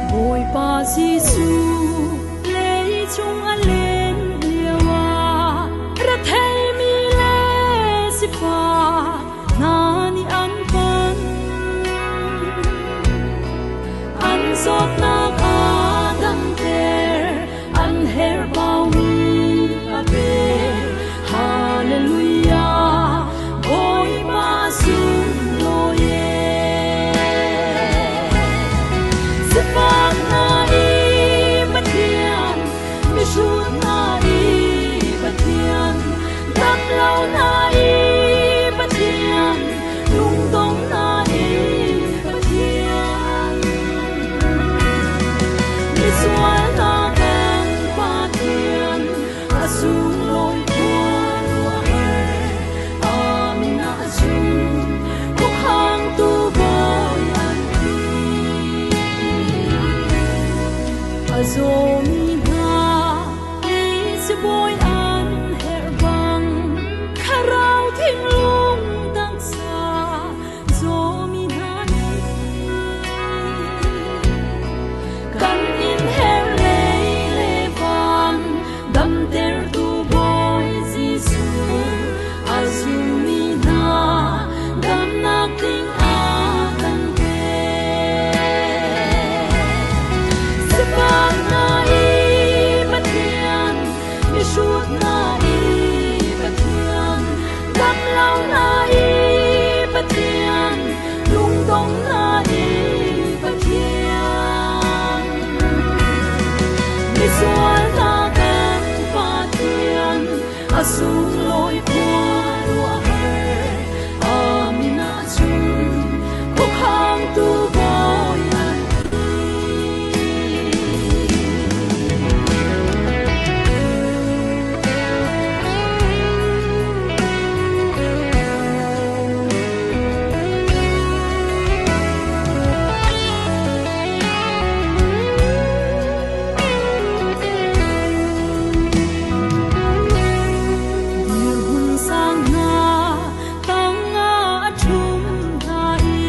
Bawipa Jesuh leicung a len lioah retheimi le sifak hna nih an panh. An zawtnak a damter, an herhbaumi a pe. Hallelujah, Bawipa sunglawi e. Sifak hna i Pathian, mihrut hna i Pathian, damlo hna i Pathian, lungdong hna i Pathian. Misual hna kan Pathian, a sunglawi khuaruahhar, Amin ah cun khuakhangtu bawi an ti. A zawmi hna hi sibawi an herh bang, thlarau thinglung taksa zawmi hna nih kan in herh lei le van damtertu Bawi Jesuh a zummi hna damnak tling a kan pek. Sifak hna i Pathian, mihrut hna i Pathian, damlo hna i Pathian, lungdong hna i Pathian. Misual hna kan Pathian, a sunglawi khuaruahhar, Amin ah cun khuakhangtu bawi an ti. Dirhmun sang hna tangah a ṭhum hna i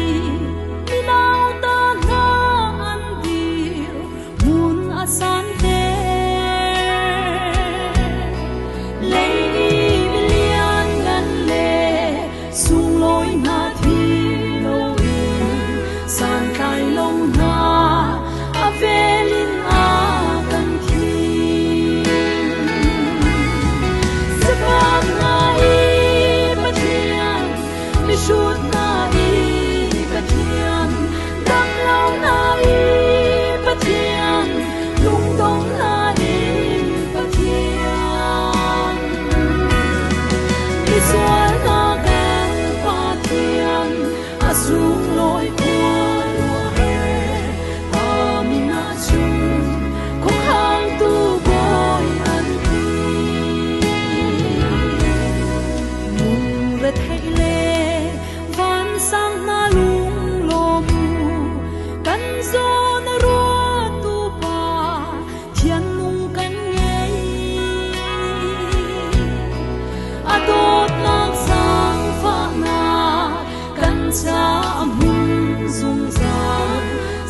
minauta hna an dir hmun a santer. Lei i milianngan le sunglawi hna thi loin santlai lo hna a vel in a kan thim. Sifak hna i Pathian, mihrut hna i Pathian, damlo hna i Pathian, lungdong hna i Pathian. Misual hna kan Pathian, a sunglawi khuaruahhar, Amin ah cun khuakhangtu bawi an ti. Lungretheih le vansang hna lunglawm u, kan zawn a ruattu pa thiannung kan ngei. A dawtnak zaangfahnak kan caah hmun zungzal,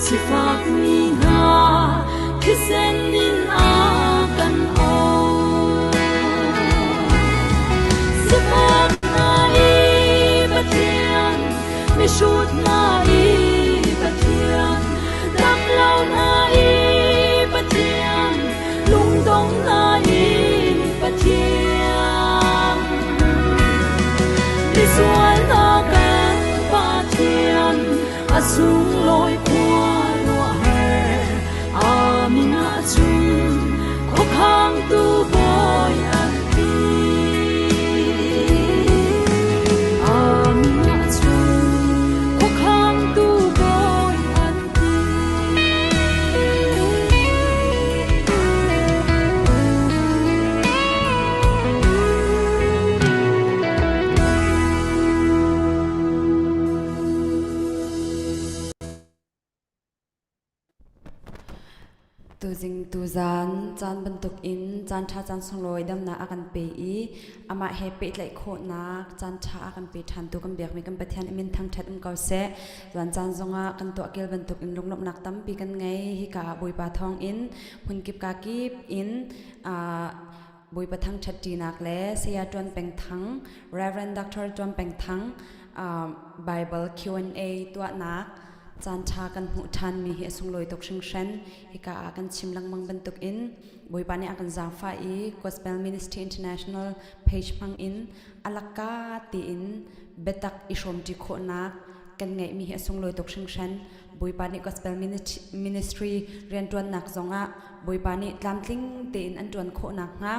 sifakmi hna thisen in a kan auh. Sifak hna i Pathian, mihrut hna i Pathian, damlo hna i Pathian, lungdong hna i Pathian. Misual hna kan Pathian, a sunglawi khuaruahhar. Tuzing tuzan caan bantuk in caan ṭha caan sunglawi damnak a kan pe i amah he pehtlaih khawhnak caan ṭha a kan pe ṭhantu kan biakmi kan Pathian i min thangṭhat um ko seh. Tuan caan zongah kan tuahkel bantuk in lunglawmhnak tampi kan ngei. Hika ah Bawipa thawng in hmunkip kakip in Bawipa thangṭhat ṭinak le Saya Ṭuan Peng Thang, Reverend Dr. Ṭuan Peng Thang Bible Q&A tuahnak caanṭha kan hmuh ṭhanmi hi a sunglawi tuk hringhran. Hika ah kan chim lengmang bantukin Bawipa nih a kan zaangfah i Gospel Ministry International page hmang in a lakka tiin biatak i hrawmṭi khawhnak kan ngeihmi hi a sunglawi tuk hringhran. Bawipa nih Gospel Ministry rianṭuannak zongah Bawipa nih tlamtling tein an ṭuan khawh nakhnga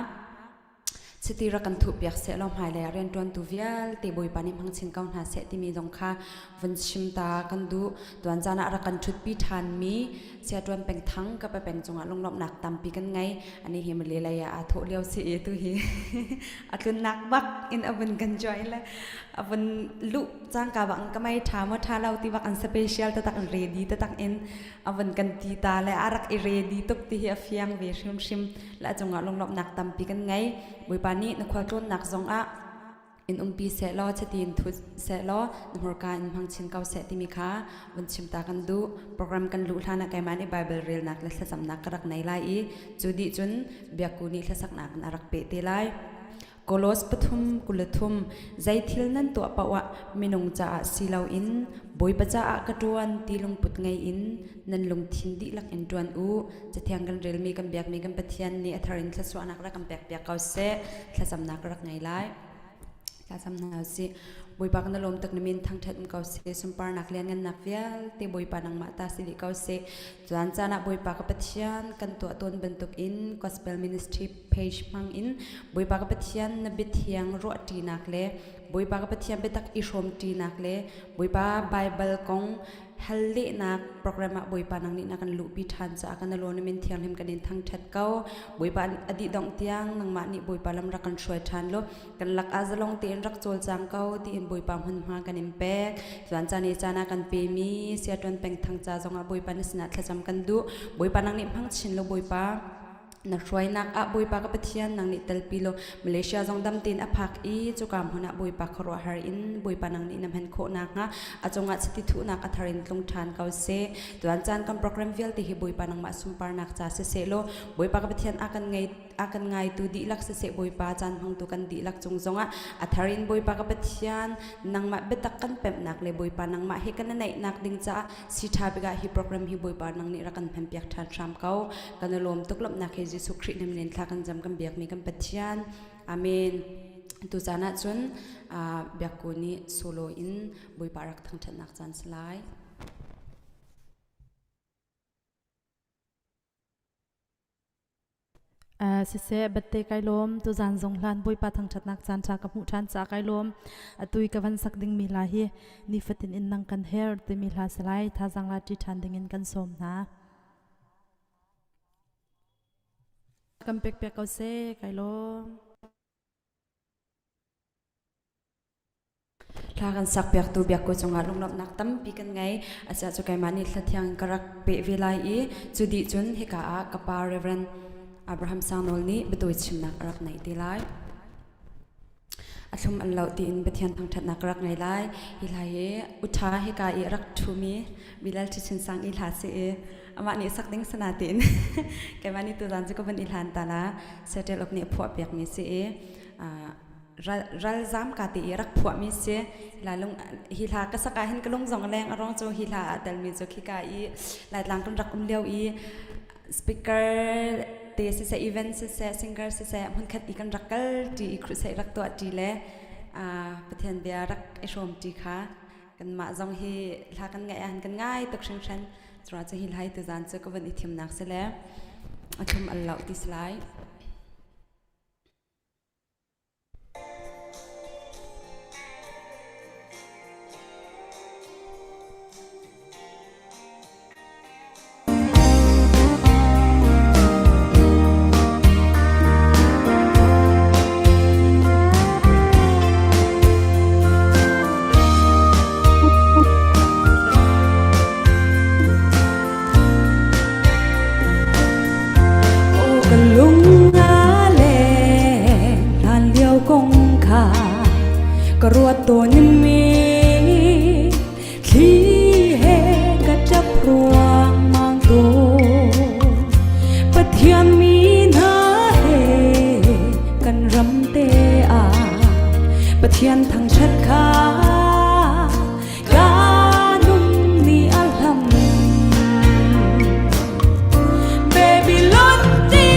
Chiti rak kan thuhpiak sehlaw hmailei ah rianṭuantu vialte Bawipa nih hmang chin ko hna seh timi zong kha vun chim ta kan duh. Tuan caan ah rak kan ṭhutpi ṭhanmi Saya Ṭuan Peng Thang ka peng cungah lunglawmhnak tampi kan ngei. Ani hi Malay lei ah aa thawh lio si i tu hi a tlunnak bak in a vun kan join le a vun luh cangka bang ka mei ṭha maw ṭha lo ti bak an special tatak in ready tatak in a vun kan ti ta le a rak i ready tuk ti hi a fiang ve hrimhrim. Le a cungah lunglawmhnak tampi kan ngei. Bawipa nih na khualtlawnnak zongah in umpi sehlaw chiti in thu sehlaw na hmurka in hmang chin ko seh timi kha vun chim ta kan duh. Program kan luh hlan ah keimah nih Bible relnak le thlacamnak ka rak nei lai i cu dih cun biakku nih hlasaknak in a rak peh te lai. Kolos pathum 23 zei thil nan tuah paoh ah minung caah si loin Bawipa caah ka ṭuan ti lungput ngei in nan lungthin dihlak in ṭuan u. Cathiang kan relmi kan biakmi kan Pathian nih a thar in thluachuahnak rak kan pekpiak ko seh. Thlacamnak ka rak ngei lai. Thlacam hna usih. Bawipa kan lawm tuk na min thangṭhat um ko seh. Sunparnak lianngannak vialte Bawipa nangmah ta si dih ko seh. Caan caan ah Bawipa ka Pathian kan tuah tawn bantuk in Gospel Ministry page hmang in Bawipa ka Pathian na biathiang ruahṭinak le Bawipa ka Pathian biatak i hrawmṭinak le Bawipa Baibal kong hal lehnak program ah Bawipa nang nih na kan luhpi ṭhan caah kan law na min thianghlim kan in thangṭhat ko. Bawipa a dih dongh tiang nangmah nih Bawipa lam rak kan hruai ṭhan law kan lak ah zalong tein rak cawlcang ko tiin Bawipa hmunhma kan in pek. Tuan caan i caan ah kan pemi siaṭuan peng thang ca zongah Bawipa na sinah thlacam kan duh. Bawipa nang nih hmang chin law Bawipa na hruainak ah Bawipa ka Pathian nang nih telpi law Malaysia zong dam tein a phak i cuka hmun ah Bawipa khuaruahhar in Bawipa nang nih na hman khawh nakhnga a cungah chiti thuhnak a thar in tlung ṭhan ko seh. Tuan caan kan program vialte hi Bawipa nangmah sunparnak ca siseh law Bawipa ka Pathian a kan ngei a kan ngaitu dihlak siseh Bawipa caan hmangtu kan dihlak cung zongah a thar in Bawipa ka Pathian nangmah biatak kan pemhnak le Bawipa nangmah he kan i naihnak ding caah si ṭha bik ah hi program hi Bawipa nang nih rak kan hmanpiak ṭhan hram ko. Kan i lawm tuk lawmhnak he Jesuh Khrih nim len thla kan zam kan biakmi kan Pathian. Amen. Tu caan ah cun biakku nih solo in Bawipa rak thangṭhatnak caan si lai. Siseh batte kai lawm tuzan zong hlan Bawipa thangṭhatnak caan ṭha ka hmuh ṭhan caah kai lawm. Atu i ka van sak dingmi hla hi nifatin in nang kan her timi hla si lai. Thazaang la ṭi ṭhan dingin kan sawm hna. Kan pekpiak ko seh, kai lawm. Hla kan sakpiaktu biakku cungah lunglawmhnak tampi kan ngei. Asiah cu keimah nih hla thiang ka rak peh ve lai i cu dih cun hika ah ka pa Reverend Abraham Sangnawl nih biatawi chimnak a rak neih te lai. A thlum an lo tiin Pathian thangṭhatnak ka rak ngei lai. Hi hla hi uṭha hika i a rak ṭhumi Bilal Ṭhichin Sang i hla si i amah nih sak ding sana tiin keimah nih tuzaan cu ka van i hlan ta la. Settle uk nih a phuah piakmi si i ralzam ka ti i rak phuahmi si la lung hi hla ka sak ah hin ka lung zong leng a rong cu hi hla ah telmi cu khika i Laitlang kan rak um lio i speaker te siseh event siseh singer siseh hmunkhat i kan rak kal ṭi i crusade rak tuah ṭi le Pathian bia rak i hrawm ṭi kha kanmah zong hi hla kan ngaih ah kan ngai tuk hringhran cura cu hi hla hi tuzaan cu ka vun i thimnak si le a thlum al lo ti si lai. Pathian mi hna he kan ram te ah Pathian thangṭhat kha ka nun nih a hlam. Babylon ti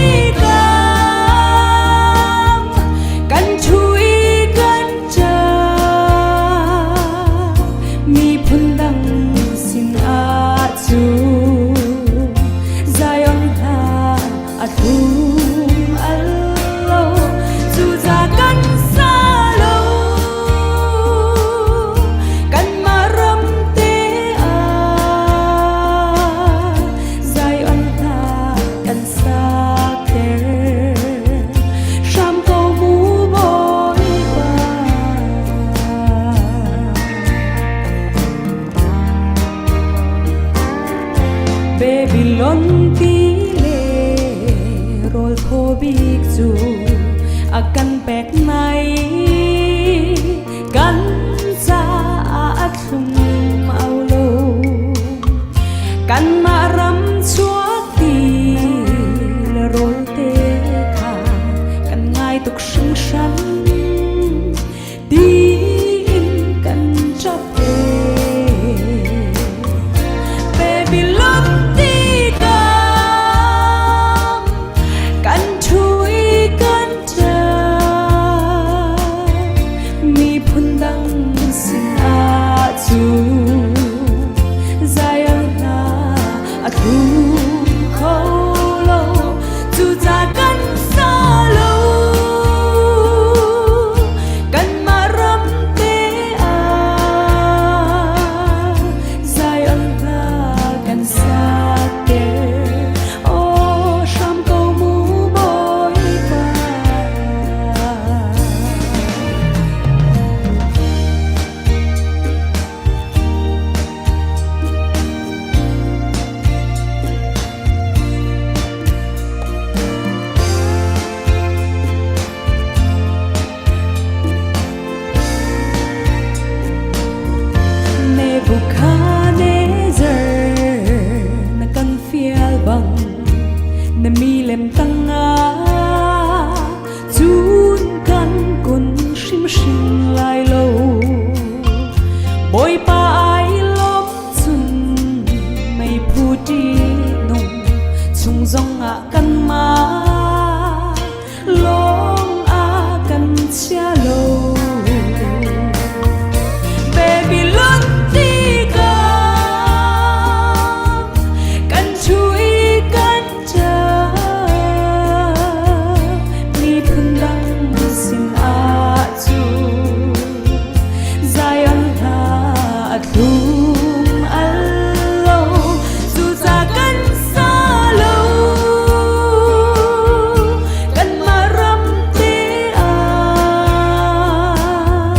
kam kan thu i kan ṭap, miphun dang sin ah cun Zion hla a thlum al lo, cuca kan sa lo, kanmah ram te ah Zion hla kan sakter hram ko mu Bawipa. Babylon ti le rawl thaw bik cu a kan pek nai, kan caah a thlum au lo. Kanmah ram chuak ti le rawl te kha kan ngai tuk hringhran, tiin kan ṭap e. Babylon ti kam kan thu i kan ṭap, miphun dang sin ah cun Zion hna a tlum kho lo, cuca kan sa lo, kanmah ram te ah Zion hla kan sakter, aw hram ko mu Bawipa. Nebuchadnezzar na kan fial bang na milem tangah cun kan kun hrimhrim lai lo. Bawipa ai lawm cun meiphu ṭihnung chung zongah kanmah lawng a kan chia lo. Babylon ti kam kan thu i kan ṭap, miphun dang sin ah cun Zion hla a thlum al lo, cuca kan sa lo, kanmah ram te ah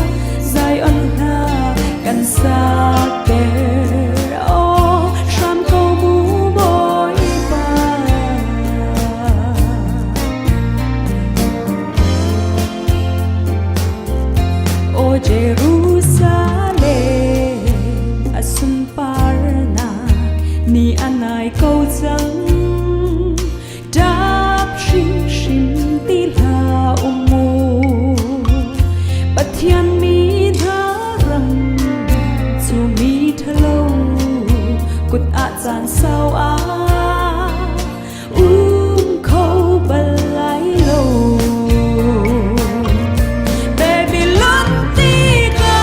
Zion hla kan sakter, aw hram ko mu Bawipa. O Jerusalem, a sunparnak ni a nai ko cang, ṭap hrimhrim ti hlah u mu. Pathian mi hna ram cu mi ṭhalo kut ah caan sau ah um kho bal lai lo. Babylon ti ka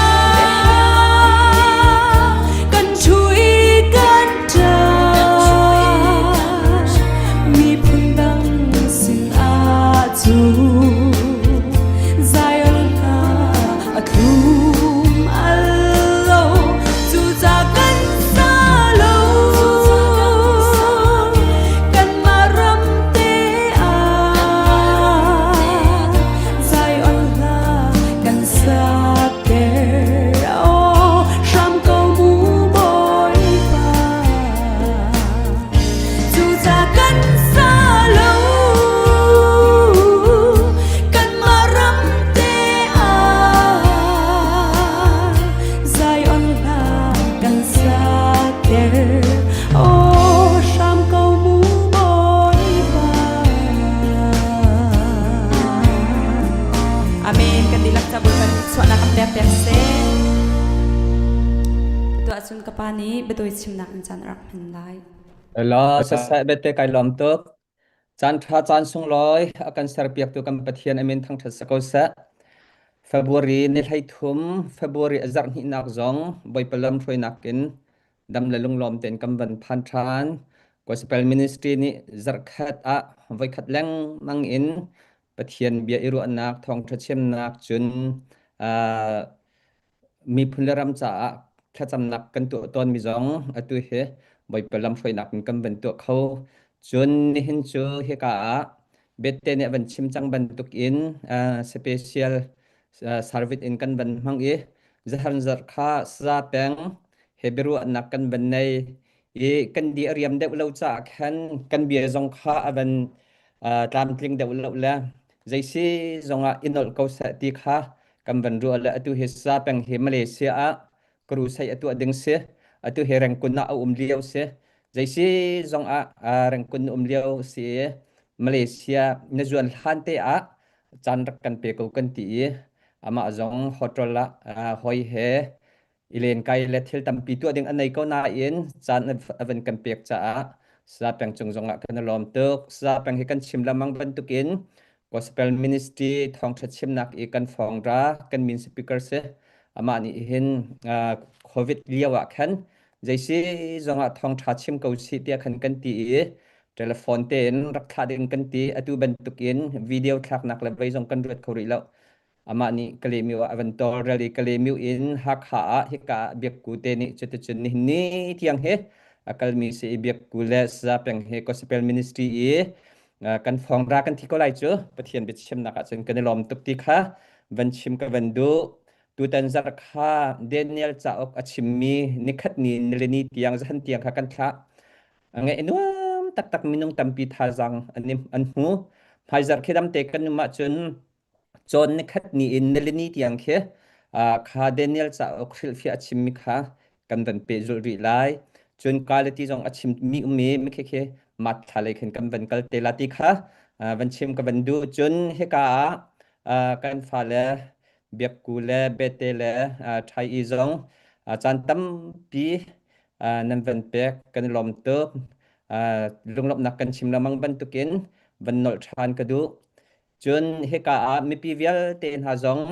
kan thu i kan ṭap, miphun dang sin ah cun Zion hla a thlum al lo, cuca kan sa lo. pa nih biatawi chimnak in caan a rak hman lai. Ela sasai bete kai lawm tuk. Caan ṭha caan sunglawi a kan serpiaktu kan Pathian a min thangṭhat si ko seh. February ni 13, February a zarh hnihnak zong Bawipa lamhruainak in dam le lunglawm tein kan van phan ṭhan. Gospel Ministry nih zarhkhat ah voikhat lengmang in Pathian bia i ruahnak, thawngṭha chimnak, cun uh, miphun le ram caah thlacamnak kan tuah tawnmi zong atu hi Bawipa lamhruainak in kan van tuah kho. Cun nihin cu hika ah Bette nih a van chim cang bantuk in uh, special uh, service in kan van hmang i zahan zarh kha sa peng he biaruahnak kan van nei i kan di a riam deuh lo caah khan kan bia zong kha a van uh, tlamtling deuh lo le zeisi zongah i nolh ko seh ti kha kan van ruah le atu hi sa peng hi Malaysia ah crusade a tuah ding si atu hi Rengkun ah a um lio si zeisi zong ah Rengkun um lio si Malaysia na zuan hlan te ah caan rak kan pe ko kan ti i amah zong hotel ah hoi he i lenkai le thil tampi tuah ding an nei ko nain caan a van kan pek caah Sa peng cung zongah kan i lawm tuk. Sa peng hi kan chim lengmang bantukin Gospel Ministry thawngṭha chimnak i kan fawng ra kan min speaker si amah nih hin COVID lio ah khan zeisi zongah thawngṭha chim ko si tiah khan kan ti i telephone tein rak thlah ding kan ti atu bantukin video thlaknak le vei zong kan ruat kho rih lo Amah nih Kalemiu ah a van tawlrel i Kalemiu in Hakha ah hika ah Biakku te nih cuticun nihin ni tiang hi a kalmi si i Biakku le Saza peng hi Gospel Ministry i kan fawng ra kan thi ko lai cu Pathian biachimnak ah cun kan i lawm tuk ti kha van chim ka van duh. Tutan zarh kha Daniel cauk a chimmi nikhat ni nilini tiang zahan tiang kha kan thlah. Ngaih nuam taktak minung tampi thazaang an an hmu. Hmaizarh khi damte kan um ahcun Cawn nikhat ni in nilini tiang khi kha Daniel cauk hrilhfiah a chimmi kha kan van pehzulh rih lai. Cun Kalati zong a chimmi um i mikhi khi mat thla lei khin kan van kal te la ti kha van chim ka van duh. Cun hika ah kan fale Biakku le Bete le Ṭhai i zong caan tampi nan van pek kan i lawm tuk. Lunglawmhnak kan chim lengmang bantukin van nolh ṭhan ka duh. Cun hika ah mipi vialte hna zong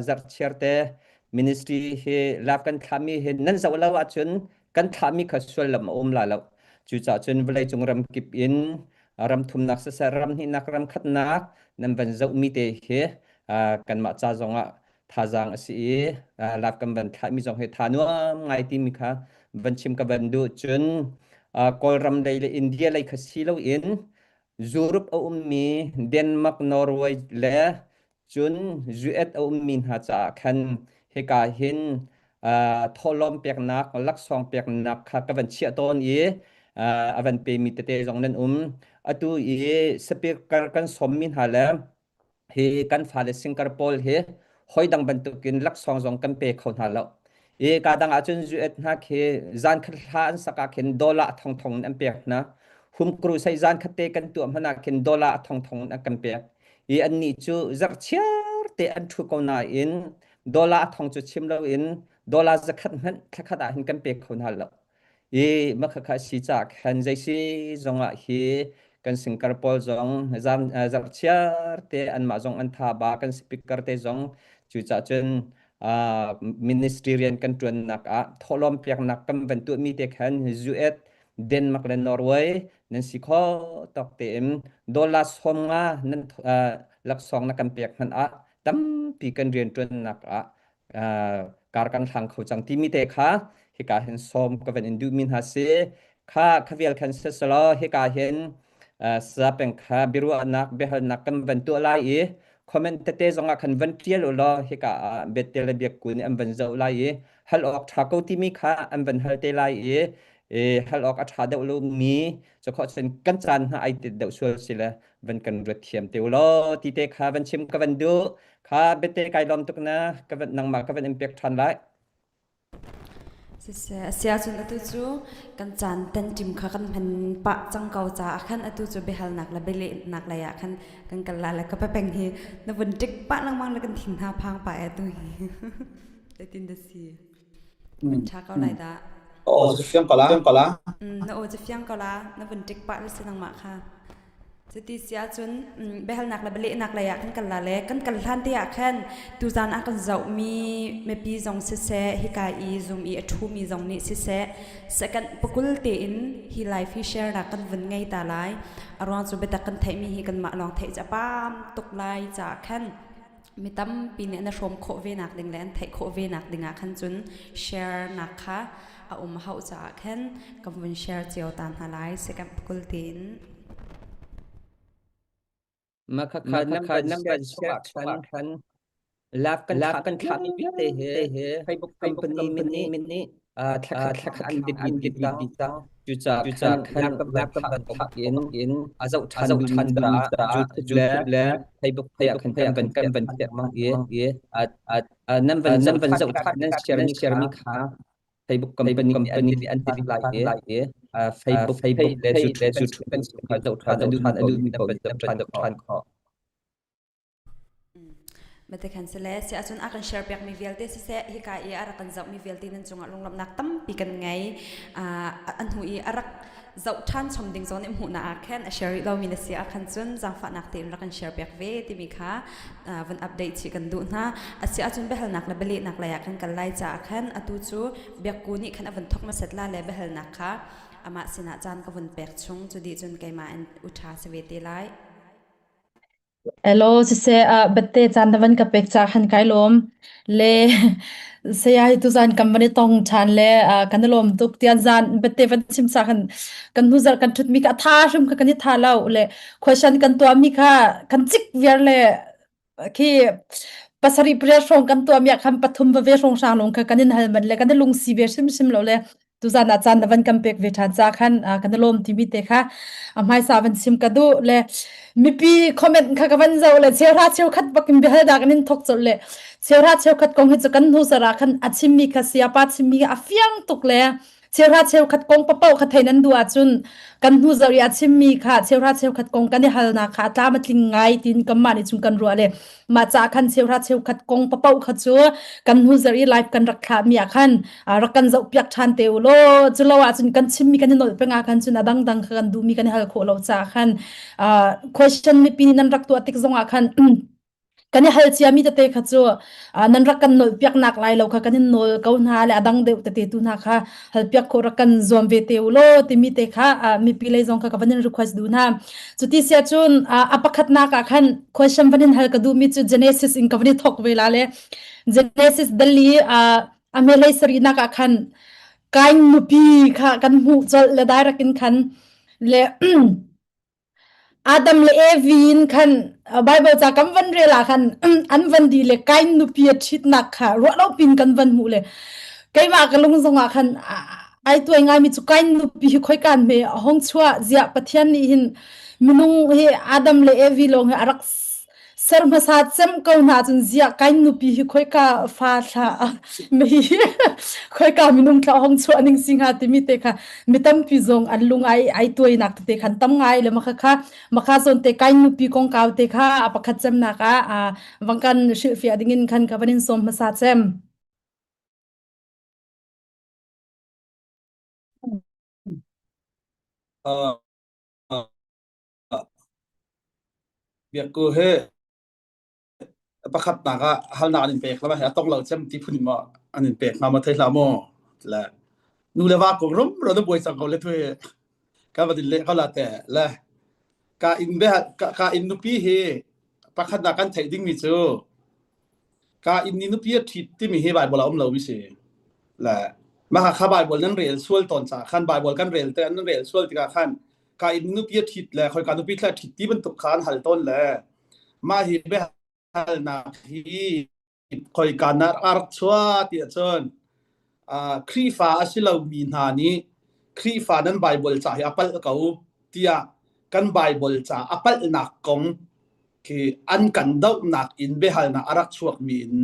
zarhchiar te ministry hi lak kan thlahmi hi nan zoh lo ahcun kan thlahmi kha sullam a um la lo. Cucaah cun vawleicung ram kip in ram thumnak siseh ram hnihnak ram khatnak nan van zohmi te hi kanmah ca zongah thazaang a si i lak kan van thlahmi zong hi tha nuam ngai timi kha van chim ka van duh. Cun Kawlram lei le India lei kha si loin Europe a ummi Denmark, Norway le cun US a ummi hna caah khan hika hin thawhlawm peknak, laksawng peknak kha ka van chiah tawn i a van pemi tete zong nan um. Atu i speaker kan sawmmi hna le hi kan fale singkar pawl hi hoi dang bantukin laksawng zong kan pe kho hna lo. I ka dang ahcun zuet hna khi zan khat hla an sak ah khin dollar thong thong in an pek hna. Hum crusade zan khat te kan tuah hmanh ah khin dollar thong thong in an kan pek. I annih cu zarhchiar te an ṭhu ko nain dollar thong cu chim loin dollar zakhat hmanh thlakhat ah hin kan pe kho hna lo. I makhakha si caah khan zeisi zongah hi kan singkar pawl zong zam zarhchiar te anmah zong an tha ba kan speaker te zong cucaah cun ministry rian kan ṭuannak ah thawhlawm peknak kan van tuahmi te khan US Denmark le Norway nan si kho tawk tein dollar 50 nan laksawng na kan pek hmanh ah tampi kan rian ṭuannak ah kar kan hlang kho cang timi te kha hika hin sawm ka van in duhmi hna si kha khavial khan seselaw hika hin sapeng kha biaruahnak biahalnak kan van tuah lai i comment tete zongah khan van tial u law hika ah bette le biakku nih an van zoh lai i hal awk tha ko timi kha an van hal te lai i hal awk a tha deuh lo mi cu cun kan caan hna ai tit deuh sual si le van kan ruat thiam te u law ti te kha van chim ka van duh Kha biate kai lawm tuk na ka van nangmah ka van in pek ṭhan lai. Siseh, a si ahcun atu cu kan caan tanṭim kha kan hman pah cang ko caah khan atu cu biahalnak le bialehnak lei ah khan kan kal la le ka pepeng hi na vun ṭik pah lengmang le kan thin hna phang pah e tu hi. Zeitin dah si? Vun ṭha ko lai dah. Aw cu fiang ko la. Fiang ko la. Na aw cu fiang ko la. Na vun tik pah le si nangmah kha. Cuti si ahcun biahalnak le bialehnak lei ah kan kal la le kan kal hlan te ah khan tuzan ah kan zohmi mipi zong siseh hika i Zoom i a ṭhumi zong nih siseh second pakul tein hi live hi share nak kan vun ngei ta lai. A ruang cu biatak kan theihmi hi kanmah lawng theih cu a paam tuk lai caah khan mi tampi nih an i hrawm khawh ve nak ding le an theih khawh ve nak ding ah khan cun share nak kha a um hauh caah khan kan vun share cio ta hna lai second pakul tein. Mah khakha nan van share chungah khan live kan thlah kan thlahmi vialte hi Facebook company min nih thla khat an delete dih cang. Cucaah khan live kan van thlah in a zoh ṭhan duhmi caah YouTube le Facebook ah khan kan van kan van chiah mang i nan van nan van zoh ṭhan nan share mi kha Facebook company company nih an delete lai i Facebook Facebook le YouTube kha zoh ṭhan a duhmi paoh nih zoh ṭhan khawh. Mate khan sile si ahcun a kan share piakmi vialte siseh hika i a rak kan zohmi vialte nan cungah lunglawmhnak tampi kan ngei. An hnu i a rak zoh ṭhan chom ding zong nih hmuhnak ah khan a share rih lomi na si ah khan cun zaangfahnak tein rak kan share piak ve timi kha van update chih kan duh hna. A si ahcun biahalnak le bialehnak lei ah kan kal lai caah khan atu cu biakku nih khan a van thawk hmasat la le biahalnak kha amah sinah caan ka vun pek chung cu dih cun keimah in u ṭha si ve te lai. Hello, siseh ah biate caan na van ka pek caah khan kai lawm. Le saya hi tuzaan kan van i tong ṭhan le ah, kan i lawm tuk. Tian zaan biate van chim caah khan kan hnuzarh kan ṭhutmi kha a tha hrim kha kan i tha lo. Le question kan tuahmi kha kan cik viar le khi pasarih pariat hrawng kan tuahmi ah khan pathum va ve hrawng hrang lawng kha kan in hal manh le kan i lungsi ve hrimhrim lo le tuzan ah caan na van kan pek ve ṭhan ca khan kan i lawm timi te kha a hmaisa van chim ka duh le mipi comment kha ka van zoh le cheuhra cheukhat bakin biahal dak in thok colh le cheuhra cheukhat kong hi cu kan hnu zara khan a chimmi kha siapa chimmi a fiang tuk le cheuhra cheukhat kong papoh kha thein an duh ahcun kan hnu zarh i a chimmi kha cheuhra cheukhat kong kan i halnak kha a tlam a tling ngai tin kanmah nih cun kan ruah le mah ca khan cheuhra cheukhat kong papoh kha cu kan hnu zarh i live kan rak thlah mi ah khan rak kan zoh piak ṭhan te u law cu lo ahcun kan chimmi kan i nolh peng ah khan cun a dangdang kha kan duhmi kan i hal khawh lo caah khan question mipi nih nan rak tuah tik zong ah khan kan i hal ciami tete kha cu nan rak kan nolh piak nak lai lo kha kan in nawl ko hna le a dang deuh tete tu hna kha hal piak khawh rak kan zuam ve te u law timi te kha mipi lei zong kha ka van in request duh hna cuti sia cun a pakhatnak ah khan question van in hal ka duhmi cu Genesis in ka van i thok ve la le Genesis dali a melei sarihnak ah khan Kain nupi kha kan hmuh colh le direct in khan le Adam le Evi in khan Bible ca kan van rel ah khan an van di le Kain nupi a ṭhitnak kha ruah lo pin kan van hmuh le keimah ka lung zong ah khan ai tuai ngaimi cu Kain nupi hi khoikan hme a hong chuah ziah Pathian nih hin minung hi Adam le Evi lawng hi a rak ser hmasa cem ko hna cun ziah kain nupi hi khoika fa thla mi khoika minung thla hong chuah ning si hnga timi te kha mi tampi zong an lung ai ai tuainak te khan tam ngai le maka kha maka zon te kain nupi kong kau te kha a pakhat cem nak ah wangkan hrilhfiah dingin khan ka vanin som hmasa cem. Uh, Biakku hi pakhatnak ah halnak an in pek la a tong lo cem ti phun maw an in pek hnga maw thei hlah maw le nu le va kong rum ro na buai cang ko le thui ka va din le ka la te le ka in be ka in nupi hi pakhatnak kan theih ding mi cu Ka inn nih nupi a ṭhit timi hi Baibal ah a um lomi si. Le mah kha Baibal nan rel sual tawn caah khan Baibal kan rel te nan rel sual tikah khan ka inn nupi a ṭhit le khoika nupi thla ṭhit ti bantuk kha an hal tawn le mah hi biahalnak hi khoika na a rak chuah ti ahcun Khrihfa a si lomi hna nih Khrihfa nan Baibal ca hi a palh ko tiah kan Baibal ca a palhnak kong khi an kan dohnak in biahalnak a rak chuakmi in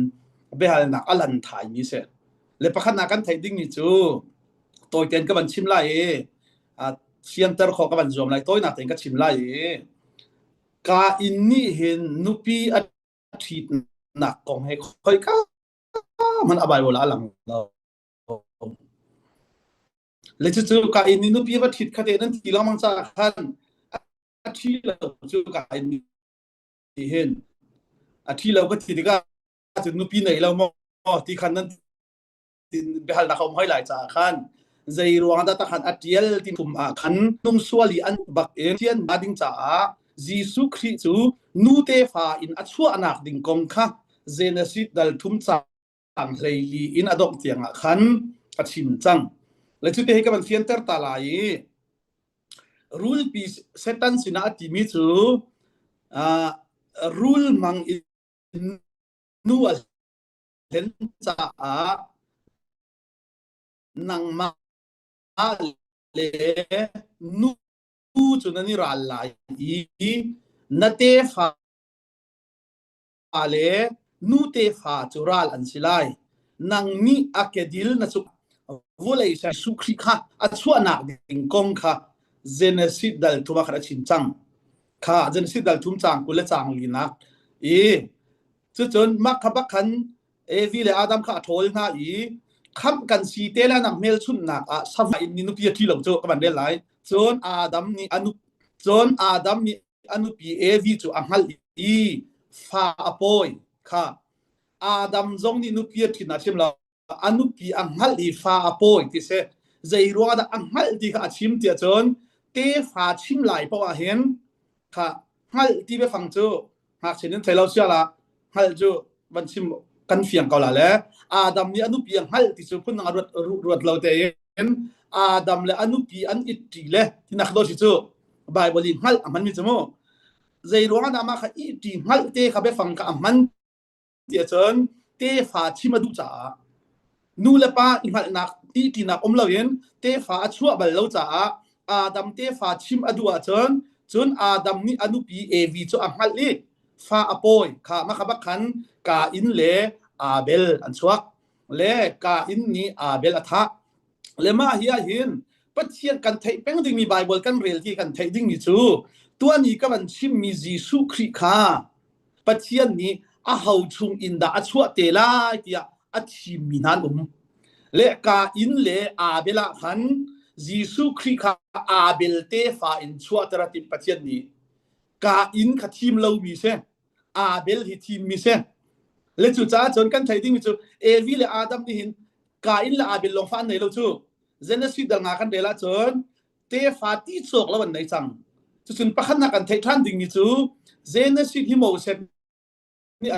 biahalnak a lan thaimi si. Le pakhatnak kan theih dingmi cu tawitein ka van chim lai i fianter khawh ka van zuam lai tawinak tein ka chim lai i ka inn nih hin nupi a ṭhitnak kong he khoika hmanh a Bible ah a lang lo. Le cucu ka in nih nupi va ṭhit kha te nan ti lengmang caah khan a ṭhi lo cu ka in nih hin a ṭhi lo ka ti tikah cun nupi nei lo maw ti khan nan biahalnak a um hoi lai caah khan zei ruang dah takhan a ṭial ti kum ah khan nung sual i an bak in thian ding caah Jesuh Khrih cu nu tefa in a chuahnak ding kong kha Genesis dal thum caang 14 in a dongh tiang ah khan a chim cang. Le cu te hi ka van fianter ta lai i rulpi Satan sinah a timi cu uh, rul mang in nu a hlen caah nangmah le nu cu nan i ral lai i na tefa le nu tefa cu ral an si lai. Nang nih a kedil na cuk vawlei Jesuh Khrih kha a chuahnak ding kong kha Genesis dal thum ah khan a chim cang. Kha Genesis dal thum caang 20 le caang linak i cucun mah kha bak khan Evi le Adam kha a ṭhawl hna i khamh kan si te le nak hmelchunhnak ah savai in nupi a ṭhi lo cu ka van rel lai. Cun Adam nih a nup cun Adam nih a nupi Evi cu a hngalh i fa a pawi kha Adam zong nih nupi a ṭhin a chim lo a nupi a hngalh i fa a pawi ti si zei ruangah dah a hngalh ti kha a chim tiah cun tefa chim lai paoh ah hin kha hngalh ti biafang cu ngakchia nin thei lo sia la hngalh cu van chim kan fiang ko la le Adam nih a nupi a hngalh ti cu phundang a ruat ruat lo tein Adam le a nupi an it ṭi le tinak do si cu Bible i hngalh a hmanmi cu mu zei ruangah dah mah kha i ṭi hngalh te kha biafang kha a hman tiah cun tefa chim a duh caah nu le pa i hngalhnak ti ṭinak um loin tefa a chuah bal lo caah Adam tefa chim a duh ahcun cun Adam nih a nupi Evi cu a hngalh i fa a pawi kha mah kha bak khan Kain le Abel an chuak le Kain nih Abel a thah le mah hi ah hin Pathian kan theih peng dingmi Bible kan rel ti kan theih dingmi cu tuani ka van chimmi Jesuh Khrih kha Pathian nih a ho chung in dah a chuah te lai tiah a thimmi hna an um. Le Kain le Abel ah khan Jesuh Khrih kha Abel tefa in chuahter a timh Pathian nih. Kain kha thim lomi si. Abel hi thimmi si. Le cucaah cun kan theih dingmi cu Evi le Adam nih hin Kain le Abel lawng fa an nei lo cu. Genesis dal nga kan rel ahcun tefa ti cawk lo an nei cang. Cucun pakhatnak kan theih ṭhan dingmi cu Genesis hi Moses nih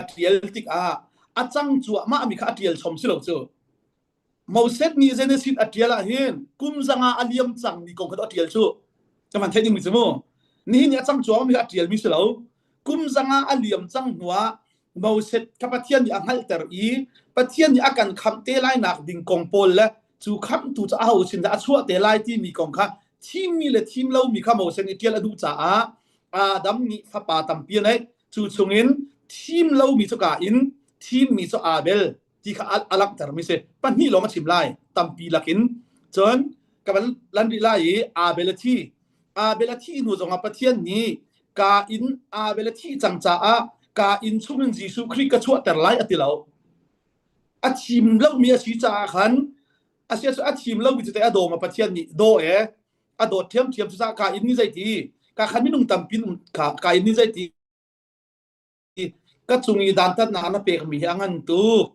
a ṭial tikah a cang cuahmah mi kha a ṭial chom si lo cu. Moses nih Genesis a ṭial ah hin kum zanga a liam cang mi kong kha a ṭial cu. Ka van theih dingmi cu mu. Nihin ni a cang cuahmah mi kha a ṭial mi si lo. Kum zanga a liam cang hnuah Moses kha Pathian nih a hngalhter i Pathian nih a kan khamh te lai nak ding kong pawl le cu khamhtu cu aho sin dah a chuah te lai timi kong kha thimmi le thim lomi kha Moses nih ṭial a duh caah Adam nih fapa tampi a neih cu chungin thim lomi cu Kain thimmi cu Abel ti kha a langhtermi si pahnih lawng a chim lai tampi lakin cun ka van lan rih lai i Abel a thi Abel a thih hnu zongah Pathian nih Kain Abel a thih cang caah Kain chungin Jesuh Khrih ka chuahter lai a ti lo a thim lomi a si caah khan a sia cu a thim lomi cu te a dawm a Pathian nih daw e a dawt ṭhiamṭhiam cucaah Kain nih zeiti ka khan minung tampi ka Kain nih zeiti Ka cung i dantatnak na pekmi hi a ngan tuk.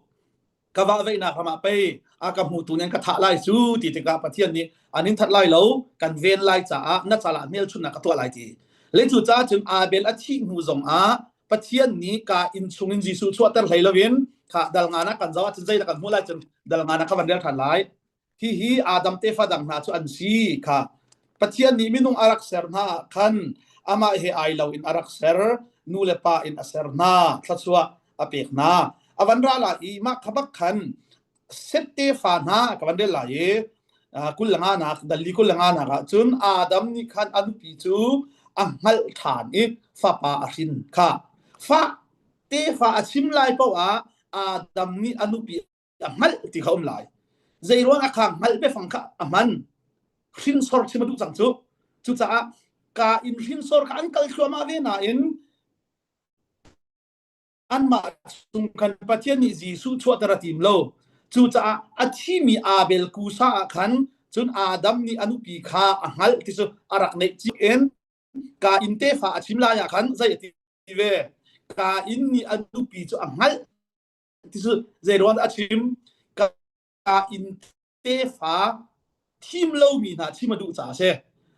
Ka vahveihnak ram ah pei a ka hmutu nih an ka thah lai cu ti tikah Pathian nih an in that lai lo, kan ven lai caah na calah hmelchunhnak ka tuah lai ti. Le cucaah cun Abel a thih hnu zongah Pathian nih ka inn chungin Jesuh chuahter hlei loin kha dal nga na kan zoh ahcun zeidah kan hmuh lai cun dal nga na ka van rel ṭhan lai. Hihi Adam tefa dang hna cu an si kha Pathian nih minung a rak ser hna ah khan amah he ai lo in a rak ser nu le pa in a ser hna thluachuah a pek hna a van ra lai i mah kha bak khan Seth tefa hna ka van rel lai i 25 nak dalli 25 nak ah cun Adam nih khan a nupi cu a hngalh ṭhan i fapa a hrin kha fa tefa a chim lai paoh ah Adam nih a nupi a hngalh ti kha um lai zei ruang ah kha hngalh biafang kha a hman hrinsor chim a duh cang cu cucaah ka in hrinsor kha an kal thluahmah ve nain anmah chung khan Pathian nih Jesuh chuahter a tim lo. Cucaah a thimi Abel kusa ah khan cun Adam nih a nupi kha a hngalh ti cu a rak neih cio in Kain tefa a chim lai ah khan zei a ti ve? Kain nih a nupi cu a hngalh ti cu zei ruang dah a chim? Kain tefa thim lomi hna chim a duh caah a si.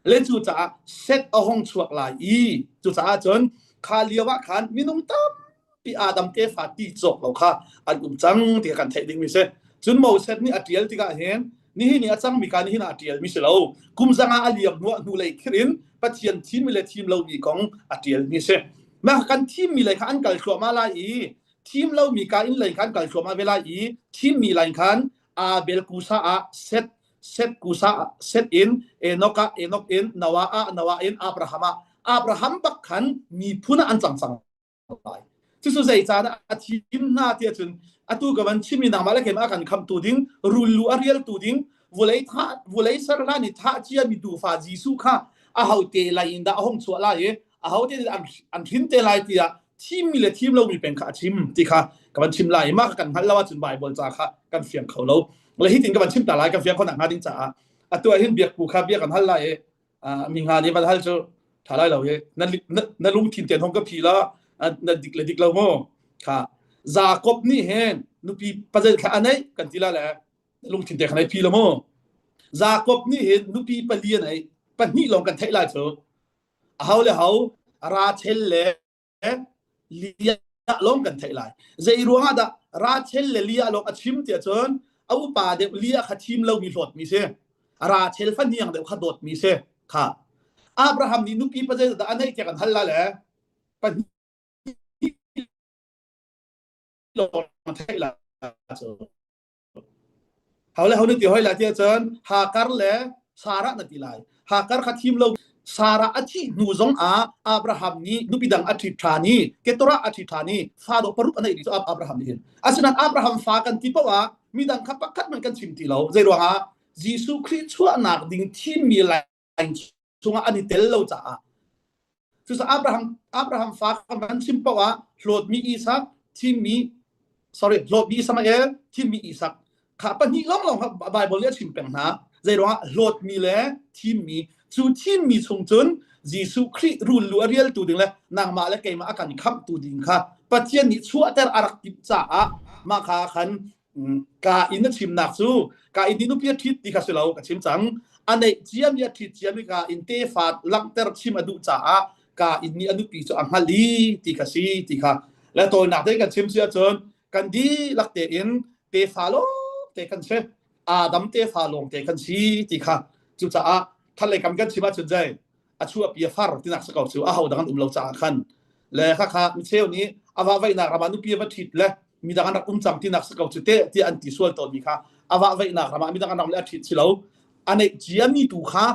Le cucaah Seth a hung chuak lai i cucaah cun kha lio ah khan minung tampi Adam tefa ti cawk lo kha an um cang ti kha kan theih dingmi si. Cun Moses nih a ṭial tikah hin nihin i a cangmi ka nihin ah a ṭialmi si lo. Kum zanga a liam hnuah hnulei khir in Pathian thimmi le thim lomi kong a ṭialmi si. Mah kan thimmi lei kha an kal thluahmah lai i thim lomi ka inn lei khan kal thluahmah ve lai i thimmi line khan Abel kusa ah Seth Seth kusa Seth in Enoch ah Enoch in Noah ah Noah in Abraham ah Abraham bak khan miphun ah an cang cang lai. Cucu zeicahdah a thim hna tiah cun atu ka van chimmi nangmah le keimah a kan khamtu ding rullu a rialtu ding vulei thah vulei ser hlan i thah ciami tuufa Jesuh kha a hote lei in dah a hung chuah lai i a hote nih an an hrin te lai tiah thimmi le thim lomi peng kha a chim ti kha ka van chim lai mah kan hngalh lo ahcun Bible ca kha kan fiang kho lo le hitin ka van chim ta lai kan fiang kho nak hnga ding caah atu ah hin biakpu kha bia kan hal lai i mi nga nih van hal cu tha lai lo hi na na lungthin ten hong ka phi la na dik le dik lo mu kha Jakob nih hin nupi pazel thla anei kan ti la le lungthin te khan ai phi lo mu Jakob nih hin nupi pali anei pahnih lawng kan theih lai cu a ho le ho Rachel le Leah lawng kan theih lai. Zei ruangah dah Rachel le Leah lawng a chim tiah cun a upa deuh Leah kha thim lomi hlawtmi si. Rachel fahniang deuh kha dawtmi si. Kha Abraham nih nupi pa zeidah a neih tiah kan hal la le pahnih lawng theih la cu. Ho le ho na ti hoi lai tiah cun Hakar le Sarah na ti lai. Hakar kha thim lo Sarah a thih hnu zong ah Abraham nih nupi dang a ṭhit ṭhan i Keturah a ṭhit ṭhan i fa dawh paruk a neih rih cu Abraham nih hin. Asinain Abraham fa kan ti paoh ah midang kha pakhat hmanh kan chim ti lo. Zei ruangah? Jesuh Khrih chuahnak ding thimmi lai chungah an i tel lo caah cucaah Abraham Abraham fa kan van chim paoh ah hlawtmi Isak thimmi sorry hlawtmi Ismael thimmi Isak kha pahnih lawnglawng kha Bible nih a chim peng hna zei ruangah hlawtmi le thimmi cu thimmi chung cun Jesuh Khrih rul lu a rialtu ding le nangmah le keimah a kan khamhtu ding kha Pathian nih chuahter a rak timh caah mah kha khan Ka in a chimnak cu ka in nih nupi a ṭhit ti kha si lo ka chim cang. A neih ciami a ṭhit ciami ka in tefa langhter chim a duh caah ka in nih a nupi cu a hngalh i ti kha si ti kha. Le tawinak tein kan chim si ahcun kan dihlak tein tefa lawng te kan si. Adam tefa lawng te kan si ti kha. Cucaah thalei kam kan chim ahcun zei a chuahpi a far tinak si ko cu a ho dang an um lo caah khan le khakha micheu nih a va veihnak ram ah nupi a va ṭhit le midang an rak um cang tinak si ko cu te tiah an ti sual tawnmi kha a va veihnak ram ah midang an ram le a ṭhit si lo a neih ciami tu kha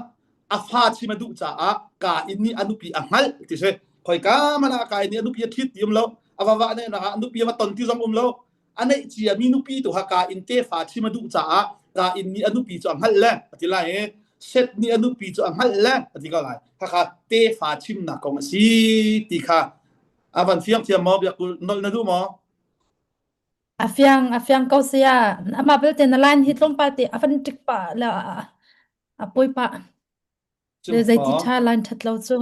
a fa chim a duh caah ka in nih a nupi a hngalh ti si khoika mana ka in nih a nupi a ṭhit ti um lo a va va neihnak ah nupi a va ton ti zong um lo a neih ciami nupi tu kha ka in tefa chim a duh caah ka in nih a nupi cu a hngalh le a ti lai i Seth nih a nupi cu a hngalh le a ti ko lai khakha tefa chimnak kong a si ti kha a van fiang thiam maw biakul nolh na duh maw A fiang a fiang ko sia amah belte na line hi tlawmpal te a van tik pa la a poi pa le zeiti tha line that lo cu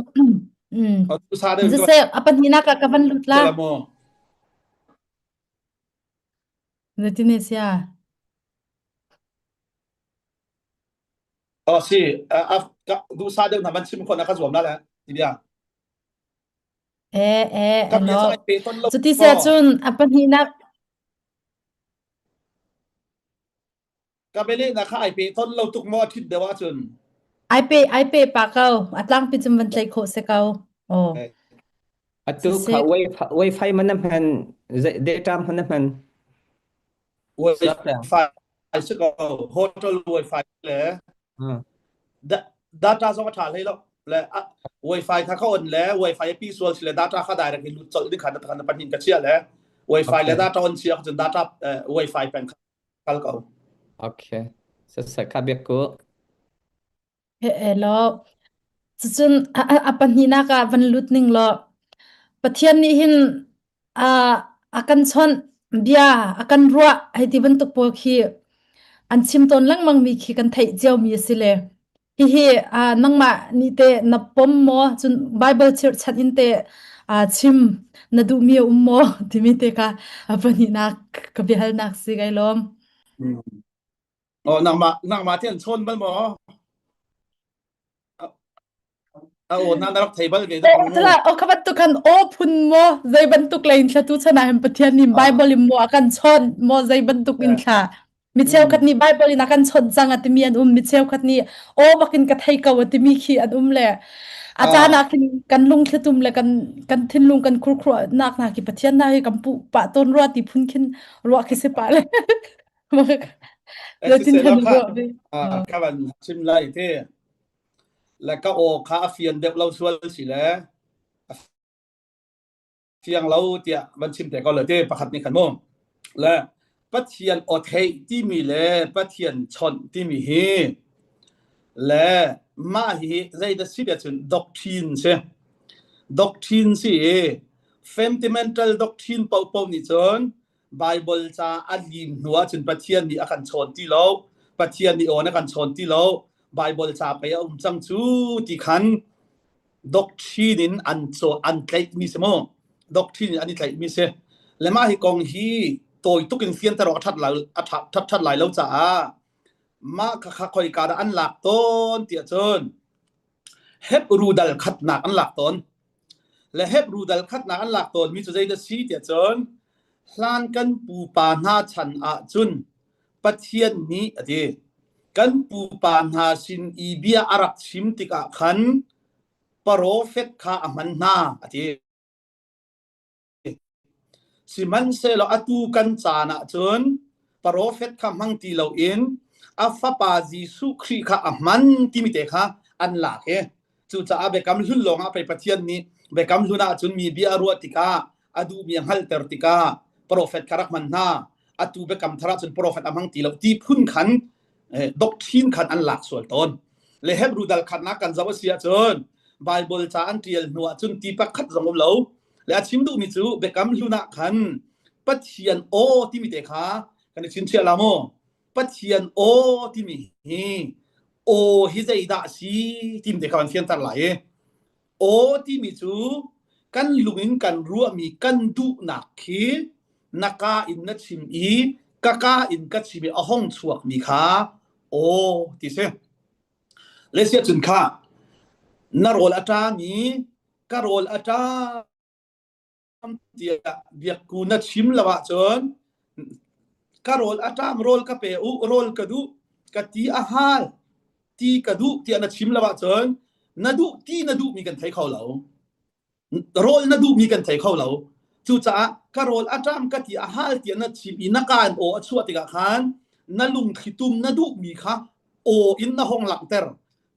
mm siseh a pahnihnak ah ka van lut la Zeitin sia? Oh si, duhsah deuh na van chim khawh na ka zuam la le ti bia. Eh eh Ka bia ano. cu ai pe ton lo. Cuti sia cun a pahnihnak Ka bele na kha ai pe ton lo tuk maw thit deuh ahcun. Ai pe ai pe pa ko. A tlangpi cun van tlaih khawh si ko. Oh. Atu kha wifi man na hman data man na hman. Wifi si ko hotel wifi le data zong a tha hlei lo le wifi kha ka on le wifi pi sual si le data kha direct in lut colh ding kha na khan panin ka chia le wifi le data on chia cun data wifi peng kha kal ko. Okay. Sasa ka biak ko. He lo. Cucun a, a, a pahnihnak ah van lut ning law Pathian nih hin a, a kan chawnh. bia a kan ruah hei ti bantuk pawl khi an chim tawn lengmang mi khi kan theih cio mi a si le hihi nangmah nih teh na pom maw cun Bible chirhchan in teh chim na duhmi a um maw timi te kha pahnihnak ka biahalnak si kai lawm. Oh nangmah nangmah te an chawn bal maw? A aw na na rak thei bal ve dah mu. O kha bantuk khan aw phun maw zei bantuk lei in thla tu chan ah hin Pathian nih Bible in maw a kan chawnh maw zei bantuk in thla mi cheukhat nih Bible in a kan chawnh cang a timi an um mi cheukhat nih aw bakin ka thei ko a timi khi an um le a caan ah khin kan lungthlitum le kan kan thinlung kan khurkhruahnak hna khi Pathian na hi kan puh pah tawn rua ti phun khin ruah khi si pah le Zeitin kan ruah ve. Ka van chim lai te le ka aw kha a fian deuh lo sual si le a fiang lo tiah van chim te ko le te pakhat nih khan mu le Pathian aw theih timi le Pathian chawnh timi hi le mah hi zeidah si tiah cun doctrine si doctrine si i fundamental doctrine paohpaoh nih cun Bible ca a lim hnu ahcun Pathian nih a kan chawn ti lo Pathian nih aw na kan chawn ti lo Bible ca pei a um cang cu ti khan doctrine in an caw an tlaihmi si mu doctrine in an i tlaihmi si le mah hi kong hi tawi tuk in fianter awk a that lai a that that lai lo caah mah kha kha khoi ka dah an lak tawn tiah cun Hebru dal khatnak an lak tawn le Hebru dal khatnak an lak tawn mi cu zeidah si tiah cun hlan kan pupa hna chan ah cun Pathian nih a ti. Kan pupa hna sin i bia a rak chim tikah khan profet kha a hman hna a ti. Sihmanhsehlaw atu kan caan ah cun profet kha hmang ti loin a fapa Jesuh Khrih kha a hman timi te kha an lak i cucaah biakam hlun lawngah pei Pathian nih biakam hlun ahcun mi bia a ruah tikah a duhmi a hngalhter tikah profet kha rak hman hna atu biakam thar ahcun profet a hmang ti lo ti phun khan doctrine khan an lak sual tawn le Hebrew dal khatnak kan zoh a si ahcun Bible ca an ṭial hnu ahcun ti pakhat zong um lo le a chim duhmi cu biakam hlun ah khan Pathian aw timi te kha kan i chimchiah la mu Pathian aw timi hi aw hi zeidah a si timi te kha kan fianter lai i Aw timi cu kan lung in kan ruahmi kan duhnak khi na kaa in na chim i ka kaa in ka chim i a hong chuakmi kha aw ti si. Le siah cun kha na rawl a ṭam i ka rawl a ṭam tiah biakku na chim lo ahcun ka rawl a ṭam rawl ka pe u rawl ka duh ka ti a hal ti ka duh tiah na chim lo ahcun na duh ti na duhmi kan thei kho lo rawl na duhmi kan thei kho lo cucaah ka rawl a ṭam ka ti a hal tiah na chim i na kaan aw a chuah tikah khan na lungthli tum na duhmi kha aw in na hong langhter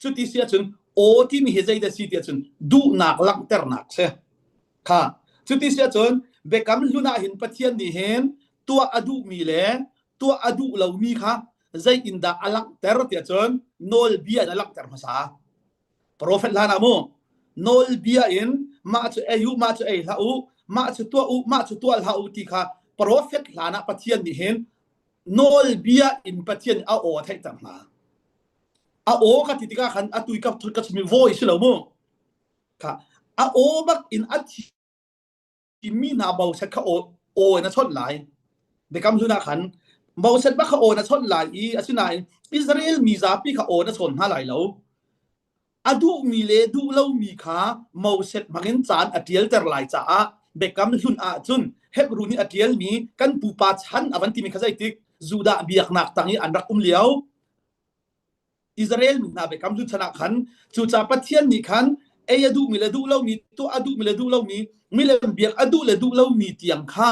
cuti si ahcun aw timi hi zeidah si tiah cun duhnak langhternak si kha cuti si ahcun biakam hlun ah hin Pathian nih hin tuah a duhmi le tuah a duh lomi kha zei in dah a langhter tiah cun nawlbia in a langhter hmasa profet hlan ah mu nawlbia in mah cu ei u mah cu ei hlah u mah cu tuah u mah cu tuah hlah u ti kha profet hlan ah Pathian nih hin nawlbia in Pathian a aw a theihter hna a aw ka ti tikah khan atu i ka ka chimmi voice si lo mu kha a aw bak in a thimmi hna Moses kha aw aw in a chawnh lai biakam hlun ah khan Moses bak kha aw in a chawnh lai i asinain Israel mi zapi kha aw in a chawn hna lai lo a duhmi le duh lomi kha Moses hmangin caan a ṭialter lai caah biakam hlun ah cun Hebru nih a ṭialmi kan pupa chan a van timi kha zeitik Judah biaknak tang i an rak um lio Israel mi hna biakam hlun chan ah khan cucaah Pathian nih khan ei a duhmi le duh lomi tuah a duhmi le duh lomi milem biak a duh le duh lomi tiang kha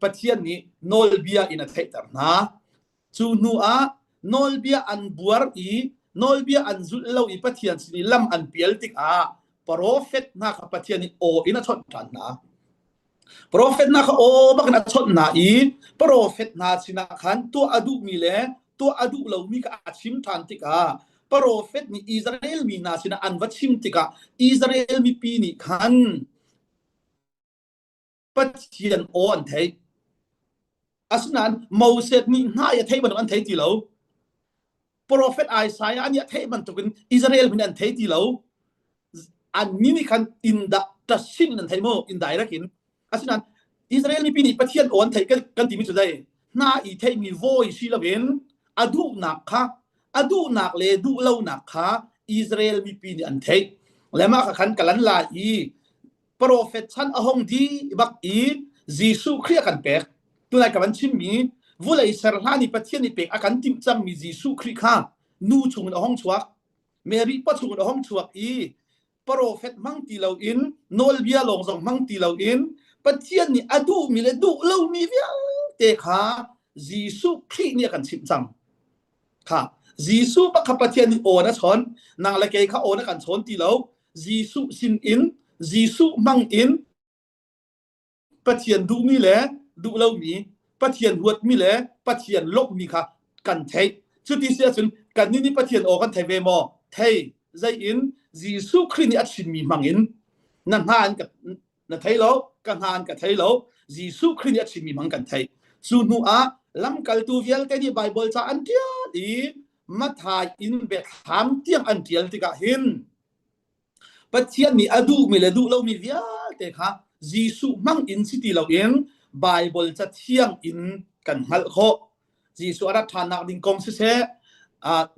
Pathian nih nawlbia in a theihter hna. Cu hnu ah nawlbia an buar i nawlbia an zulh lo i Pathian sin i lam an pial tikah profet hna kha Pathian nih aw in a chawnh ṭhan hna. Profet hna kha aw bak in a chawnh hna i profet hna sinah khan tuah a duhmi le tuah a duh lomi kha a chim ṭhan tikah profet nih Israel mi hna sinah an va chim tikah Israel mipi nih khan Pathian aw an theih. Asinain Moses nih hna i a thei bantuk an thei ti lo. Profet Isaiah nih a theih bantukin Israel min an thei ti lo. Annih nih khan indah ṭasin an thei mu indirect in. Asinain Israel mipi nih Pathian aw an theih kan timi cu zei? Hna i theihmi voice si loin a duhnak kha a duhnak le duhlonak kha Israel mipi nih an theih. Le mah kha khan ka lan lai i profet chan a hong di bak i Jesuh Khrih a kan pek. Tunai ka van chimmi vulei ser hlan i Pathian i pek a kan timh cangmi Jesuh Khrih kha nu chungin a hong chuak. Mary pa chungin a hong chuak i profet hmang ti loin nawlbia lawng zong hmang ti loin Pathian nih a duhmi le duh lomi vialte kha Jesuh Khrih nih a kan chimh cang. Kha Jesuh bak kha Pathian nih aw na chawn nang le kei kha aw na kan chawn ti lo Jesuh sin in Jesuh hmang in Pathian duhmi le duh lomi Pathian huatmi le Pathian lawmhmi kha kan theih cuti si ahcun kannih nih Pathian aw kan thei ve maw thei zei in Jesuh Khrih nih a chimmi hmang in na hna in na thei lo ka hna an ka thei lo Jesuh Khrih nih a chimmi hmang kan theih cu hnu ah lamkaltu vialte nih Baibal ca an ṭial i Mathai in Biathlam tiang an ṭial tikah hin Pathian nih a duhmi le duh lomi vialte kha Jesuh hmang in si ti loin Baibal cathiang in kan hngalh khawh Jesuh a rat ṭhannak ding kong siseh,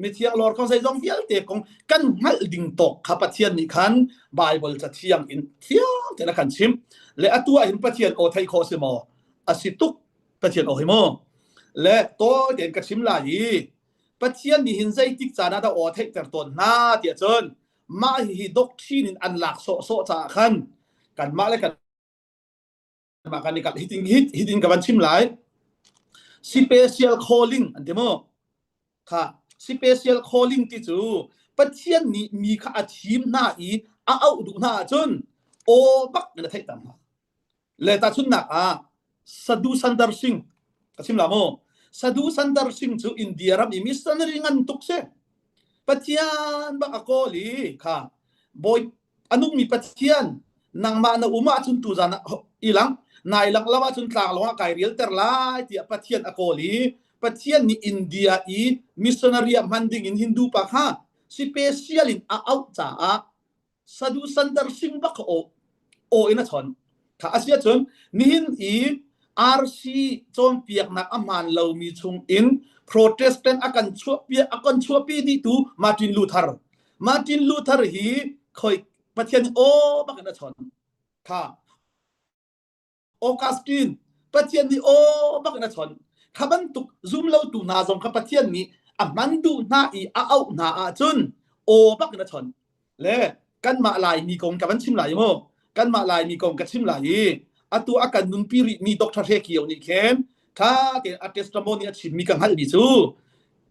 mithiang lawr kong zeizong vialte kong kan hngalh ding tawk kha Pathian nih khan Baibal cathiang in thiang tein a kan chimh. Le atu ah hin Pathian aw theih khawh si maw? A si tuk Pathian aw hi mu. Le tawi tein ka chim lai i Pathian nih hin zeitik caan ah dah aw theihter tawn hna tiah cun mah hihi doctrine in an lak sawhsawh caah khan kanmah le kan mah kan i hitin hitin ka van chim lai special calling an ti mu kha special calling ti cu pathian nih mi kha a thim hna i a auh duh hna ahcun aw bak in a theih tam hna le tahchunnak ah Sadhu Sandar Singh ka chim la mu Sadhu Sandar Singh cu India ram i missionary ngan tuk si Pathian bak a kawl i kha bawi a nungmi Pathian nangmah na um ahcun tuzan ah i lang nai lang lo ahcun tlanglawng ah kai rialter lai tiah Pathian a kawl i Pathian nih India i missionary ah hman ding in Hindu pa kha special in a auh caah Sadhu Sandar Singh bak kha aw aw in a chon kha a si ahcun nihin i RC cawnpiaknak a hmaan lomi chung in Protestant a kan chuahpi a kan chuahpi dihtu Martin Luther Martin Luther hi khoi Pathian aw bak in a chon kha Augustine Pathian nih aw bak in a chon kha bantuk zum lotu hna zong kha Pathian nih a hman duh hna i a auh hna ahcun aw bak in a chon le kanmah Laimi kong ka van chim lai mu kanmah Laimi kong ka chim lai i atu a kan nunpi rihmi Dr. Hre Kio nih khin tha tein a testimony a chimmi ka hngalhmi cu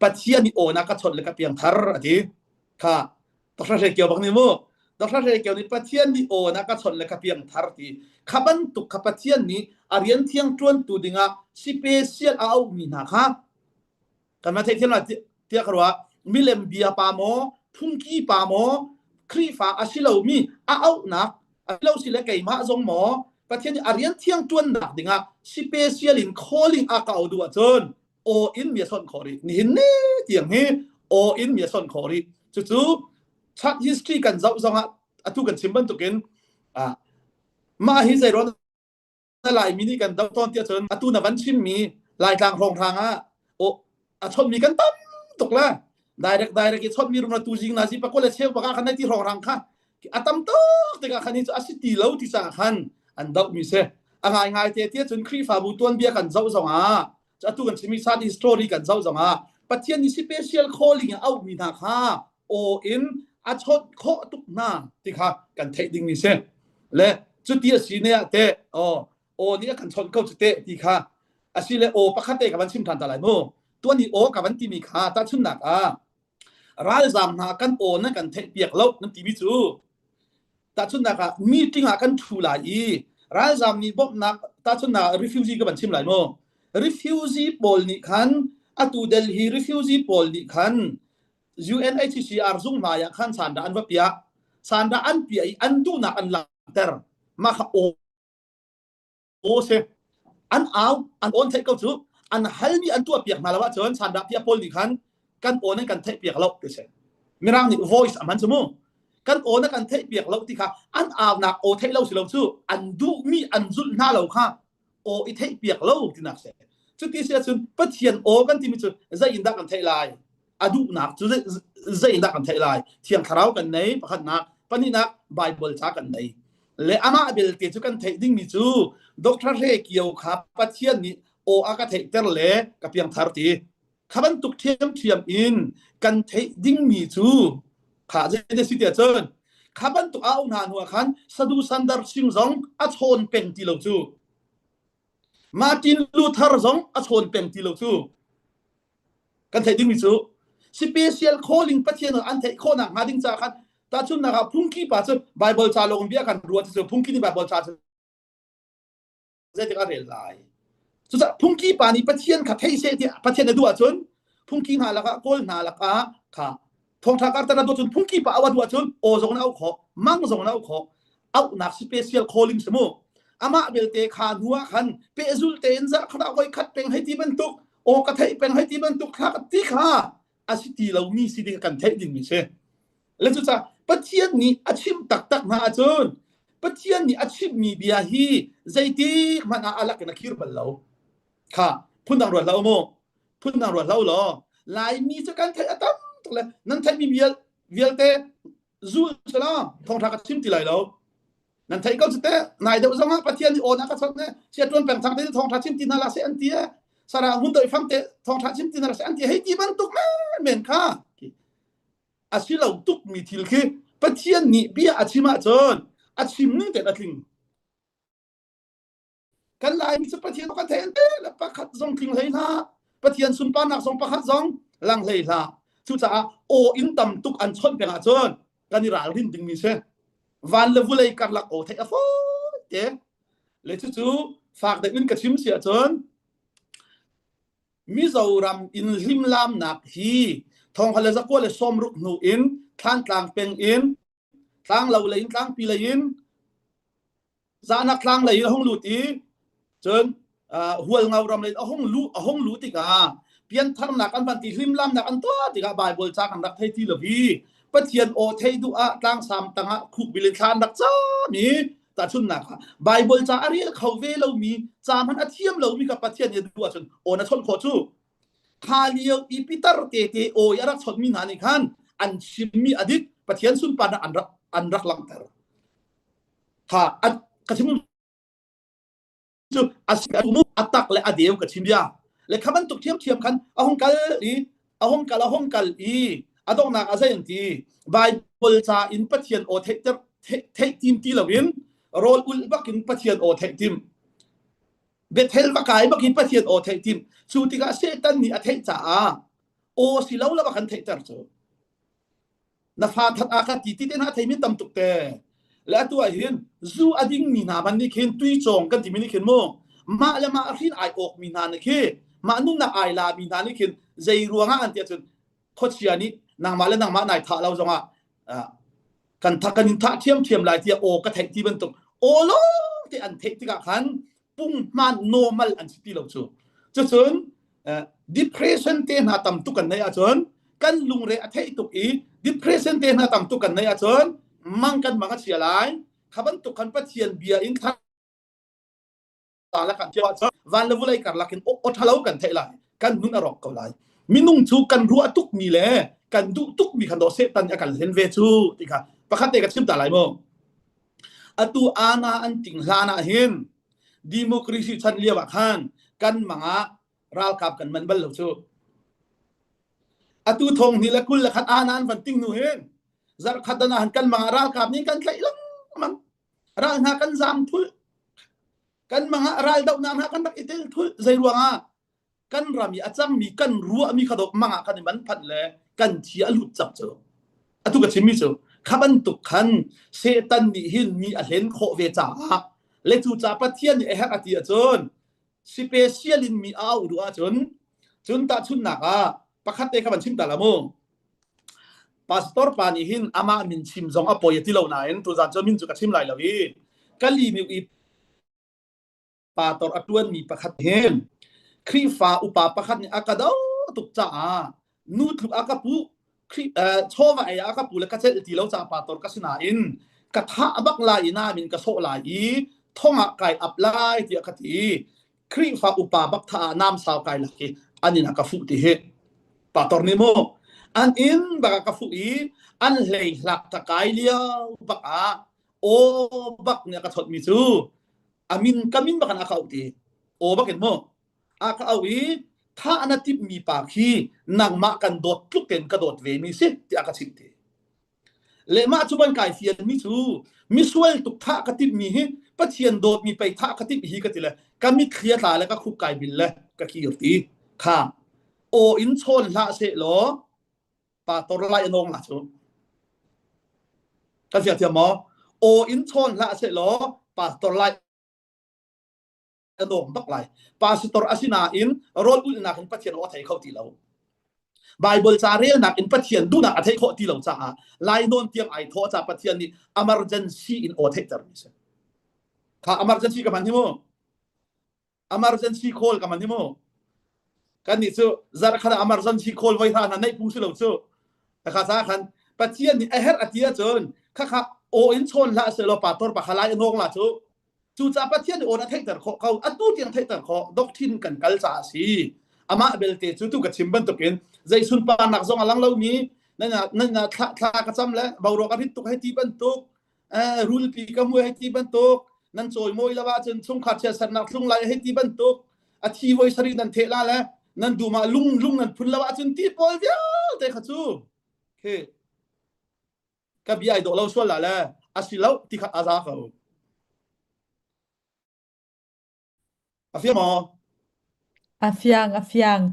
Pathian nih aw na ka chawnh le ka piangthar a ti kha Dr. Hre Kio bak nih mu Dr. Hre Kio nih Pathian nih aw na ka chawnh le ka piangthar ti kha bantuk kha Pathian nih a rian thiang ṭuantu dingah special a auhmi hna kha kan ma theithiam la tiah ka ruah milem bia pa maw phungki pa maw Khrihfa a si lomi a auhnak a lo si le keimah zong maw Pathian nih a rian thiang ṭuannak dingah special in calling a ka au duh ahcun aw in mi a son khawh rih nihin ni tiang hi aw in mi a son khawh rih cucu church history kan zoh zongah atu kan chim bantukin ah mah hi zei ruang Laimi nih kan doh tawn tiah cun atu na van chimmi Laitlang hrawnghrang ah aw a chonmi kan tam tuk le direct direct i chonmi rum tu jing na si pakul le cheu baka khan ti hrawnghrang kha a tam tuk tikah khan hi cu a si ti lo ti caah khan an doh mi si a ngai ngai te tiah cun Khrihfabu tuanbia kan zoh zong ah atu kan chimmi sadi story kan zoh zong ah Pathian nih special calling a auhmi hna kha aw in a chawnh khawh tuk hna ti kha kan theih ding mi si le cuti a si ne ah teh aw aw nih a kan chawnh ko cu teh ti kha asile aw pakhat te ka van chim ṭhan ta lai mu tuan i aw ka van timi kha tahchunhnak ah ralzaam hna kan aw nan kan theih piak lo nan timi cu tahchunhnak ah meeting ah kan ṭhu lai i ralzaam nih bawmhnak tahchunhnak ah refugee ka van chim lai mu refugee pawl nih khan atu Delhi refugee pawl nih khan UNHCR zung hmai ah khan sandah an va piah sandah an piah i an duhnak an langhter mah kha aw si an au an awn theih ko cu. An halmi an tuah piak hna lo ahcun sandah piah pawl nih khan kan aw nan kan theih piak lo ti si. Mirang nih voice a hman cu mu. Kan aw na kan theih piak lo ti kha an aunak aw theih lo si lo cu an duhmi an zulh hna lo kha aw i theih piak lo tinak si. Cuti si ahcun Pathian aw kan timi cu zei in dah kan theih lai? A duhnak cu zei in dah kan theih lai? Thiang Thlarau kan nei pakhatnak, pahnihnak Bible ca kan nei. Le amah belte cu kan theih dingmi cu Dr. Hre Kio kha Pathian nih aw a ka theihter le ka piangthar ti. Kha bantuk ṭhiamṭhiam in kan theih dingmi cu kha zei si tiah cun kha bantuk a hna hnu ah khan Sadu Sandar Singh zong a chawn peng ti lo cu. Martin Luther zong a chawn peng ti lo cu. Kan theih dingmi cu special calling Pathian an theih khawhnak hnga ding caah khan tahchunhnak ah phungki pa cu Bible ca lawng bia kan ruat cu phungki nih Bible ca cu zeitik a rel lai. Cucaah phungki pa nih Pathian kha thei seh tiah Pathian a duh ahcun phungki hna lakah kawl hna lakah kha thawngṭha karter a duh cun phungki pa au a duh ahcun aw zong na auh khawh mang zong na auh khawh auhnak special calling si mu amah belte kha hnu ah khan pehzul tein zarh khat ah voi khat peng hei ti bantuk aw ka theih peng hei ti bantuk thla ka ti kha a si ti lomi si ding kan theih dingmi si le cucaah Pathian nih a chimh taktak hna ahcun Pathian nih a chimhmi bia hi zeitik hmanh ah a lak in a khir bal lo kha phundang ruat hlah mu phundang ruat hlah law Laimi cu kan theih a tam tuk le nan theihmi vial vialte zul selaw thawngṭha ka chim ti lai lo Nan theih ko cu teh nai deuh zong ah Pathian nih aw na ka chawnh ne sia tuan peng thang te thawngtha chim ti hna la se an ti e sara hun doi fam te thawngtha chim ti hna la se an ti hei ti bantuk men men kha a si lo tuk mi thil khi Pathian nih bia a chim ahcun a chim ning tein a tling Kan Laimi cu Pathian kan thei an te le pakhat zong tling hlei hlah. Pathian sunparnak zong pakhat zong lang hlei hlah. Cucaah aw in tam tuk an chawnh peng ahcun kan i ralrin dingmi si. Van le vulei karlak aw theih a fawi te. Le cucu fak deuh in ka chim si ahcun Mizoram in hlimlamnak hi thonghal le zakua le sawmruk hnu in Thlantlang peng in tlanglo lei in tlangpi lei in zahnak tlang lei in a hung lut i cun hualngo ram lei a hung lu a hung lu tikah piantharnak an van ti hlimlamnak an tuah tikah Bible ca kan rak thei ti lo hi Pathian aw thei duh ah tlangsam tangah khuk bil in thla an rak cam i tahchunnak ah Bible ca a rel kho ve lomi ca hmanh a thiam lomi kha Pathian nih a duh ahcun aw na chawnh khawh cu kha lio i pitar te te aw i a rak chawnhmi hna nih khan an chimmi a dik Pathian sunparnak an rak an rak langhter kha ka chim cu a si a tak le a deu ka chim bia le kha bantuk thiamthiam khan a hung kal i a hung kal a hung kal i a donghnak a zei an ti Bible ca in Pathian aw theihter theih tim ti loin rawl ulh bakin Pathian aw theih tim Bethel va kai bakin Pathian aw theih tim cu tikah Satan nih a theih caah aw si lo la kan theihter cu na fa that a ka ti ti te hna theimi tam tuk te le atu ah hin zu a ding mi hna man nih khin tui cawng kan timi nih khin mu mah le mah hrin ai awk mi hna nih khi mah nunnak ai la mi hna nih khin zei ruangah an ti ahcun khuachia nih nangmah le nangmah nai thah lo zongah kan tha kan in thah thiam thiam lai tiah aw ka theih ti bantuk aw lawng te an theih tikah khan punghman normal an si ti lo cu cucun depression te hna tam tuk kan neih ahcun kan lungre a theih tuk i depression te hna tam tuk kan neih ahcun mang kan mang a chia lai kha bantuk khan Pathian bia in thla la kan thiam ahcun van le vulei karlak in aw ṭhalo kan theih lai kan nun a rawk ko lai minung cu kan ruah tuk mi le kan duh tuk mi khan dawh Satan a kan hlen ve cu ti kha pakhat te ka chim ta lai mu Atu ana an ting hlan ah hin democracy chan lio ah khan kan mang ah ralkap kan man bal lo cu. Atu thong ni le 21 ana an van ting nu hin zarhkhat dan ah han kan mang ah ralkap nih kan tlaih lengmang. Ral hna kan zam thul. Kan mang ah ral dohnak hna kan rak i tel thul. Zei ruangah kan ram i a cangmi kan ruahmi kha dok mang ah kan i man phanh le kan thi a lut cak cu atu ka chimmi cu kha bantuk khan Satan nih hin mi a hlen khawh ve caah le cu ca Pathian nih a herh a ti ahcun special in mi a auh duh ahcun cun tahchunhnak ah pakhat te kha van chim ta la mu pastor pa nih hin amah min chim zong a poi a ti lo nain tuzan cu min cu ka chim lai lo i ka li i pastor a ṭuanmi pakhat hin. Khrihfa upa pakhat nih a ka do tuk caah nu tluk a ka puh chawva ei ah ka pu le ka celh ti lo ca pastor ka si nain ka thah bak lai i namin ka sawh lai i thong ah kai ap lai tiah ka ti Khrihfa upa bak tha ah nam sau kai lak i an in a ka fuh ti hi pastor nih mu an inn bak a ka fuh i an hlei hlak ka kai lio bak ah aw bak nih a ka chawt mi cu amin ka min bak in a ka auh ti aw bak in mu a ka auh i thah na timhmi pa khi nangmah kan dawt tluk tein ka dawt ve mi si tiah ka chimh ti le mah cu ban kai fian mi cu misual tuk thah ka timh mi hi Pathian dawt mi pei thah ka timh hi ka ti le ka mitthli a tla le ka khuk kai bil le ka kir ti kha aw in chawn hlah seh law pa tor lai anong la cu ka fiang thiam maw aw in chawn hlah seh law pastor lai a dawm bak lai pastor asinain rawl ulhnak in Pathian aw a thei kho ti lo Bible ca relnak in Pathian duhnak a thei khawh ti lo caah lainawn tiang ai thawh ca Pathian nih emergency in aw theihter mi si kha emergency ka hman hi mu emergency call ka hman hi mu kan nih cu zarh khat ah emergency call voi hra hna neih phung si lo cu kha ca khan Pathian nih a herh a ti ahcun kha kha aw in chawn hlah selaw pastor pa kha lai a nawng la cu Cucaah Pathian nih awn a theihter khawh ko. Atu tiang theihter khawh. Doctrine kan kal caah a si. Amah belte cu tu ka chim bantukin zei sunparnak zong a lang lomi nan nan thla thla ka cam le boruak a rit tuk hei ti bantuk eh, rulpi ka mui hei ti bantuk nan cawimawi lo ahcun chungkhar chiatsernak thlung lai hei ti bantuk a thi voi sarih nan theh la le nan dum ah lung lung nan phun lo ahcun ti pawl vialte kha cu khi ka bia ai dawh lo sual la le a si lo ti kha a za ko a fiang maw A fiang, a fiang.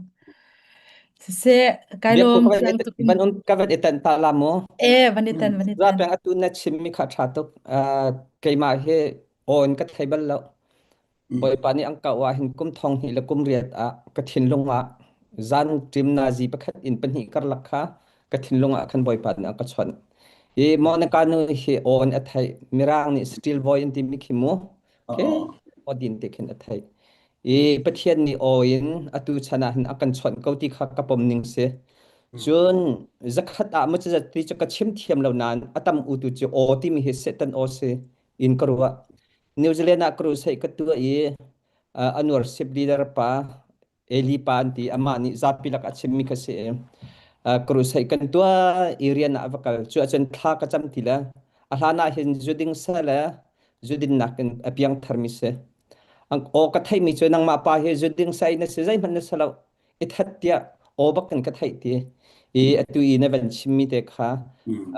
Siseh, kai Biakku lawm ka van fiang i tuk in. van un ka van i tan ta la mu. E, van i tan, van i Za tan. peng atu na chim mi kha tha tuk. Uh, keimah hi awn ka thei bal lo. Bawipa nih an kauh ah hin kum thong hnih le kum riat ah ka thinlung ah zan ṭim nazi pakhat in pahnih karlak kha ka thinlung ah khan Bawipa nih a ka chawnh. Hi Monica nu hi awn a theih. Mirang nih still voice an timi khi mu. Okay. Aw din te khin a theih. I Pathian nih aw in atu chan ah hin a kan chawnh ko ti kha ka pom ning si. Cun zakhat ah maw cazat ti cu ka chim thiam lo nain a tam u tu cu aw timi hi Satan aw si in ka ruah. New Zealand ah crusade ka tuah i uh, an worship leader pa Eli pa an ti amah nih zapi lak a chimmi kha si i uh, crusade kan tuah i rian ah a va kal cu ahcun thla ka cam ti le a hlan ah hin zu ding sa le zu dinnak in a piang tharmi si ang aw ka theihmi cu nangmah pa hi zu ding sai na si zeihmanh na si lo i that tiah aw bak in ka theih ti i atu i na van chimmi te kha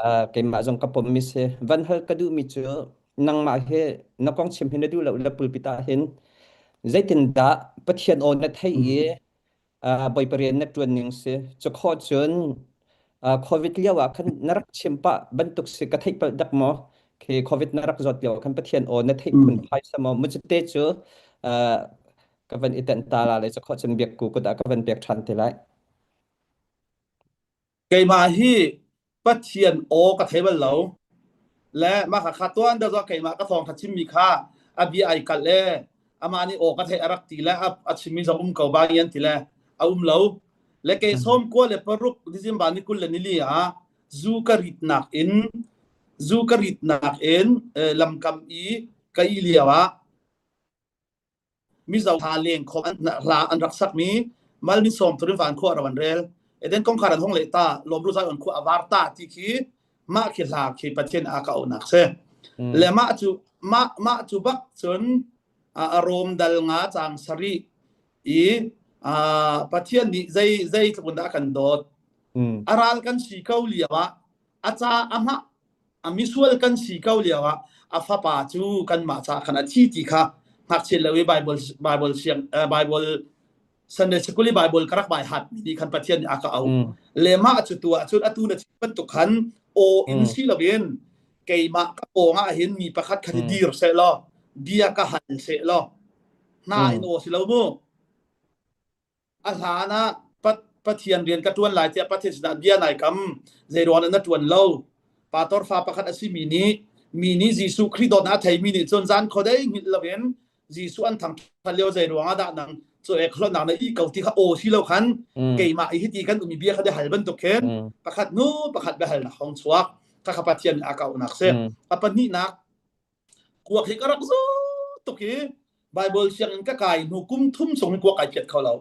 uh, keimah zong ka pommi si van hal ka duhmi cu nangmah hi na kong chim hi na duh lo le pulpit ah hin zeitindah Pathian aw na theih i uh, Bawipa rian na ṭuan ning si cu khawh cun uh, COVID lio ah khan na rak chim pah bantuk si ka theih palh dak maw khi COVID na rak zawt lio khan Pathian aw na theih phun phai sa maw mucite cu uh, ka van i tenh ta la le cu khawh cun biak ku kut ah ka van pek ṭhan te lai Keimah hi Pathian aw ka thei bal lo. Le mah kha kha tuan deuh zawh keimah ka thawngtha chimmi kha a bia ai kalh le amah nih aw ka theih a rak ti le a, a chimmi zong um ko ba an ti le a um lo. Le kei sawm kua le paruk December ni 20 le nili ah zu ka ritnak in zu ka ritnak in eh, lamkam i ka i lio ah Mizo hla leng khom an hla an rak sakmi malmin sawm turin van khua ro an rel eden kongkhar an hong le ta lawmru zai on khua avar ta ti khi mah khi hla khi pathian a ka onak se le mah cu mah mah cu bak cun a rom dal nga chang sari i pathian nih zei zei tluk dah kan dawt a ral kan si ko lio ah a ca a hmah a misual kan si ko lio ah a fapa cu kanmah ca khan a thi ti kha ngakchia lo i Bible Bible siang Bible Sunday School i Bible ka rak bai hat mi nih khan Pathian nih a ka auh le mah cu tu ah cun atu na chim bantuk khan aw in si loin keimah ka pawng ah hin mi pakhat khat i dir seh law bia ka hal seh law hna in aw si lo mu A hlan ah Pathian rian ka ṭuan lai tiah Pathian sinah bia nai kam. Zeiruang dah na ṭuan lo? Pastor fa pakhat a simi nih mi nih Jesuh Khrih dawtnak a theimi nih cun zan khuadei hngilh loin Jesuh an thangṭhat lio zeiruang ah dah nang Cu ek hlonnak na i ko ti kha aw si lo khan keimah i hiti kan umi bia kha de hal bantuk khin pakhat nu pakhat biahal nak hong chuak kha kha Pathian a kaunak si. A pahnihnak kuak hi ka rak zu tuk i Bible sianginn ka kai hnu kum thum chung kuak kai phiat kho lo.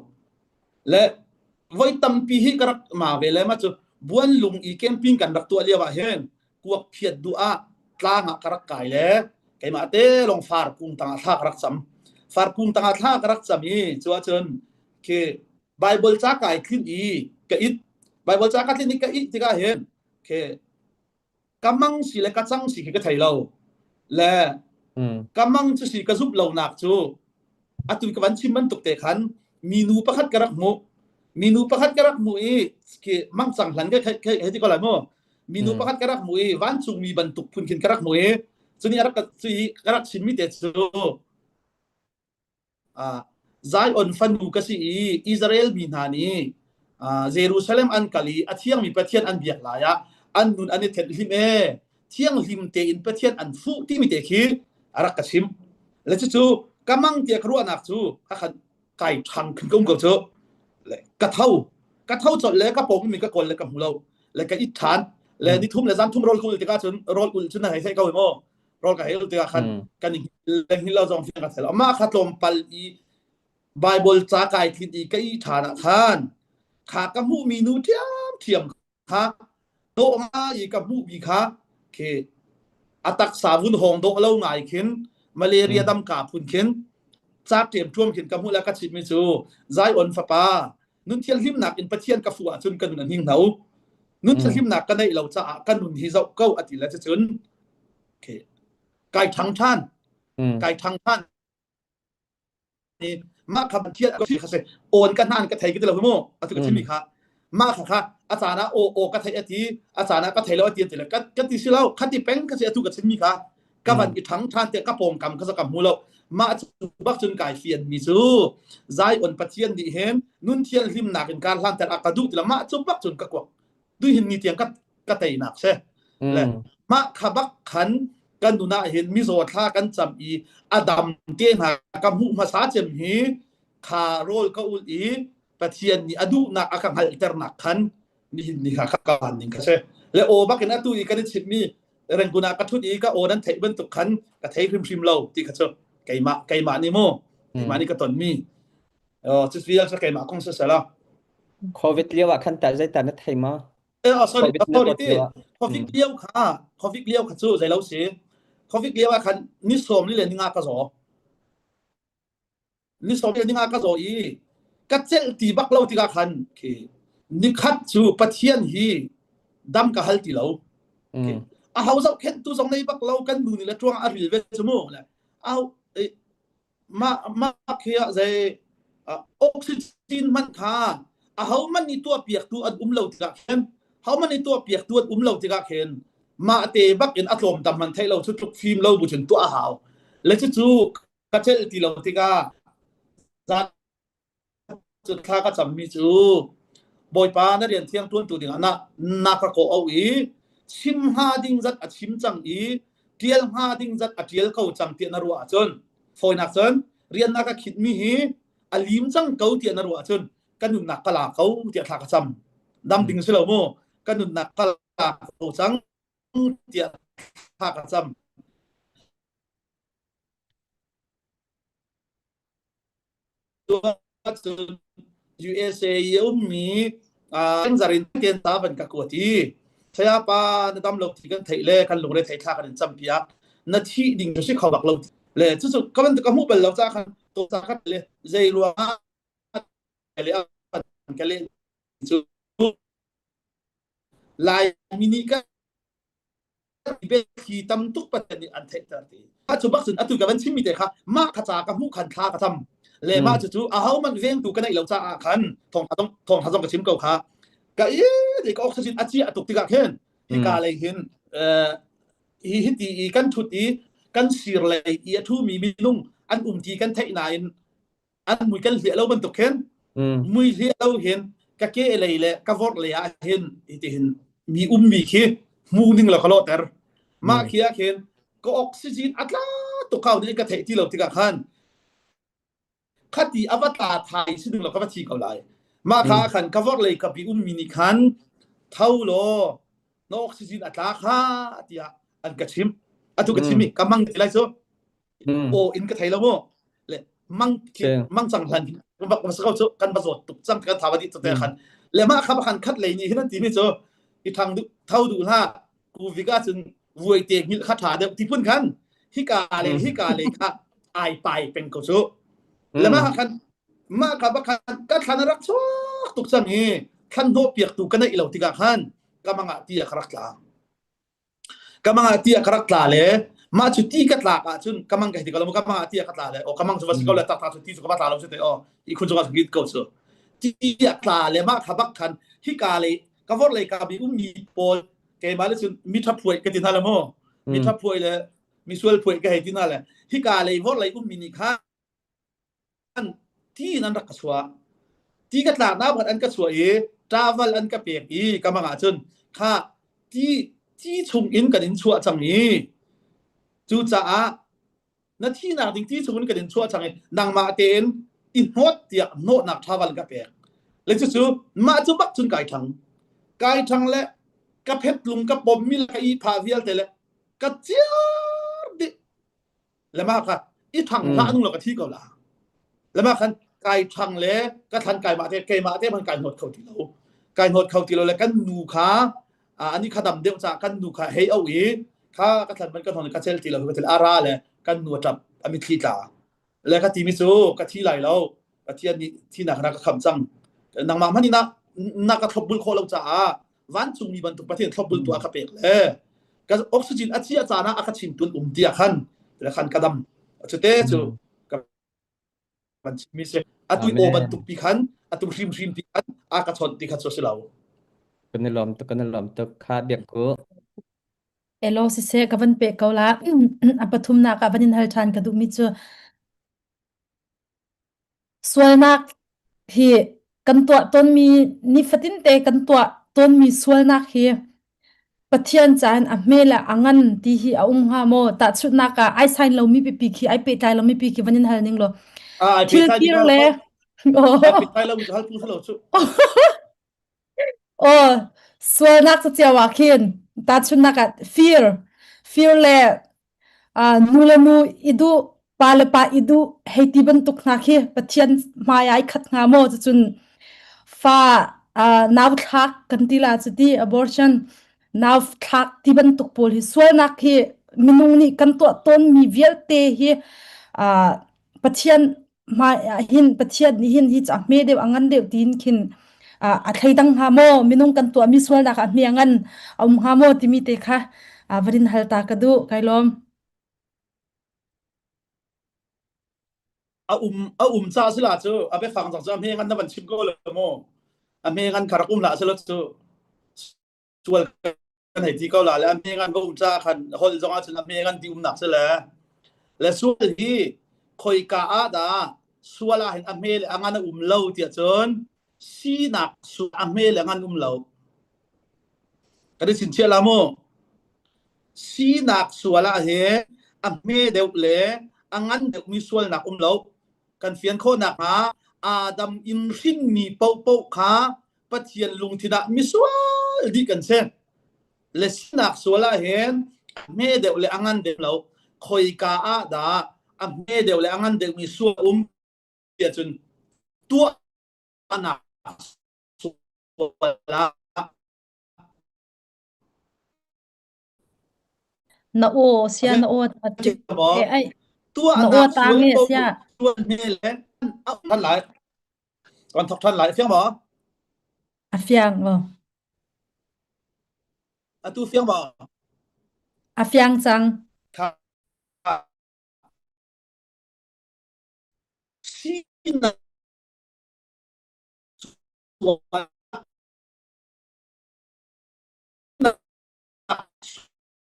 Le voi tampi hi ka rak ma ve le ma cu buan lung i camping kan rak tuah lio ah hin kuak phiat duh ah tlang ah ka rak kai le keimah te lawng far kung tangah thla ka rak cam. Far kung tangah thla ka rak cam i cu ahcun khi Bible ca kai thlin i ka it. Bible ca ka thlin i ka it tikah hin khi ka mang si le ka cang si khi ka thei lo. Le ka mang cu si ka zumh lonak cu atu ka van chim bantuk te khan minu pakhat ka rak hmuh. Minu pakhat ka rak hmuh i khi mang cang hlan ka hei ti ko lai mu. Minu pakhat ka rak hmuh i vancungmi bantuk phun khin ka rak hmuh i cuni a rak cu i ka rak chimmi te cu Zion fanu ka si i Israel mi hna nih Jerusalem an kal i a thiangmi Pathian an biak lai ah an nun an i thenh hlim ee thianghlim tein Pathian an fuh timi te khi a rak ka chim le cucu ka mang tiah ka ruahnak cu ka khan kai ṭhang khin ka um ko cu le ka tho ka tho colh le ka pawng mi ka kawl le ka hmu lo le ka it ṭhan le ni thum le zan thum rawl ka ul tikah cun rawl ul cun na hei theih ko maw rawl ka hei ul tikah khan kan i le hngil lo zong fiang ka thei lo amah kha tlawmpal i Bible ca kai thlin i ka i ṭhan ah khan kha ka hmuhmi nu ṭhiamṭhiam kha dawh ngai i ka hmuhmi kha khi a taksa vun hawng dawh lo ngai khin malaria dam ka phun khin ca ṭemṭuam khin ka hmuh le ka chimmi cu Zion fapa nun thianghlimnak in Pathian ka fuh ahcun ka nun a hninghno nun thianghlimnak ka neih lo caah ka nun hi zoh ko a ti le cucun kai ṭhang ṭhan kai ṭhang ṭhan mah kha Pathian kha si awn ka hnan ka thei ka ti lo mu atu ka chimmi kha mah kha kha a caan ah aw aw ka thei ati a caan ah ka thei lo ati ti le ka ka ti si lo khati peng ka si atu ka chimmi kha ka van i ṭhang ṭhan te ka pawngkam kha ka hmu lo mah cu bak cun kai fian mi cu Zion Pathian nih hin nun thianhlimnak in kar hlan ter a ka duh ti lo mah cu bak cun ka kuak duhin ni tiang ka ka teinak se le mah kha bak khan kan nun ah hin mizaw thla kan cam i a dam te hna ka hmuh hmasa cem hi kha rawl ka ul i Pathian nih a duhnak a ka hngalhternak khan nihin ni kha ka van ning kha si le aw bak in atu i kan i chimmi Rangoon ah ka thut i ka aw nan theih bantuk khan ka thei hrimhrim lo ti kha cu keimah keimah nih mu keimah nih ka tonmi cu vial cu keimah kong sisela Covid lio ah khan tah zeitan na thei ma? Eh, oh, sorry, sorry, ti. Covid lio kha, Covid lio kha cu zei lo si. Covid lio ah khan ni sawm li le ni nga ka zaw. Ni sawm li le ni nga ka zaw i ka celh ti bak lo tikah khan khi nikhat cu Pathian hi dam ka hal ti lo. A ho zohkhenh tu zong nei bak lo kan nu nih le tuang a ril ve cu mu. Le au mah mah khi ah zei oxygen hmanh kha aho man nih tuah piaktu an um lo tikah khin ho man nih tuah piaktu an um lo tikah khin mah te bak in a tlawm tam man theih lo cu tluk fim lo bu cun tuah a hau le cucu ka celh ti lo tikah zan cu thla ka cammi cu Bawipa na rian thiang ṭuantu dingah na na ka kawh auh i chim hnga ding zat a chim cang i ṭial hnga ding zat a ṭial ko cang tiah na ruah ahcun fawinak cun rian na ka khitmi hi a lim cang ko tiah na ruah ahcun ka nunnak ka la ko tiah thla ka cam dam ding si lo mu ka nunnak ka la ko cang tiah thla ka cam Cun USA i a ummi zarin ten ta van ka kuat i saya pa na dam lo ti kan theih le kan lungre thei thla kan in cam piak na thih ding cu si kho bak lo le cucu ka van ka hmuh bal lo ca khan to ca khat le zei ruangah le ka le cu Laimi nih kan biathli tam tuk Pathian nih an theihter ti. A cu bak cun atu ka van chimmi te kha mah kha ca ka hmuh khan thla ka cam. Le mah cu cu aho man vengtu ka neih lo caah khan thawngtha zong thawngtha zong ka chim ko kha. Ka i ti ka oxygen a chia tuk tikah khin hika lei hin hi hiti i kan thut i kan sir lei i a thumi minung an um ti kan theih nain an mui kan hliah lo bantuk khin mui hliah lo hin ka ke lei le ka vorh lei ah hin hin mi ummi khi hmu ning lo ka lawhter mah khi ah khin ka oxygen a tla tuk kau nih ka theih ti lo tikah khan. Khati a va tla thai si ding lo ka va thi ko lai. Mah kha khan ka vor lei ka bi ummi nih khan tho law na oxygen a tla kha tiah an ka chim. Atu ka chim i ka mang ti lai cu. Aw in ka thei lo mu. Le mang mang cang hlan bak va ko cu kan va zawt tuk cang kan tha va dih te khan. Le mah kha khan khat lei nih hin an ti mi cu i thang du tho du hlah ku vika cun vuai te hngilh kha ṭha deuh ti phun khan hika le hika le kha ai pai peng ko cu le mah khan mah kha ba khan ka thlan a rak chuak tuk cang i thlan hnawh piak tu ka neih lo tikah khan ka mangah ti a ka rak tla ka mangah ti a ka rak tla le mah cu ti ka tlak ahcun ka mang ka hei ti ko lo ka mangah ti a ka tla le o ka mang cu va si ko le tak tak cu ti cu ka va tla lo si te o i khun cu ka git ko cu ti a tla le mah kha bak khan hika le ka vor lei ka bi ummi pawl keimah le cun mi ṭha phuai ka ti hna le mu mi ṭha phuai le mi sual phuai ka hei ti hna le hika lei vor lei ummi nih khan ti in an rak ka chuah ti ka tlak nak an ka chuah i travel an ka pek i ka mang ah cun kha ti ti chung in kan in chuah cang i cucaah na thihnak ding ti chungin kan in chuah cang i nangmah tein i hnawt tiah hnawhnak ṭhaval ka pek le cucu mah cu bak cun kai ṭhang kai ṭhang le ka phet lung ka pom mi le ka i pha vialte le ka ciar dih le mah kha i ṭhang hlah nung lo ka thi ko la le mah khan kai ṭhang le ka thlan kai mah te keimah te man kai hnawt kho ti lo kai hnawt kho ti lo le kan nu kha ani kha dam deuh ca kan nu kha hei au i kha ka thlan man ka thon ka cel ti lo ka cel ara le kan nu a ṭap a mitthli tla le ka ti mi cu ka thi lai lo Pathian nih thinak na ka kham cang nangmah hmanh na na ka thlopbul khawh lo caah vancungmi bantuk Pathian thlopbul tu a ka pek le ka oxygen a chia caan ah a ka chim tun um tiah khan le khan ka dam cute cu ka van chimmi si atu aw bantuk pi khan atu hrim hrim pi khan a ka chawnh ti kha cu si lo Kan i lawm tuk kan i lawm tuk kha biak ku. Elo siseh ka van pek ko la. A pathumnak ah van in hal ṭhan ka duhmi cu sualnak hi kan tuah tawnmi nifatin te kan tuah tawnmi sualnak hi Pathian cain a hme le a ngan ti hi a um hnga maw? Tahchunhnak ah ai sign lomi pipi khi ai pehtlai lomi pi khi van in hal ning law. Ah, ai Thil pehtlai kir mi le ai pehtlai lo mi hal tu lo cu. Aw, sualnak cu cio ah khin tahchunhnak ah fir, fir le uh, nu le nu i duh, pa le pa i duh hei ti bantuk hna khi Pathian hmai ai khat hnga maw? Cucun fa uh, nau thlak kan ti la cu ti abortion nau thlak ti bantuk pawl hi sualnak hi minung nih kan tuah tawnmi vialte hi uh, Pathian hmai ah hin Pathian nih hin hi cu a hme deuh a ngan deuh tiin khin a thleidang hnga maw minung kan tuahmi sualnak ah hme a ngan a um hnga maw timi te kha va rin hal ta ka duh kai lawm a um a um ca sila cu a biafang cang cu a hme ngan na van chim ko lo maw a hme ngan kha rak um la sila cu sual kan hei ti ko la le a hme ngan va um ca khan holh zong ah cun a hme ngan ti umnak si le le sual hi khoika ah dah sual ah hin a hme le a ngan a um lo tiah cun sinak sual a hme le ngan um lo kan i chingchiah la mu sinak sual ah he a hme deuh le a ngan deuh mi sualnak um lo kan fian khawh nakhnga Adam in hrinmi paohpaoh kha Pathian lungthin ah misual dih kan si. Le sinak sual ah hin a hme deuh le a ngan deuh lo. Khoika ah dah a hme deuh le a ngan deuhmi sual um tiah cun tuahnak sual ah Na aw sia na aw ṭik e ai na aw tuahnak tang sual e ko sia sual hme le a um lai kan thok ṭhan lai fiang maw a fiang maw atu fiang maw a fiang cang kha sinak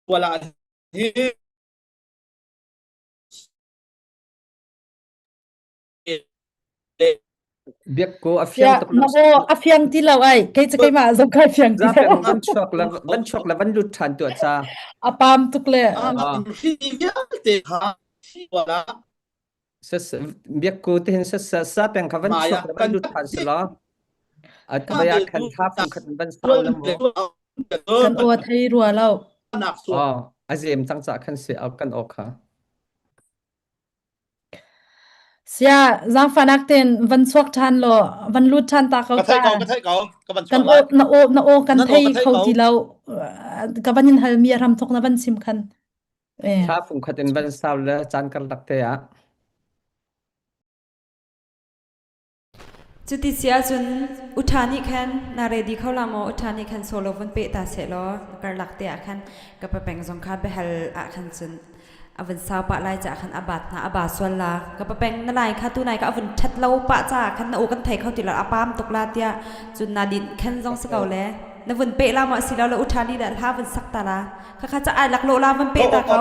sual ah hi Biak ko a fiang Ya, tuk na aw a fiang ti lo ai. Kei cu keimah zong kai fiang ti Zapi lo. van chuak la van chuak la van lut ṭhan tuah ca. A pam tuk le. Ah, hi vialte kha wala. Biakku tihin sa peng kha van chuak le van lut than si law a vei ah khan thla fung khat van sau la mu. Kan aw thei rua lo. Oh, a zem cang ca khan si kan aw kha. Sia zaangfahnak ten van chuak ṭhan law van lut ṭhan ta ko Ka thei ta. ko, ka thei ko. Ka van Kan chuak aw lai. na aw na aw kan Nan aw thei ka thei kho ko. ti lo. Ka van in halmi a hram thok na van chim khan. Eh. Thla fung khat in van sau le caan karlak te ah. Cuti si ahcun uṭha nih khan na ready kho la maw? Uṭha nih khan solo vun peh ta seh law karlak te ah khan ka papeng zong kha biahal ah khan cun a vun sau pah lai caah khan a baat hna a ba sual la. Ka papeng na lai kha tu nai ka a vun ṭhat lo pah caah khan na u kan thei kho ti lo a paam tuk la tiah cun na din khen zong si ko le na vun peh la maw asilo le uṭha nih dah hla vun sak ta la. Khakha ca ai laklawh la vun peh ta ko.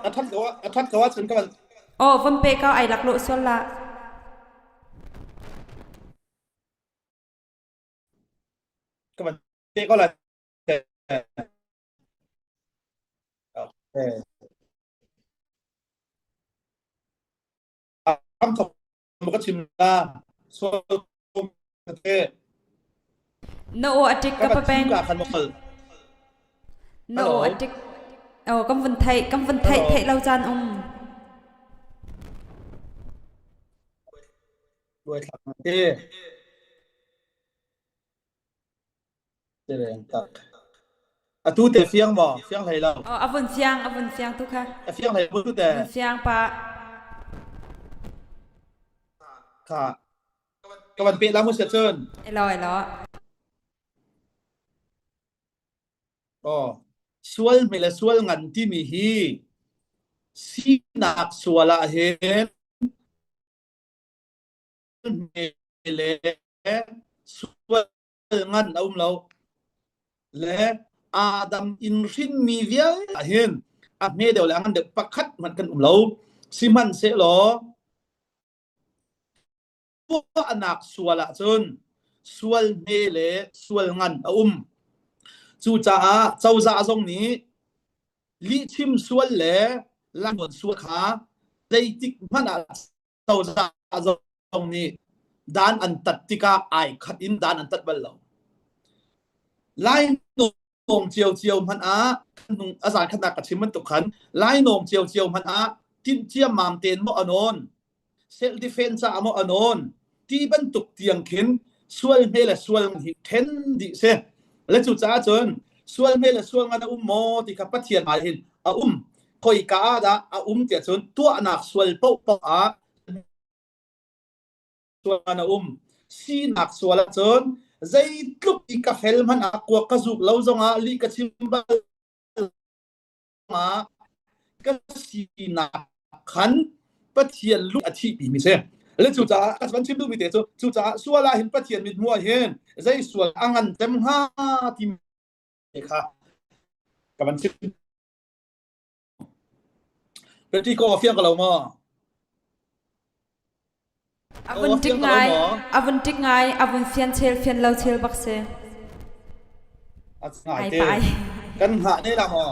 A ṭhat ko a ṭhat ko ahcun ka van Aw vun peh ko ai laklawh sual la. Ka van te ko lai. Okay. Am thok ka chim la sual te Na aw a tik ka ka van chim papeng. ka khan mo Na aw a Hello. tik. Oh, kan vun theih, kan vun theih Hello. theih lo caan um. Buai thlak te. Te reng tak. Atu te fiang maw? Fiang hlei lo. Oh, a vun fiang, a vun fiang tu kha. A fiang hlei bu tu te. Vun fiang pa. Kha. Ka van pe la mu se cun. Elo elo. Oh. Sual hme le sual ngan timi hi sinak sual ah hin le sual ngan a um lo le Adam in hrinmi vialte ah hin a hme deuh le a ngan deuh pakhat hmanh kan um lo sihmanhsehlaw tuahnak sual ahcun sual hme le sual ngan a um cucaah cozah zong nih lihchim sual le langon sual kha zeitik hmanh ah cozah zong nih dan an tat tikah ai khat in dan an tat bal lo. Lainawng ciocio hmanh ah a zan khatnak ka chim bantuk khan lainawng ciocio hmanh ah tinh ciammam tein maw a nawn self defense caah maw a nawn ti bantuk tiang khin sual hme le sual hi then dih si le cu caah cun sual hme le sual ngan a um maw ti kha Pathian hmai hin a um khoika ah dah a um tiah cun tuahnak sual paohpaoh ah sual ngan a um sinak sual ahcun zeitluk i ka fel hmanh ah kuak ka zuk lo zongah lih ka chim bal ah ka sinak khan Pathian lung a thihpi mi si. Le cucaah ka van chim duhmi te cu cucaah sual ah hin Pathian mit hmuh ah hin zei sual a ngan cem hnga timi kha ka van chim. Peti ko fiang ko lo maw? A vun tik ngai, a vun tik ngai, a vun fian chel fian lo chel bak si. Ai te. Kan hngah ne la maw?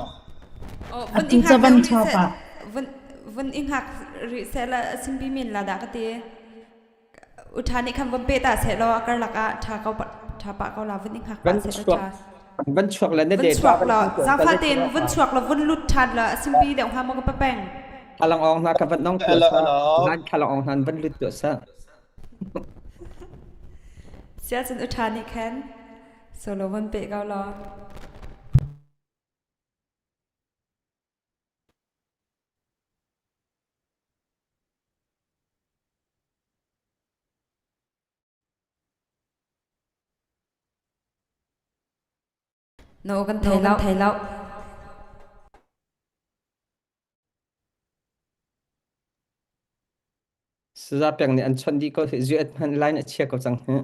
Oh, vun i hngak rih seh, vun vun i hngak rih seh la simpi min la dah ka ti. Utha nih khan vun pe ta seh law a karlak ah tha ko tha pa ko la vun i hngak pa seh la tha. Van chuak le na Vun chuak la zaangfah tein vun chuak la vun lut ṭhan la a simpi deuh hnga maw ka papeng. Thalang ong hna ka van nong tuah sa. Nan thalang ong hna van lut tuah sa. Sia cun u ṭha nih khan solo van pe ko law. No kan thei lo. Thei lo. Saza peng nih an chawnh dih ko hi zuat hmanh line a chia ko cang hi.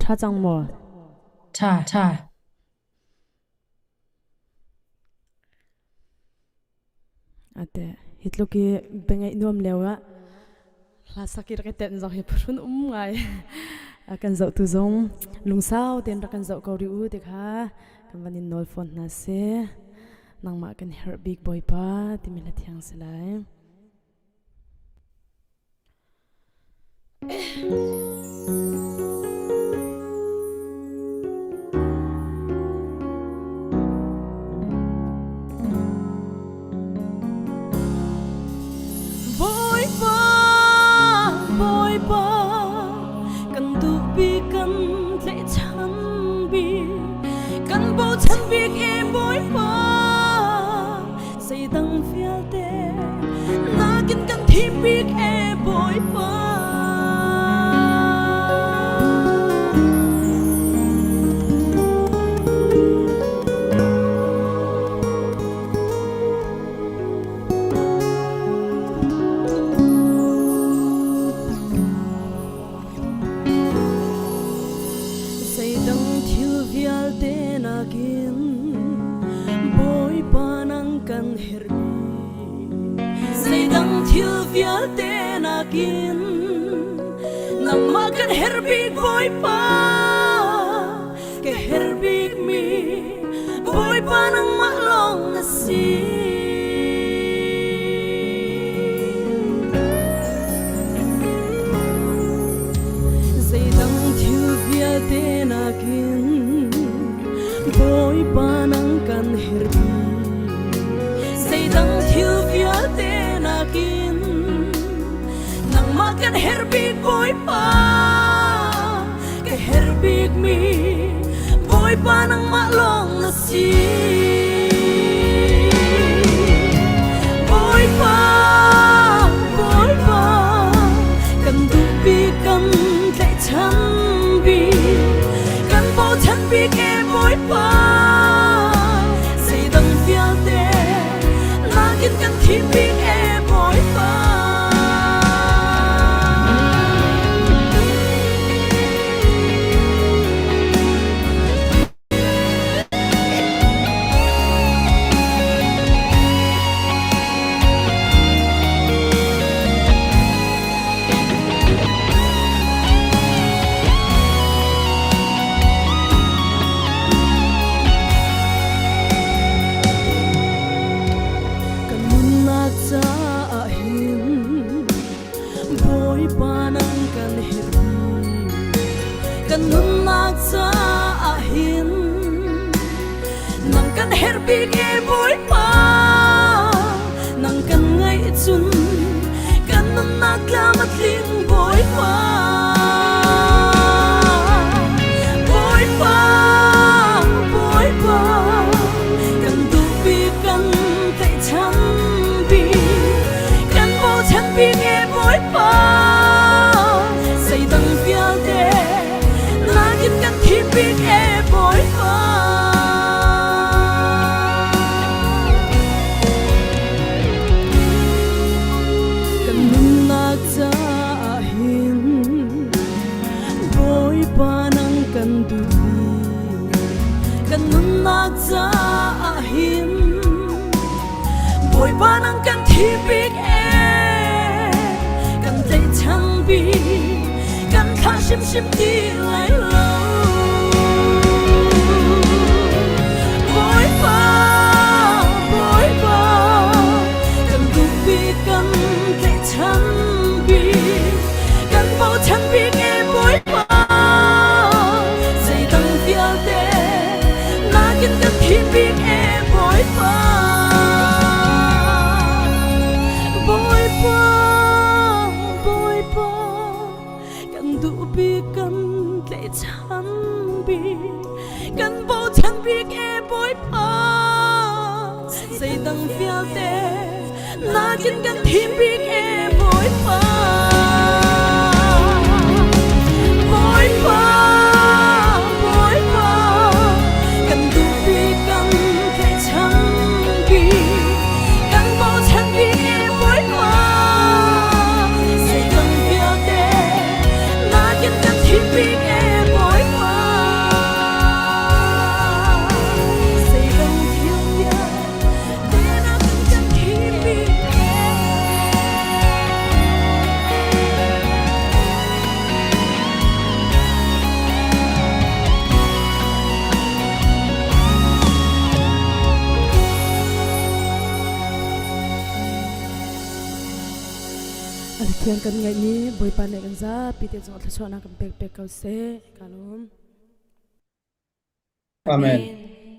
Ṭha cang maw? Ṭha. Ṭha. Ate hi tluk i biangaih nuam lio ah hla sak i rak i tenh zong hi phuhrun um ngai. Kan zohtu zong lungsau tein rak kan zoh ko rih u ti kha kan van in nawl fawn hna seh. Nangmah kan herh bik Bawipa timi hla thiang si lai. Bawipa, Bawipa, kan duhbik kan tlaihchan bik, kan bochan bik e Bawipa, zeidang vialte nakin kan thim bik e Bawipa. Zeidang thil vialte nakin Bawipa nang kan herh bik. Zeidang thil vialte nakin nangmah kan herh bik Bawipa. Ka herh bikmi Bawipa nangmah lawng na si. Zeidang thil vialte nakin Bawipa nang kan herh bik. Zeidang thil vialte nakin nangmah kan herh bik Bawipa. Ka herh bikmi Bawipa nangmah lawng na si. Bawipa, Bawipa, kan duh bik kan tlaihchan bik, kan bochan bik e Bawipa, zeidang vialte nakin kan thim bik e Bawipa. Kan nunnak caah hin Bawipa nang kan herh kan nunnak caah hin nang kan herh bik e Bawipa nang kan ngaih cun kan nunnak tlam a tling Bawipa Bawipa Bawipa kan duh bik kan tlaihchan bik kan bochan bik e Bawipa zeidang vialte nakin kan thim bik e Bawipa kan nunnak caah hin Bawipa nang kan duh bik kan nunnak caah hin Bawipa nang kan thim bik e kan tlaihchan bik kan thlah hrimhrim ti lai lo Bawipa Bawipa kan duh bik kan tlaihchan bik kan bochan bik e Bawipa zeidang vialte nakin kan thim bik e Bawipa Bawipa Bawipa kan duh bik kan tlaihchan bik kan bochan bik e Bawipa zeidang vialte nakin kan thim bik e Bawipa Bawipa Bawipa kan duh bik kan tlaihchan bik kan bochan bik e Bawipa zeidang vialte nakin kan thim bik e Bawipa zeidang thil vialte nakin kan thim bik e. Hlathiang kan ngaihmi Bawipa nih kan zapi te cung thluachuahnak kan pek pek ko seh. Ka lawm. Amen.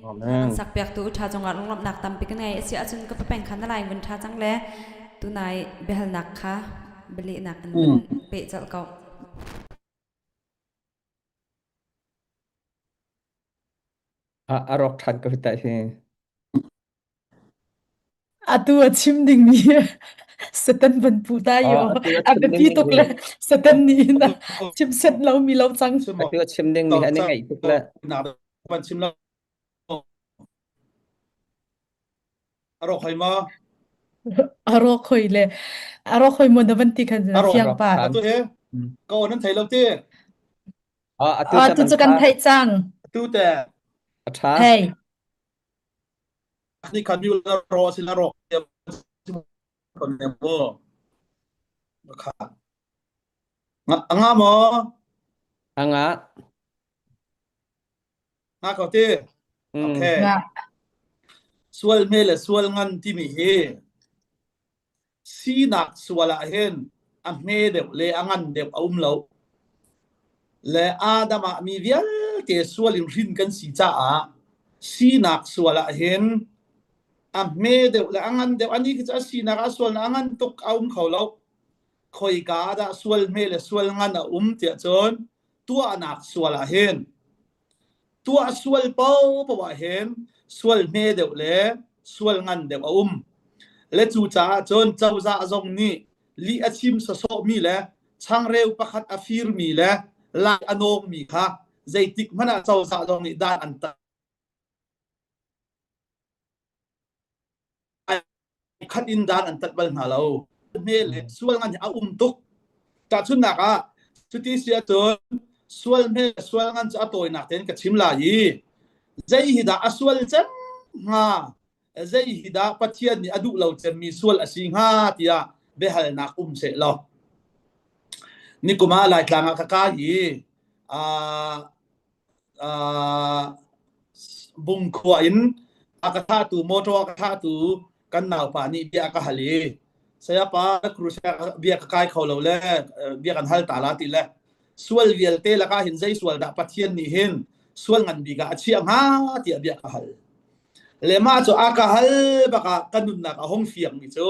Amen. Sak piak tu tha cungah lunglawmhnak tampi kan ngei asi ahcun ka peng kha na lai vun tha cang le tunai biahalnak kha bialehnak in vun peh colh ko. A a rawk ṭhan ko hi ta hi. Atu a chim dingmi Satan van puh ta i Ah, aw atu a a chim biapi dingmi tuk hi le Satan nih hin a chim set lomi lo cang. atu a chim dingmi hi an i ngaih tuk le Van chim lo. A rawk hoi ma? A rawk hoi le a rawk hoi mo na van ti khan A rawk. fiang pa. Atu he ko nan thei lo ti. Ah, atu Ah, tu cu kan theih cang. Atu te. A ṭha. Thei. Ni khan mi la ro si la ro kon ne mo. Kha. Nga maw? A nga. Nga ko ti. Okay. Nga. Sual hme le sual ngan timi hi Sinak sual ah hin a hme deuh le a ngan deuh a um lo. Le Adam ah mi vialte sual in hrin kan si caah sinak sual ah hin a hme deuh le a ngan deuh ani khi cu a sinak ah sualnak a ngan tuk a um kho lo. Khoika dah sual hme le sual ngan a um tiah cun tuahnak sual ah hin Tuah sual paohpaoh ah hin sual hme deuh le sual ngan deuh a um. Le cucaah cun cozah zong nih lih a chim sawsawhmi le changreu pakhat a firmi le lai a nawngmi kha zeitik hmanh ah cozah zong nih dan an tat khat in dan an tat bal hna lo. Hme le sual ngan hi a um tuk. Tahchunhnak ah, cuti si ahcun sual hme le sual ngan cu a tawinak tein ka chim lai i zei hi dah a sual cem hnga zei hi dah Pathian nih a duh lo cemmi sual a si hnga tiah biahalnak um seh law nikum ah Laitlang ah ka kai i uh, uh, Bungkhua in a ka thahtu motor a ka thahtu kan naupa nih bia a ka hal i sayapa crusade bia ka kai kho lo le bia kan hal ta la ti le sual vialte lakah hin zei sual dah Pathian nih hin sual ngan bik ah a chiah hnga tiah bia ka hal le mah cu a ka hal bakah ka nunnak a hong fiang mi cu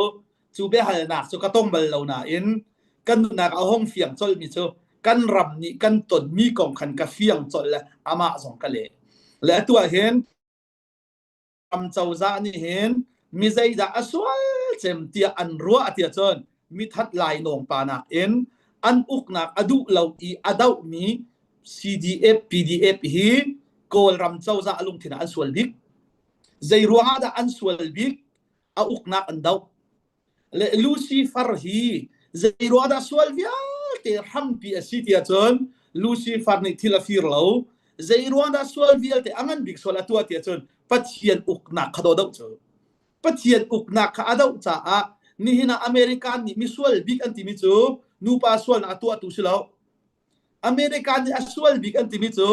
cu biahalnak cu ka tong bal lo nain kan nunnak a hong fiang colhmi cu kan ram nih kan tonmi kong khan ka fiang colh le amah zong ka leh le atu ah hin ram cozah nih hin mi zeidah a sual cem tiah an ruah tiah cun mithat lai nawng pa nakin an uknak a duh lo i a dohmi CDF PDF hi Kawlram cozah lungthin ah an sual bik zei ruangah dah an sual bik a uknak an doh. Le Lucifer hi zeiruah dah sual vialte hrampi a si tiah cun Lucifer nih thil a fir lo. Zeiruang dah sual vialte a ngan bik sual a tuah tiah cun Pathian uknak kha do doh cu. Pathian uknak kha a doh caah nihin ah American nih misual bik an timi cu nupa sualnak a tuahtu si lo. American nih a sual bik an timi cu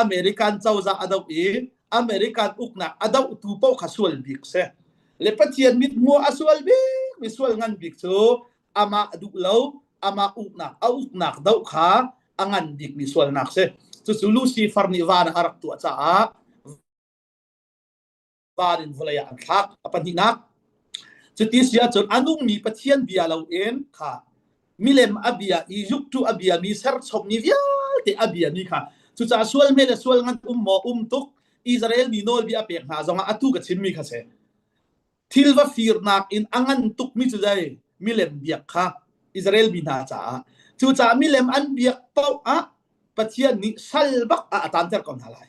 American cozah a doh i American uknak a dohtu paoh kha sual bik si. Le Pathian mithmuh a sual bik mi sual ngan bik cu amah duh lo, amah uknak a uknak doh kha a ngan bik mi sualnak si. Cucu Lucifer nih van ah a rak tuah caah van in vawlei ah an thlak. A pahnihnak, cuti si ahcun a nungmi Pathian bia loin kha milem a bia i yuktu a biami serchommi vialte a biami kha cucaah sual hme le sual ngan um maw um tuk Israel mi nawlbia a pek hna zongah atu ka chimmi kha si thil va firnak in a ngan tukmi cu zei milem biak kha Israel mi hna caah cucaah milem an biak paoh ah Pathian nih sal bak ah a taanter ko hna lai.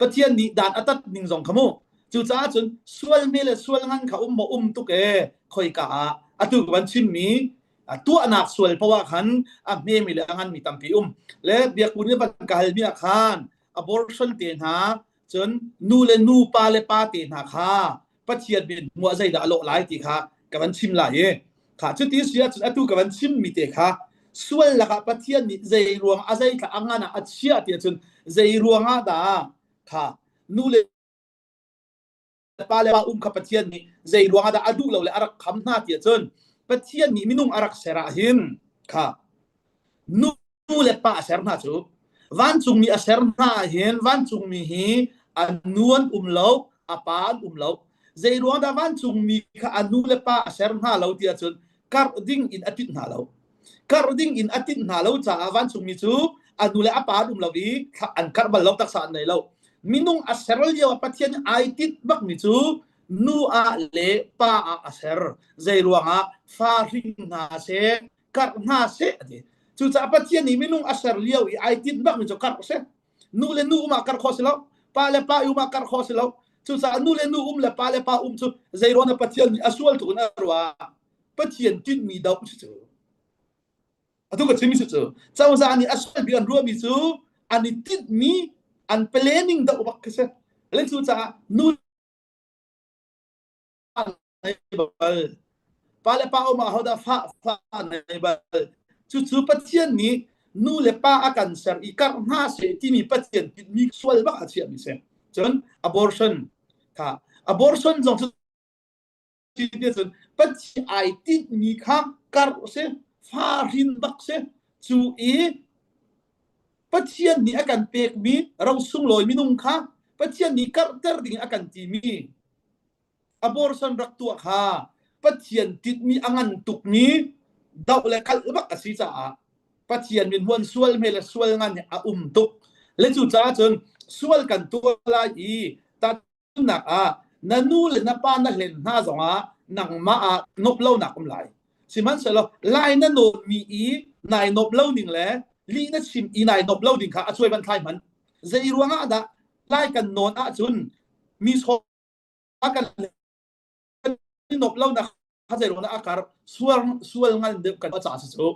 Pathian nih dan a tat ning zong kha mu. Cucaah cun sual hme le sual ngan kha um maw um tuk e khoika ah atu ka van chimmi tuahnak sual poah ah khan a hmemi le a nganmi tampi um. Le biakbu nih van ka halmi ah khan abortion te hna cun nu le nu pa le pa te hna kha Pathian min hmuah zeidah a lawh lai ti kha ka van chim lai i kha cuti si ahcun atu ka van chimmi te kha sual lakah Pathian nih zei ruang a zei thla a ngan ah a chiah ti ahcun zei ruangah dah kha nu le pa le pa um kha Pathian nih zei ruangah dah a duh lo le a rak kham hna ti ahcun Pathian nih minung a rak ser ah hin. Kha nu le pa a ser hna cu vancungmi a ser hna ahhin vancungmi hi a nu an um lo a pa an um lo zei ruang dah vancungmi kha a nu le pa a ser hna lo ti ahcun karh ding in a tinh hna lo karh ding in a tinh hna lo caah vancungmi cu a nu le a pa an um lo i an karh bal lo taksa an nei lo minung a ser lio ah Pathian ai tinh bakmi cu nu ah le pa ah a ser zei ruangah fa hring hna seh karh hna seh a ti cucaah Pathian nih minung a ser lio i ai tinh bakmi cu karh si nu le nu um ah karh khawh si lo pa le pa um ah karh khawh si lo cucaah nu le nu um le pa le pa um cu zeiruang dah Pathian nih a sual tuk in a ruah Pathian tinhmi doh si cu atu ka chimmi si cu cozah nih a sual bik an ruahmi cu an i tinhmi an planning doh bak khi si le cucaah nu nei bal pa le pa um ah hodah fa fa nei bal cucu Pathian nih nu le pa a kan ser i karh hna seh timi Pathian tinhmi sual bak a chiahmi si cun abortion kha abortion zong cu cun Pathian ai tinhmi kha karh si fa hrin bak si cu i Pathian nih a kan pekmi ro sunglawi minung kha Pathian nih karhter ding a kan timi abortion rak tuah kha Pathian tinhmi a ngan tukmi doh le kalh bak a si caah Pathian min huan sual hme le sual ngan hi a um tuk le cu caah cun sual kan tuah lai i tahchunhnak ah na nu le na pa na hlen hna zongah nangmah ah nop lonak um lai sihmanhsehlaw lai na nawnmi i nai nop lo ning le lih na chim i nai nop lo ding kha a cuai ban thlai hman zei ruangah dah lai kan nawn ahcun mi a kan nop lo nak kha zei ruang a kar sual sual ngan deuh kan ca si cu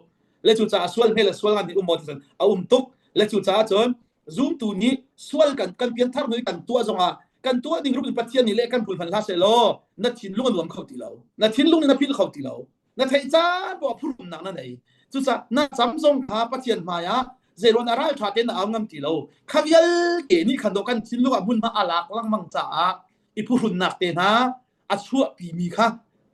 le cu caah sual hme le sual ngan nih um maw ti a um tuk le cu caah cun zumtu nih sual kan kan pianthar hnu kan tuah zongah kan tuah ding rup in Pathian nih le kan pul hman hlah seh law na thinlung a nuam kho ti lo na thinlung nih na phil kho ti lo na theih caan poah phurumnak na nei cucaah na cam zong kha Pathian hmai ah zeiruan a ral ṭha tein na au ngam ti lo kha vialte nih khan do kan thinlung ah hmunhma a lak lengmang caah i phuhrunnak te hna a chuahpimi kha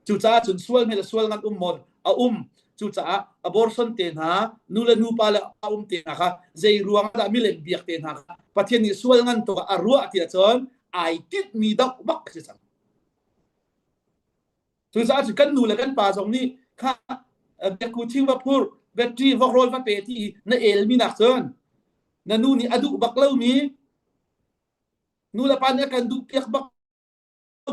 cucaah cun sual hme le sual ngan um maw a um cucaah abortion te hna nu le nupa le a um te hna kha zei ruang dah milem biak te hna kha Pathian nih sual ngan tuk a ruah ti ahcun ai tinhmi doh bak si cang cucaah cun kan nu le kan pa zong nih kha biakku thing va phur battery vok rawl va pe ti na elmi nak cun na nu nih a duh bak lomi nu le pa nih a kan duh piak bak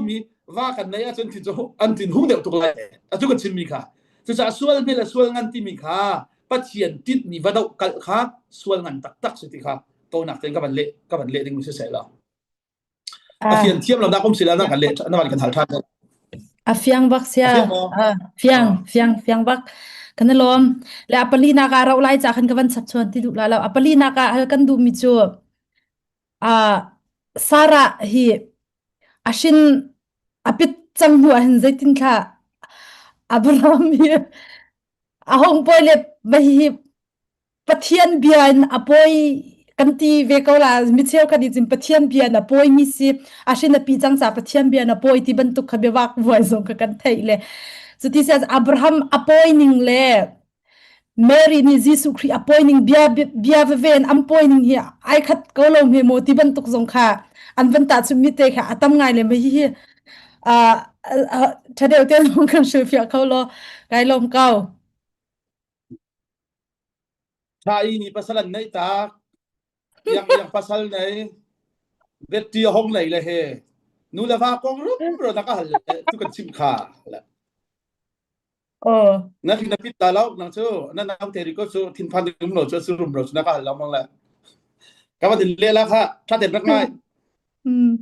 mi va kan nei ahcun thin cu an thin hung deuh tuk lai atu kan chimmi kha cucaah sual hme le sual ngan timi kha Pathian tinhmi va doh kalh kha sual ngan taktak si ti kha tonak tein ka van leh ka van leh ding mi si seh lo a fian thiam lo dak um si la na kan leh na van kan hal than A fiang bak a sia. fiang maw Ah, fiang, fiang, fiang bak. Kan i lawm. Le a pali nak ah rauh lai ca khan ka van chap chuan ti duh la lo. A pali nak ah hal kan duh mi cu Ah, Sarah hi a hrin a pit cang hnu ah hin zeitin thla Abraham hi a hung pawi le va hi Pathian bia in a pawi kan ti ve ko la mi cheukhat nih cun Pathian bia in a pawi mi si a hrin a pi cang ca Pathian bia in a pawi ti bantuk kha biavak vuai zong kha kan theih le cuti si Abraham a pawi ning le Mary nih Jesuh Khrih a pawi ning bia bia veve in an pawi ning hi ai khat ko lo hme maw ti bantuk zong kha an van tahchunh mi te kha a tam ngai le ma hihi ṭha deuh te lawng kan hrilhfiah kho law kai lawm ko. Tha i nih pasal an neih tak iang iang pasal nei betty a hong nei le he nu le va kong rum ro na ka hal le tu kan chim kha le Oh. Na na pit ta lo nang cu na nau te ri ko cu thinphan ding lo cu su rum ro cu na ka hal lo mang le ka va din le la kha tha ten rak ngai Mm.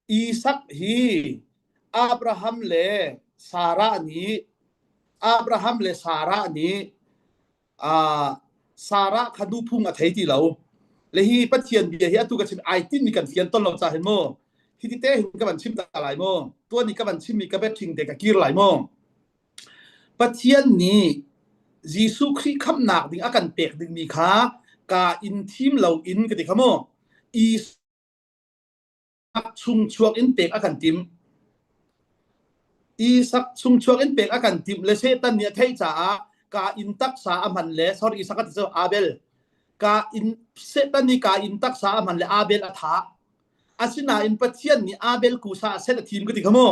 Isak hi Abraham le Sarah nih Abraham le Sarah nih ah Sarah kha nuphung a thei ti lo le hi Pathian bia hi atu ka chim ai tin mi kan fian ton lo ca hin mu hi ti te hin ka van chim ta lai mu tuan ni ka van chim mi ka bet thing te ka kir lai mu Pathian nih Jesuh Khrih khamnak ding a kan pek ding mi kha ka in thim lo in ka ti kha mu Isak chung chuak in pek a kan tim. Isak chungchuak in pek a kan timh le Satan nih a theih caah ka inn taksa a hman le sorry Isak a ti cu Abel ka inn Satan nih ka inn taksa a hman le Abel a thah. Asinain Pathian nih Abel kusa a set a thim ka ti kha mu.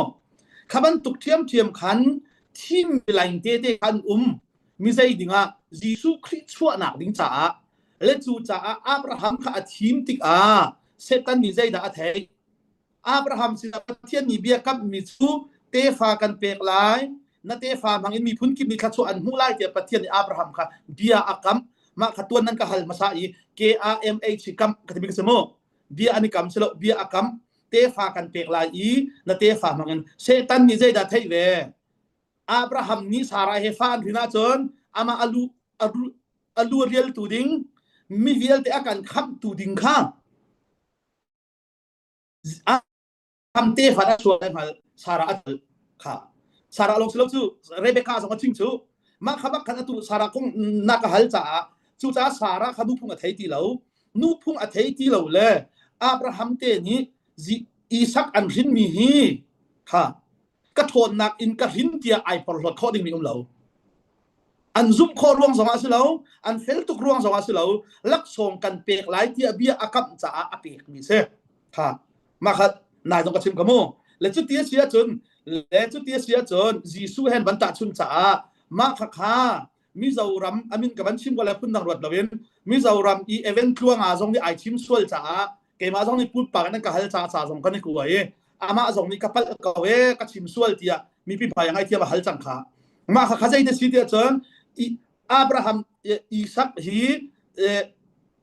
Kha bantuk ṭhiamṭhiam khan thim lain te te khan um mi zei dingah Jesuh Khrih chuahnak ding caah le cu caah Abraham kha a thim tikah Satan nih zeidah a theih? Abraham sinah Pathian nih bia kamhmi cu tefa kan pek lai, na tefa hmangin miphun kip nih thluachuah an hmuh lai tiah Pathian nih Abraham kha bia a kamh. Mah kha tuan nan ka hal hmasa i K-A-M-H kamh ka timi ka si mu. Bia an i kam si lo, bia a kam. Tefa kan pek lai i na tefa hmangin Satan nih zeidah theih ve? Abraham nih Sarah he fa an hrin ahcun amah a lu a lu rialtu ding mi vialte a kan khamhtu ding kha Am tefa a chuak lai hngal Sarah a tel kha Sarah lawng si lo cu Rebecca zong a ching cu mah kha bak khan atu Sarah kong na ka hal caah cucaah Sarah kha nuphung a thei ti lo nuphung a thei ti lo le Abraham te nih Isak an hrinmi hi kha ka ṭhawnnak in ka hrin tiah ai porhlawt khawh dingmi um lo an zumh khawh ruang zongah si lo an fel tuk ruang zongah si lo laksawng kan pek lai tiah bia a kamh caah a pekmi si kha mah kha nai zong ka chim ka mu le cuti a si ahcun le cuti a si ahcun Jesuh hen ban tahchun caah mah kha kha Mizoram amin ka van chim ko le phun dang ruat loin Mizoram i event tluanga zong nih ai chim sual caah keimah zong nih pumpak in an ka hal ca ca zong kan i kua i amah zong nih ka palh ko e ka chim sual tiah mipi hmai ngai thiam a hal cang kha mah kha kha zei te si tiah cun Abraham Isak hi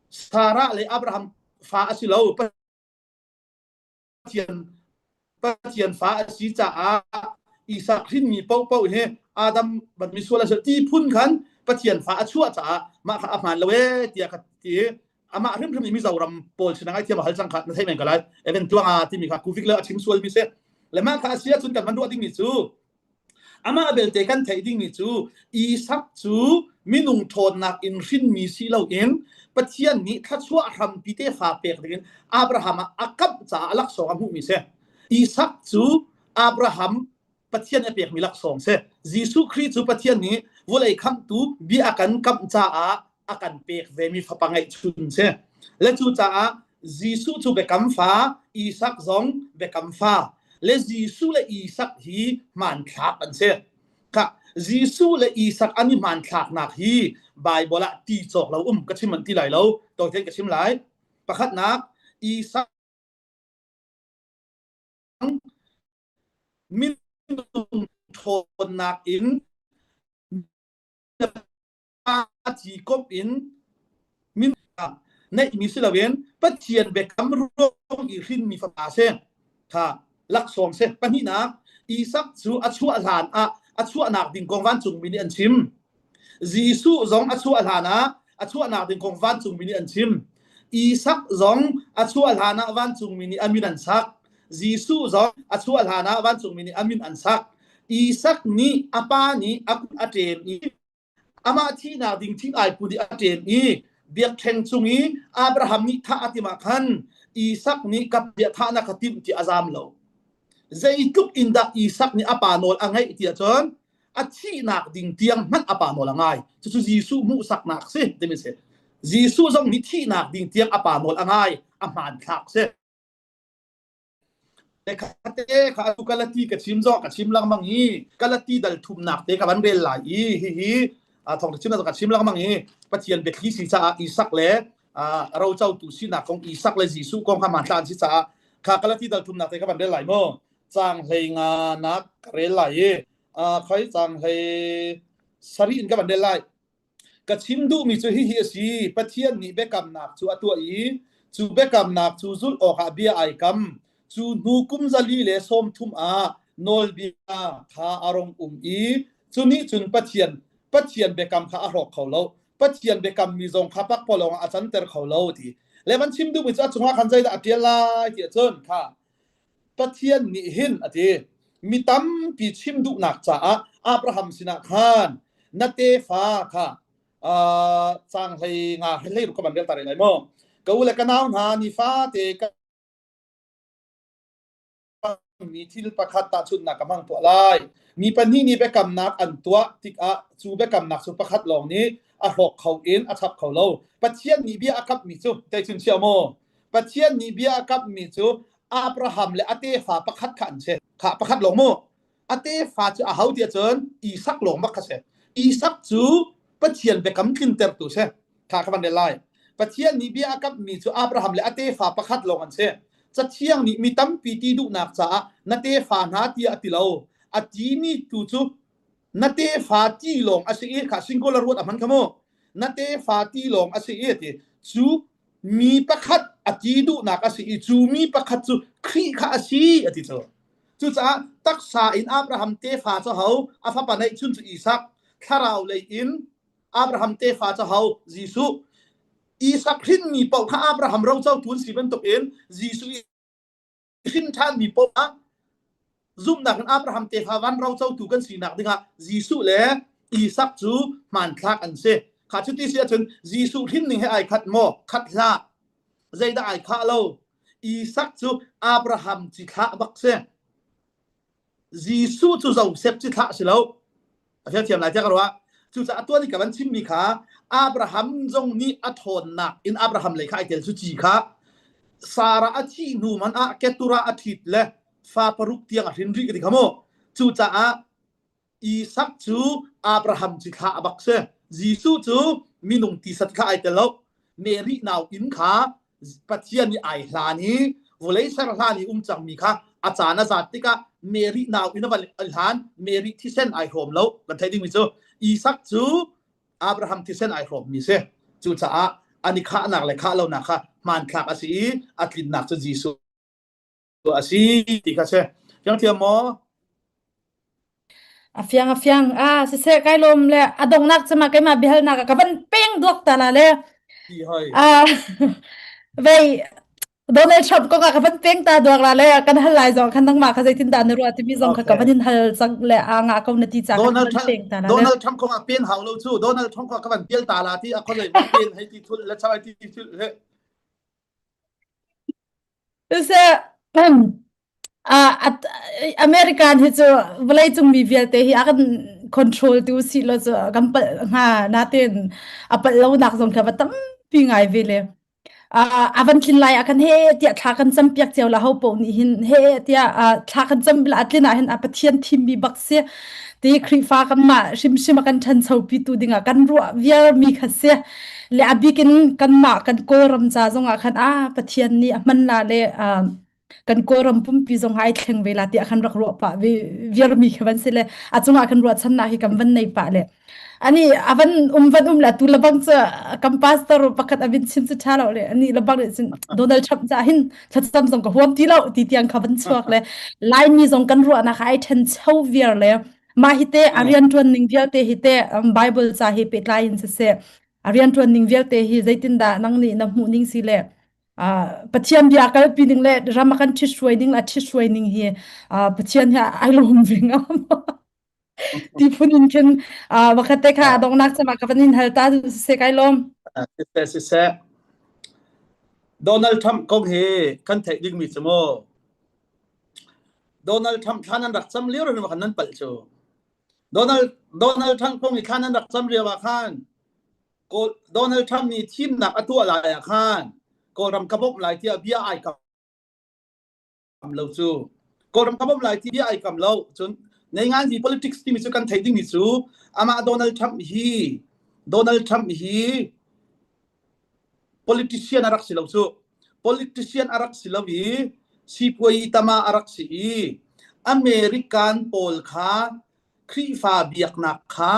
Sarah le Abraham fa a si lo Pathian Pathian fa a si caah Isak hrinmi paohpaoh hi Adam ban misual a si ti phun khan Pathian fa a chuah caah mah kha a hmaan lo ee tiah ka ti amah hrimhrim nih Mizoram pawl sin ngai thiam a hal cang kha na thei men ka lai even tuanga timi kha kuvik le a chim sual mi si le mah kha a si ahcun kan van ruah dingmi cu Amah belte kan theih dingmi cu Isak cu minung ṭhawnnak in hrinmi si loin Pathian nih thluachuah hrampi tefa pek dingin Abraham ah a kamh caah a laksawng a hmuhmi si. Isak cu Abraham Pathian a pekmi laksawng si. Jesuh Khrih cu Pathian nih vawlei khamhtu bia a kan kamh caah a kan pek vemi fapa ngeihchun si. Le cucaah Jesuh cu biakam fa, Isak zong biakam fa. Le Jesuh le Isak hi hmanthlak an si. Kha Jesuh le Isak an i hmanthlaknak hi Bible ah ti cawk lo um ka chim an ti lai lo. Tawite ka chim lai. Pakhatnak Isak minung ṭhawnnak in ci komh in min neihmi si loin Pathian biakam ruang i hrinmi fapa si kha laksawng si pahnihnak Isak cu a chuah hlan ah a chuahnak ding kong vancungmi nih an chim Jesuh zong a chuah hlan ah a chuahnak ding kong vancungmi nih an chim Isak zong a chuah hlan ah vancungmi nih a min an sak Jesuh zong a chuah hlan ah vancungmi nih a min an sak Isak nih a pa nih a kut a ṭem i amah thihnak ding thing ai put i a ṭem i biakṭheng cung i Abraham nih thah a timh ah khan Isak nih ka bia thahnak ka timh ti a zam lo. Zeitluk in dah Isak nih a pa nawl a ngaih ti ahcun a thihnak ding tiang hmanh a pa nawl a ngai. Cucu Jesuh hmuhsaknak si timi si. Jesuh zong nih thihnak ding tiang a pa nawl a ngai, a hmanthlak si. Te kha atu Galati ka chim zong ka chim lengmang i Galati dal thumnak te ka van rel lai i hihi thawngtha chimnak ka chim lengmang i Pathian biathli si caah Isak le rocotu sinak kong Isak le Jesuh kong kha hmanthlak an si caah kha Galati dal thumnak te ka van rel lai mu caang hlei nga nak ka rel lai i khoi caang hlei sarih in ka van rel lai Ka chim duhmi cu hihi a si: Pathian nih biakamnak cu a tuah i cu biakamnak cu zulh awkah bia ai kam. Cu hnu kum 430 ah nawlbia kha a rung um i cu nih cun Pathian Pathian biakam kha a hrawk kho lo. Pathian biakammi zong kha pakpalawng ah a canter kho lo ti. Le van chim duhmi cu a cungah khan zeidah a ṭial lai ti ahcun kha Pathian nih hin a ti mi tampi chim duhnak caah Abraham sinah khan na tefa kha uh, cang hlei nga hlei ruk ka van rel ta lai maw ka u le ka nau hna nifate ka cangmi thil pakhat tahchunhnak ka hmang tuah lai. Mi pahnih nih biakamnak an tuah tikah cu biakamnak cu pakhat lawng nih a hrawk kho in a chap kho lo. Pathian nih bia a kamhmi cu teicun chia maw? Pathian nih bia a kamhmi cu Abraham le a tefa pakhat kha an si. Kha pakhat lawng mu. A tefa cu a ho tiah cun Isak lawng bak kha si. Isak cu Pathian biakam tlintertu si. Kha ka van rel lai. Pathian nih bia a kamhmi cu Abraham le a tefa pakhat lawng an si. Cathiang nih mi tampi ti duhnak caah na tefa hna tiah a ti lo. A timi tu cu na tefa ti lawng a si i kha singular word a hman kha mu. Na tefa ti lawng a si i a ti. Cu mi pakhat a ti duhnak a si i cu mi pakhat cu Khrih kha a si a ti cu. Cucaah taksa in Abraham tefa cu ho a fapa neihchun cu Isak, thlarau lei in Abraham tefa cu ho Jesuh. Isak hrinmi paoh kha Abraham rocotu an si bantukin Jesuh i hrin ṭhanmi paoh ah zumhnak in Abraham tefa van rocotu kan sinak dingah Jesuh le Isak cu hmanthlak an si. Kha cu ti si ahcun Jesuh hrin ning he ai khat maw? Khat hlah. Zeidah ai khah lo? Isak cu Abraham cithlah bak si. Jesuh cu Joseph ci thlah si lo. A thiam lai tiah ka ruah. Cucaah tuan i ka van chimmi kha Abraham zong nih a ṭhawnnak in Abraham lei kha ai tel cu ci kha Sarah a thih hnu man ah Keturah a ṭhit le fa paruk tiang a hrin rih ka ti kha mu. Cucaah Isak cu Abraham ci thlah a bak si. Jesuh cu minung tisa thlah ai tel lo. Mary nau inn kha Pathian nih ai hlan i vawlei ser hlan i um cangmi kha a caan a zat tikah Mary nau inn a van hlan Mary thisen ai hrawm lo kan theih dingmi cu Isak cu Abraham thisen ai hrawmmi si. Cucaah an i khahnak le khah lonak kha hmanthlak a si i a tlinnak cu Jesuh a si ti kha si. Fiang thiam maw? A fiang a fiang. Ah siseh kai lawm le a dongnak cema keimah biahalnak ah ka van peng duak ta la le. Ti hoi. Ah vei Donald Trump kong ah ka van peng ta duak la le kan hal lai zong khan nangmah kha zeitin dah na ruah timi zong kha ka van in hal cang le a nga ko na ti ca kha ka Donald van Trump peng ta la le. Donald Trump kong ah pen hau lo cu Donald Trump kong ka van pial ta la ti a khoi ma pen hei ti thul le chai ti thul he Siseh Ah, American hi cu vawleicung mi vialte hi a kan control tu si lo cu kan palh hnga natin a palh lonak zong kha va tampi ngai ve le ah a van tlin lai ah khan he tiah thla kan cam piak cio la ho poh nih hin he tiah ah, thla kan cam la tlin ah hin a Pathian thimmi bak si ti Khrihfa kan mah hrimhrim a kan ṭhancho pi tu dingah kan ruah viar mi kha si le a bikin kanmah kan Kawlram ca zongah khan ah Pathian nih a hman la le ah, kan Kawlram pumpi zong ai thleng ve la tiah khan rak ruah pah ve viarmi khi van si le a cungah kan ruahchannak hi kan van nei pah le ani avan um van um la tu labang cu kan pastor pakhat avin chim cu tha lo le ani labang nih cun Donald Trump ca hin thlacam zong ka huam ti lo ti tiang kha van chuak le Laimi zong kan ruahnak ai then cho viar le mah hi te a rian tuan ning vialte hi te Bible ca hi pehtlai in siseh a rian tuan ning vialte hi zeitindah nang nih na hmuh ning si le Pathian bia kalpi ning le ram a kan ṭhithruai ning le a ṭhithruai ning hi Pathian hi ai lawm ve ngam. Ti phun in khin wakhat te kha donghnak cama ka van in hal ta se kai lawm. Siseh siseh Donald Trump kong hi kan theih dingmi cu mu Donald Trump thlan an rak cam lio rin khan nan palh cu Donald Donald Trump kong i thlan an rak cam lio ah khan Kawl Donald Trump nih thimnak a tuah lai ah khan Kawlram ka bawmh lai tiah bia ai kam lo cu. Kawlram ka bawmh lai ti bia ai kam lo. Cun neingan hi politics timi cu kan theih dingmi cu amah Donald Trump hi Donald Trump hi politician a rak si lo cu. Politician a rak si lo i sipuai tama a rak si i American pawl kha Khrihfa biaknak kha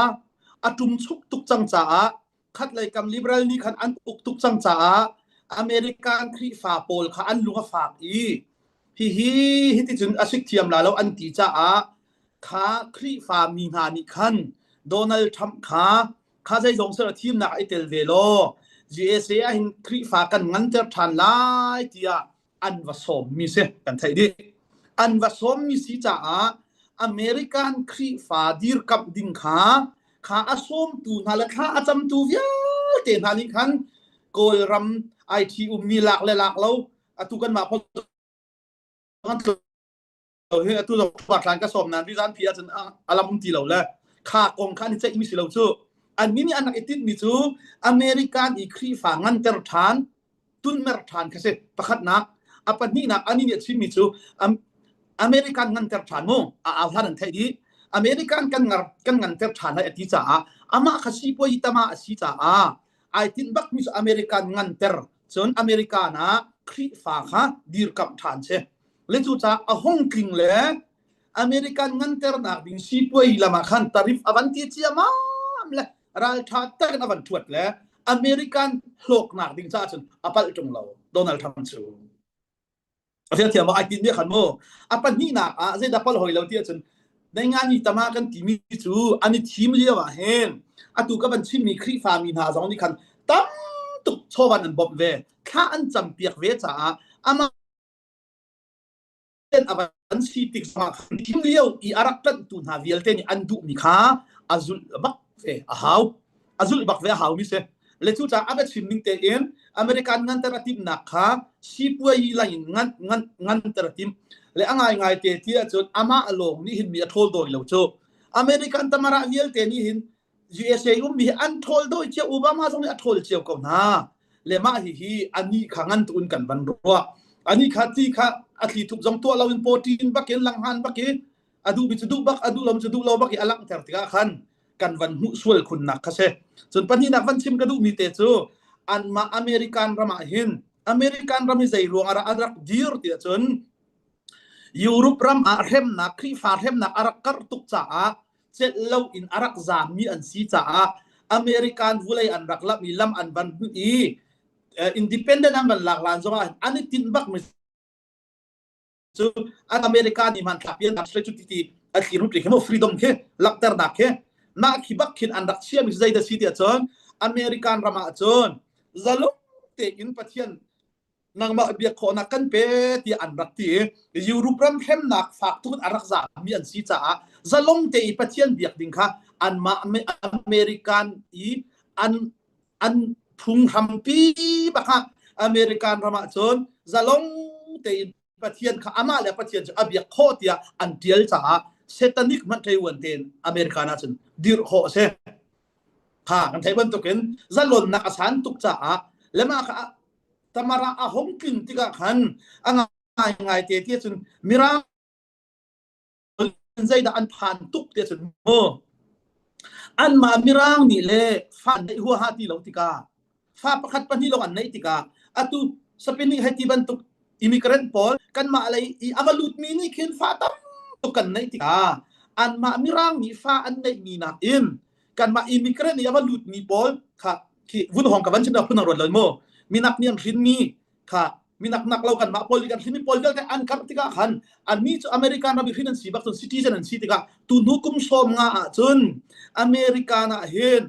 a ṭumchuk tuk cang caah khatlei kam liberal nih khan an uk tuk cang caah American Khrihfa pawl kha an lung a fak i hihi hiticun a sik thiam la lo an ti caah kha Khrihfa mi hna nih khan Donald Trump kha kha zeizong sel thimnak ah i tel ve law USA ah hin Khrihfa kan nganter ṭhan lai tiah an va sawmmi si kan theih dih. An va sawmmi si caah American Khrihfa dirkamh ding kha kha a sawmtu hna le thla a camtu vialte hna nih khan Kawlram IT ummi lak le lak lo atu kanmah kan. Hi atu zong thlan ka sawm nan rizan phi ahcun a lam um ti lo le kha kong kha an i ceih mi si lo cu. An nih an rak i tinh mi cu American i Khrihfa nganter ṭhan, tunmer ṭhan kha si. Pakhatnak, a pahnihnak ani nih a chim mi cu American nganter ṭhan mu a au hlan an theih dih. American kan ngar kan nganter ṭhan lai a ti caah amah kha sipuazi tama a si caah ai tinh bak mi cu American nganter cun American ah Khrihfa kha dirkamh ṭhan si. Le cucaah a hung tling le American nganternak ding sipuai lam ah khan tarif a van ti ciamam le ralṭha takin a van ṭhuat le American hlawknak ding caah cun a palh ṭung lo Donald Trump cu. A fiang thiam ai tin khan mu. A pahnihnak ah zeidah palh hoi lo ti ahcun Naingani tama kan timi cu an i thim lio ah hin atu ka van chimmi Khrihfa mi hna zong nih khan tam tuk chawvan an bawmh ve thla an campiak ve caah amah a van si tik zongah thim lio i a rak ṭanhtu hna vialte nih an duhmi kha a zulh bak ve a hau a zulh bak ve a hau mi si le cucaah a biachim ning tein American nganter a timhnak kha sipuai lang in ngan ngan nganter a tim le a ngai ngai te ti ahcun amah lawng nih hin mi a ṭhawl dawi lo cu American tamara vialte nih hin USA ummi hi an ṭhawl dawi cio Obama zong nih a ṭhawl cio ko hna le mah hi hi ani kha ngan tuun kan van ruah ani kha ti kha a thli thup zong tuah loin pawṭin bakin langhan bakin a duh mi cu duh bak a duh lo cu duh lo bak i a langhter tikah khan kan van hmuh sual khunnak kha si cun pahnihnak van chim ka duh mi te cu anmah American ram ah hin American ram hi zei ruang ah a rak dir ti ahcun Europe ram ah hremnak Khrihfa hremnak a rak karh tuk caah celh lo in a rak zaammi an si caah American vulei an rak lamh i lam an van hmuh i independent an van lak lan zongah an i tinh bak mi cu America nih hmanthlak pian cu ti ti a thlir hut khi mo freedom khi langhternak khi mah khi bak khin an rak chiami zei da si tiah cun American ram ah cun zalong tein Pathian nangmah biak khawhnak kan pe tiah an rak ti i Europe ram hremnak fak tuk in a rak zaami an si caah zalong te i Pathian biak ding kha anmah American i an an phunghrampi bak ah American ram ah cun zalong tein Pathian kha amah le Pathian cu a biak khawh tiah an tial caah satanic hmanh thei tein American ah cun dirh khawh a si. Kha kan theih bantukin zalonnak a san tuk caah lema kha tamara a hong tlin tikah khan a ngai ngai te ti cun mirang zeidah an phan tuk ti cun mu anmah mirang nih le fa neih huaha ti lo tikah fa pakhat pahnih lawng an neih tikah atu sapinik hei ti bantuk immigrant pawl kanmah lei i a va lutmi nih khin fa tam tuk kan neih tikah anmah mirang nih fa an neihmi nakin kanmah immigrant i a va lutmi pawl kha khi vun hong ka van chim phun ruat lo mu minak nih an hrinmi kha minak nak lo kanmah pawl nih kan hrinmi pawl vialte an karh tikah khan annih cu American ram i hrin an si bak cun citizen an si tikah tu hnu kum sawm nga ah cun American ah hin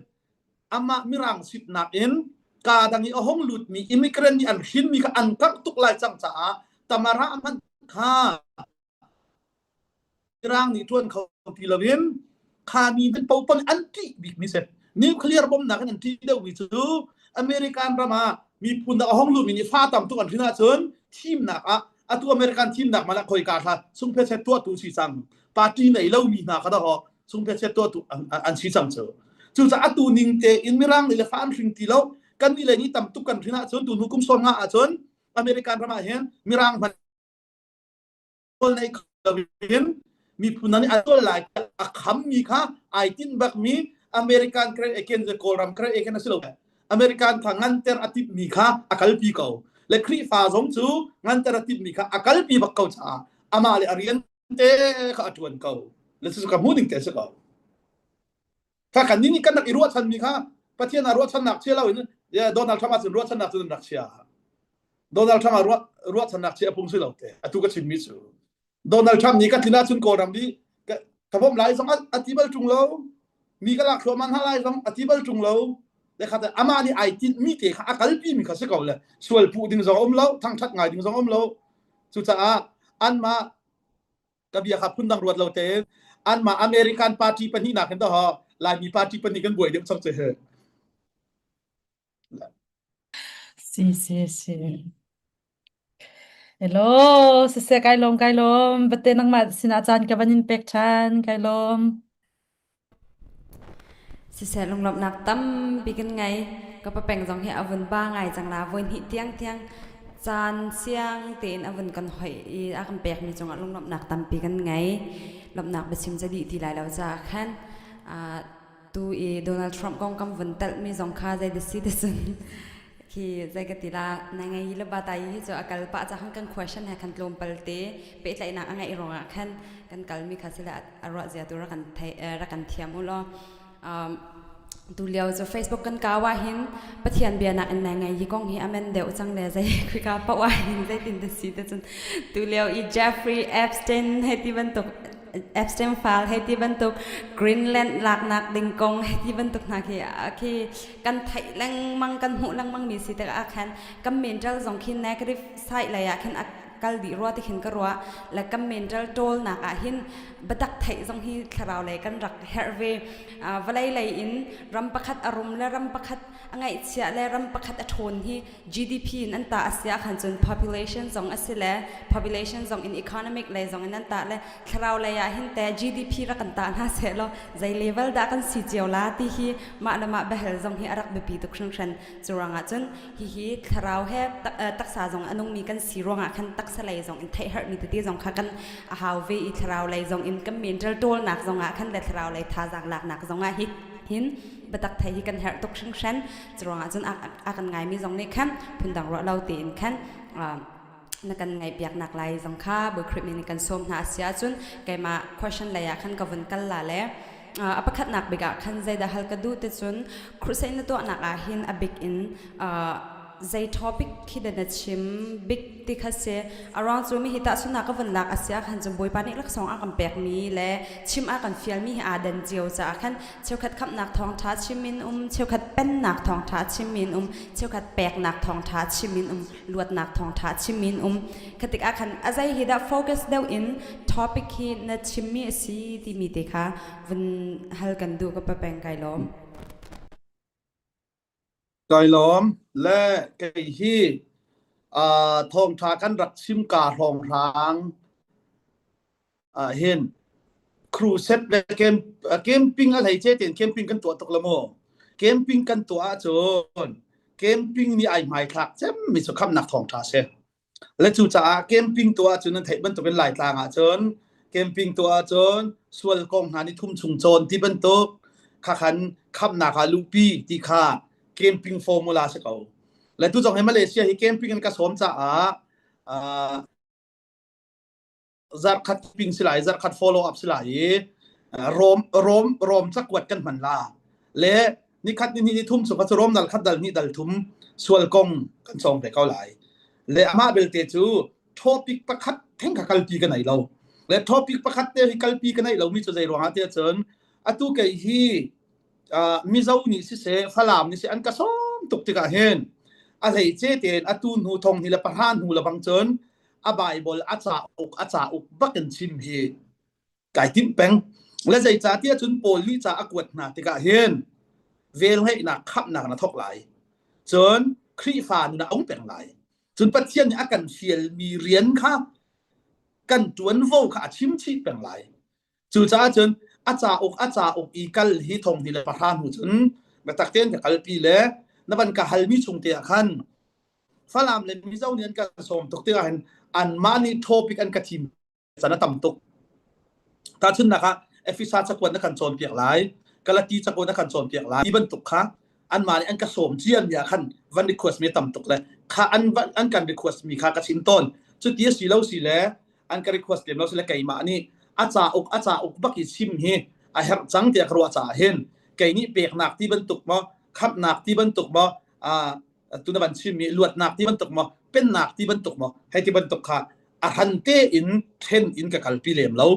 amah mirang sitnak in ka dang i a hong lutmi immigrant nih an hrinmi kha an karh tuk lai cang caah tamara hmanh kha Mirang nih ṭuan kho ti loin khami an popan an ṭih bikmi si. Nuclear bomnak in an ṭih deuhmi cu American ram ah miphun dang a hong lutmi nih fa tam tuk an hrin ahcun thimnak ah atu American thimnak man ah khoika hla sungphetchet tuahtu si cang. Party nei lomi hna kha dahawh sungphetchet tuahtu an si cang cu. Cucaah atu ning tein Mirang nih le fa an hring ti lo. Kan nih le nih tam tuk kan hrin ahcun tu hnu kum sawm nga ahcun American ram ah hin Mirang hmanh nei in miphun nih a tual lai a khammi kha ai tinh bakmi American kre eken le Kawlram kre eken a si lo American kha nganter a timhmi kha a kalpi ko le Khrihfa zong cu nganter a timhmi kha a kalpi bak ko caah amah le a rian te kha a tuan ko le cu ka hmuh ning te si ko kha kan nih kan rak i ruahchanmi kha Pathian ah ruahchannak chia lo in Donald Trump ah cun ruahchannak cun rak chia Donald Trump ah ruah ruahchannak chia pung si lo te atu ka chimmi cu Donald Trump nih ka tlin ahcun Kawlram nih ka bawmh lai zong a ti bal ṭung lo mi ka lak thluahmah hna lai zong a ti bal ṭung lo le kha amah nih ai tinhmi te kha a kalpi mi kha si ko le sual puh ding zong um lo thangṭhat ngai ding zong um lo cucaah anmah ka bia kha phundang ruat lo tein anmah American party pahnih nak hin dah Laimi party pahnih kan buai deuh chak che he Si si si. Hello, siseh kai lawm kai lawm. Bate nangmah sinah caan ka van in pek ṭhan. Kai lawm. Siseh lunglawmhnak tampi kan ngei. Ka papeng zong hi a vun ba ngai cang la voi hnih tiangtiang caan siang tein a vun kan hoih i a kan pekmi cungah lunglawmhnak tampi kan ngei. Lawmhnak biachim ca dih ti lai lo caah khan tu i Donald Trump kong kan vun telhmi zong kha zei da si ti cun khi zei ka ti la na ngei le ba tai hi cu a kal pah ca khan kan question he khan tlawmpal te pehtlaihnak a ngeih ruangah khan kan kalmi kha sile a ruah zia tu rak kan thei rak kan thiam u law tu lio cu Facebook kan kau ah hin Pathian bia nak in nai ngai hi kong hi amen deuh cang le zei khika paoh ah hin zeitin te si te cun tu lio i Jeffrey Epstein hei ti bantuk Epstein file hei ti bantuk Greenland laknak ding kong hei ti bantuk hna khi khi kan theih lengmang kan hmuh lengmang mi si tikah khan kan mental zong khi negative side lei ah khin a kal dih rua ti khin ka ruah le kan mental ṭawlnak ah hin biatak theih zong hi thlarau lei kan rak herh ve. Vawlei lei in ram pakhat a rum le ram pakhat a ngaihchiah le ram pakhat a ṭhawn hi GDP in an tah a si ahkhan cun population zong a si le population zong in economic lei zong in an tah le thlarau lei ah hin teh GDP rak kan tah hna seh law zei level dah kan si cio la ti hi mah le mah biahal zong hi a rak biapi tuk hringhran. Cu ruangah cun hihi thlarau he taksa zong a nungmi kan si ruangah khan taksa lei zong in theihherhmi tete zong kha kan a hau ve i thlarau lei zong in kan mental ṭawlnak zong ah khan le thlarau lei thazaang laknak zong ah hi hin biatak thei hi kan herh tuk hringhran. Cu ruangah cun a kan ngaimi zong nih khan phundang ruah lo tein khan na kan ngaihpiaknak lai zong kha Bawi Khrih min in kan sawm hna a si ahcun keimah question lei ah khan ka vun kal la le a pakhatnak bik ah khan zeidah hal ka duh ti cun crusade na tuahnak ah hin a bik in zei topic khi dah na chim bik ti kha si a ruang cu mi hi tahchunhnak ka vun lak a si ah khan cun Bawipa nih laksawng a kan pekmi le chim a kan fialmi hi aa dan cio caah khan cheukhat khamhnak thawngṭha chim in um cheukhat pennak thawngṭha chim in um cheukhat peknak thawngṭha chim in um luatnak thawngṭha chim in um khatik ah khan a zei hi dah focus deuh in topic hi na chimmi a si timi te kha vun hal kan duh ka papeng kai lawm. Kai lawm le kei hi thawngṭha kan rak chim ka hrawnghrang ah hin crusade le camp camping a hlei ce tein camping kan tuah tuk la mu camping kan tuah ahcun camping nih ai hmaithlak cem mi cu khamnak thawngṭha si le cu caah camping tuah ahcun nan theih bantukin Laitlang ahcun camping tuah ahcun sual kong hna ni thum chung cawn ti bantuk kha khan khamnak ah luhpi ti kha camping formula si ko le tu zong hi Malaysia hi camping an ka sawm caah zarkhat ping si lai zarkhat follow up si lai i rom rom rom cakuat kan hman la le nikhat ni ni thum chu ka rom dal khat dal ni dal thum sual kong kan song ve ko lai le amah belte cu topic pakhat theng kha kalpi ka nei lo le topic pakhat te hi kalpi ka nei lo mi chu zei ruangah te cun atu kei hi Mizo nih siseh Falam nih siseh an ka sawm tuk tikah hin a hlei ce tein atu hnu thong ni le pahra hnu le bang cun a Bible a cauk a cauk bak in chim hi kai timh peng le zeicahtiah cun Paul nih ca a kuat hna tikah hin velngeihnak khamhnak na thok lai cun Khrihfa nun a ung peng lai cun Pathian nih a kan fialmi rian kha kan ṭuanvo kha a chim chih peng lai cucaah cun a cauk a cauk i kal hi thong hnih le pahra hnu cun biatak tein ka kalpi le na van ka halmi chung te ah khan Falam le Mizo nih an kan sawm tuk tikah hin anmah nih topic an ka thim can a tam tuk. Tahchunhnak ah Efesa cakuat na kan cawnpiak lai, Galati cakuat na kan cawnpiak lai ti bantuk kha anmah nih an ka sawm ciami ah khan van request mi tam tuk le kha an an kan request mi kha ka chim tawn. Cuti a si lo si le an ka request lem lo si le keimah nih a cauk a cauk bak i chim hi a herh cang tiah ka ruah caah hin kei nih peknak ti bantuk maw khamhnak ti bantuk maw tu na van chimmi luatnak ti bantuk maw pennak ti bantuk maw hei ti bantuk kha a hran tein then in ka kalpi lem lo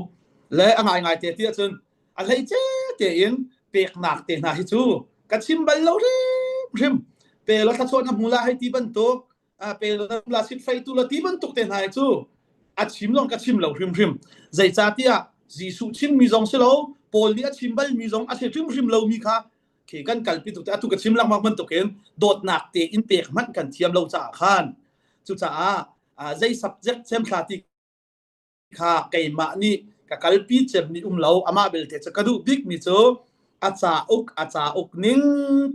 le a ngaingai te ti ahcun a hleice tein peknak te hna hi cu ka chim bal lo hrimhrim pe lo thlachuah na hmu la hei ti bantuk pe lo la sit fei tu la ti bantuk te hna hi cu a chim zong ka chim lo hrimhrim zeicahtiah Jesuh chimmi zong si lo Paul nih a chim balmi zong a si hrimhrim lomi kha khi kan kalpi tuk te atu ka chim lengmang bantukin dawtnak te in pek hmanh kan thiam lo caah khan cucaah. Zei subject cem thla ti kha keimah nih ka kalpi cemmi um lo. Amah belte cu ka duh bikmi cu a cauk a cauk ning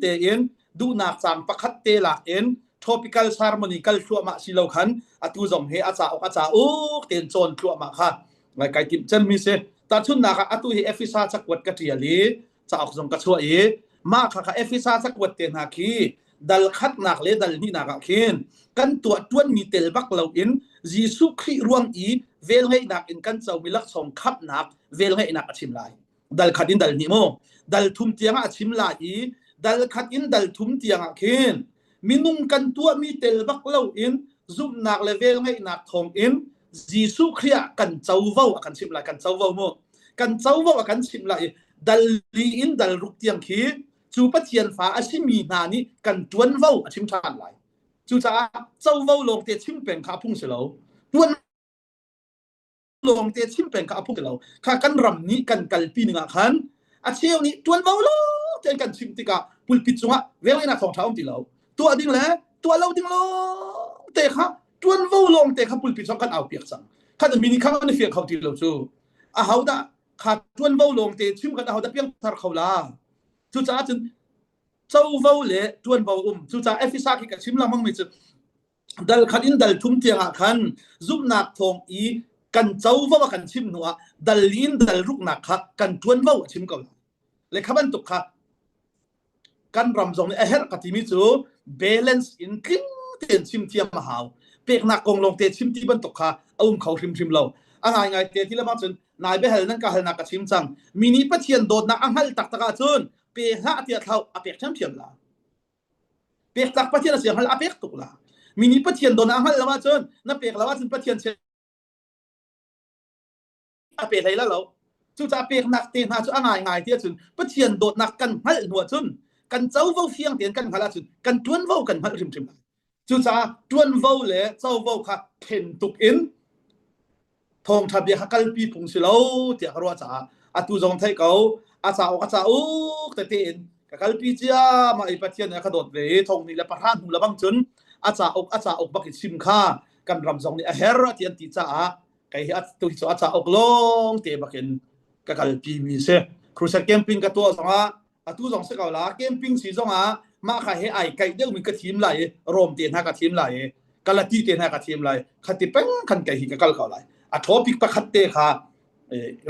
tein duhnak cang pakhat te lak in topical ceremony kal thluahmah si lo khan atu zong hi a cauk a cauk tein cawn thluahmah kha ngai kai timh cemmi si. Tahchunhnak ah atu hi Efesa cakuat ka ṭial i cauk zong ka chuah i mah kha kha Efesa cakuat te hna khi dal khatnak le dal hnihnak ah khin kan tuah ṭuanmi tel bak loin Jesuh Khrih ruang i velngeihnak in kan comi laksawng khamhnak velngeihnak a chim lai. Dal khat in dal hnih mu. Dal thum tiang ah a chim lai i dal khat in dal thum tiang ah khin minung kan tuahmi tel bak loin zumhnak le velngeihnak thawng in Jesuh Khrih ah kan covo a kan chimh lai kan covo mu kan covo a kan chimh lai i dal li in dal ruk tiang khi cu Pathian fa a simi hna nih kan ṭuanvo a chim ṭhan lai. Cucaah covo lawngte chim peng kha a phung si lo. Ṭuan lawngte chim peng kha a phung si lo. Kha kan ram nih kan kalpi ning ah khan a cheu nih ṭuanvo lawng tein kan chim tikah pulpit cungah velngeihnak thawngṭha um ti lo. Tuah ding le tuah lo ding lawngte kha ṭuanvo lawngte kha pulpit cungah kan au piak cang. Kha mi nih kha an i fiang kho ti lo cu. Ahodah kha ṭuanvo lawngte chim kan ahodah piangthar kho la? Cucaah cun covo le ṭuanvo um. Cucaah Efesa khi ka chim lengmang mi cu dal khat in dal thum tiang ah khan zumhnak thawng i kan covo a kan chim hnu ah dal li in dal ruknak kha kan ṭuanvo a chim ko lai. Le kha bantuk kha kan ram zong nih a herh ka timi cu balance in tling tein chim thiam a hau. Peknak kong lawng te chim ti bantuk kha a um kho hrimhrim lo. A ngaingai te ti le bang cun nai biahal nan ka halnak ka chim cang. Mi nih Pathian dawtnak a hngalh taktak ahcun pe hlah tiah thlauh a pek ṭhiamṭhiam la. Pek tlak Pathian a si hngal a pek tuk la. Mi nih Pathian dawtnak a hngalh lo ahcun na pek lo ahcun Pathian a pe hlei la lo. Cucaah peknak te hna cu a ngaingai ti ahcun Pathian dawtnak kan hngalh hnu ahcun kan covo fiang tein kan hngalh ahcun kan ṭuanvo kan hngalh hrimhrim lai. Cucaah ṭuanvo le covo kha then tuk in thawngṭha bia kha kalpi phung si lo tiah ka ruah caah atu zong theih ko a cauk a cauk tete in ka kalpi ciammah i Pathian nih a ka dawt ve i thong hnih le pahra hnu le bang cun a cauk a cauk bak i chim kha kan ram zong nih a her ti an ti caah kei hi atu hi cu a cauk lawng te bak in ka kalpi mi si. Crusade camping ka tuah zongah atu zong si ko la camping si zongah mah kha he ai kaih deuh mi ka thim lai i rom te hna ka thim lai i kalati te hna ka thim lai khati peng khan kei hi ka kal ko lai a topic pakhat te kha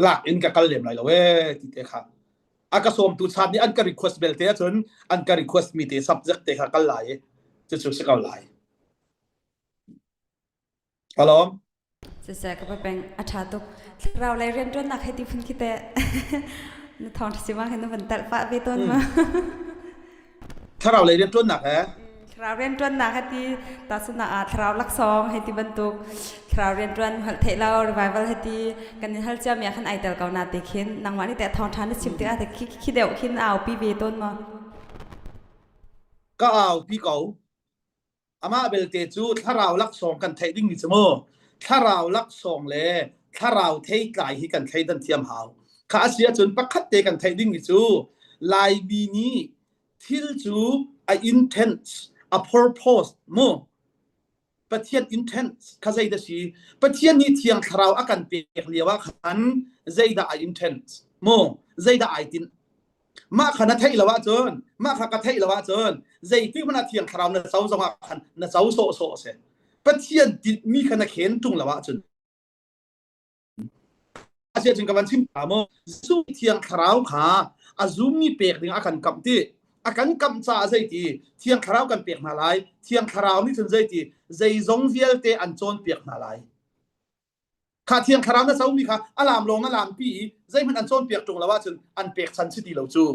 lak in ka kal lem lai lo e ti te kha a ka sawm tu chan nih an ka request bel te ahcun an ka request mi te subject te kha kal lai i cucu si ko lai Alawm. Siseh ka peng a ṭha tuk. Thlarau lei rianṭuannak hei ti phun khi teh na thawng ṭha si ma khin na van telh pah ve tawn ma? Thlarau lei rianṭuannak he? Thlarau rianṭuannak he ti tahchunhnak ah thlarau laksawng hei ti bantuk thlarau rianṭuan holh theih lo revival hei ti kan in hal ciami ah khan ai tel ko na te khin nangmah nih teh thawngṭha na chim tikah teh khi khi deuh khin au pi ve tawn ma? Ka au pi ko. Amah belte cu thlarau laksawng kan theih dingmi cu mu thlarau laksawng le thlarau theitlai hi kan thleidan thiam hau. Kha a si ahcun pakhat te kan theih dingmi cu Laimi nih thil cu a intent, a purpose mu Pathian intent kha zeidah si? Pathian nih thiang thlarau a kan pek lio ah khan zeidah a intent mu zeidah ai tinh Mah kha na theih lo ahcun, mah kha ka theih lo ahcun, zeitik hmanh ah Thiang Thlarau na co zongah khan na co sawhsawh a si. Pathian tinhmi kha na khen ṭung lo ahcun. Asiahcun ka van chim ta mu. Jesuh Thiang Thlarau kha a zummi pek ding a kan kamh ti. A kan kamh caah zeiti Thiang Thlarau kan pek hna lai. Thiang Thlarau nih cun zeiti zeizong vialte an cawnpiak hna lai. Kha thiang thlarau na comi kha a lam lawng na lampi i zeihmanh an cawnpiak ṭung lo ahcun an pekchan si ti lo cu.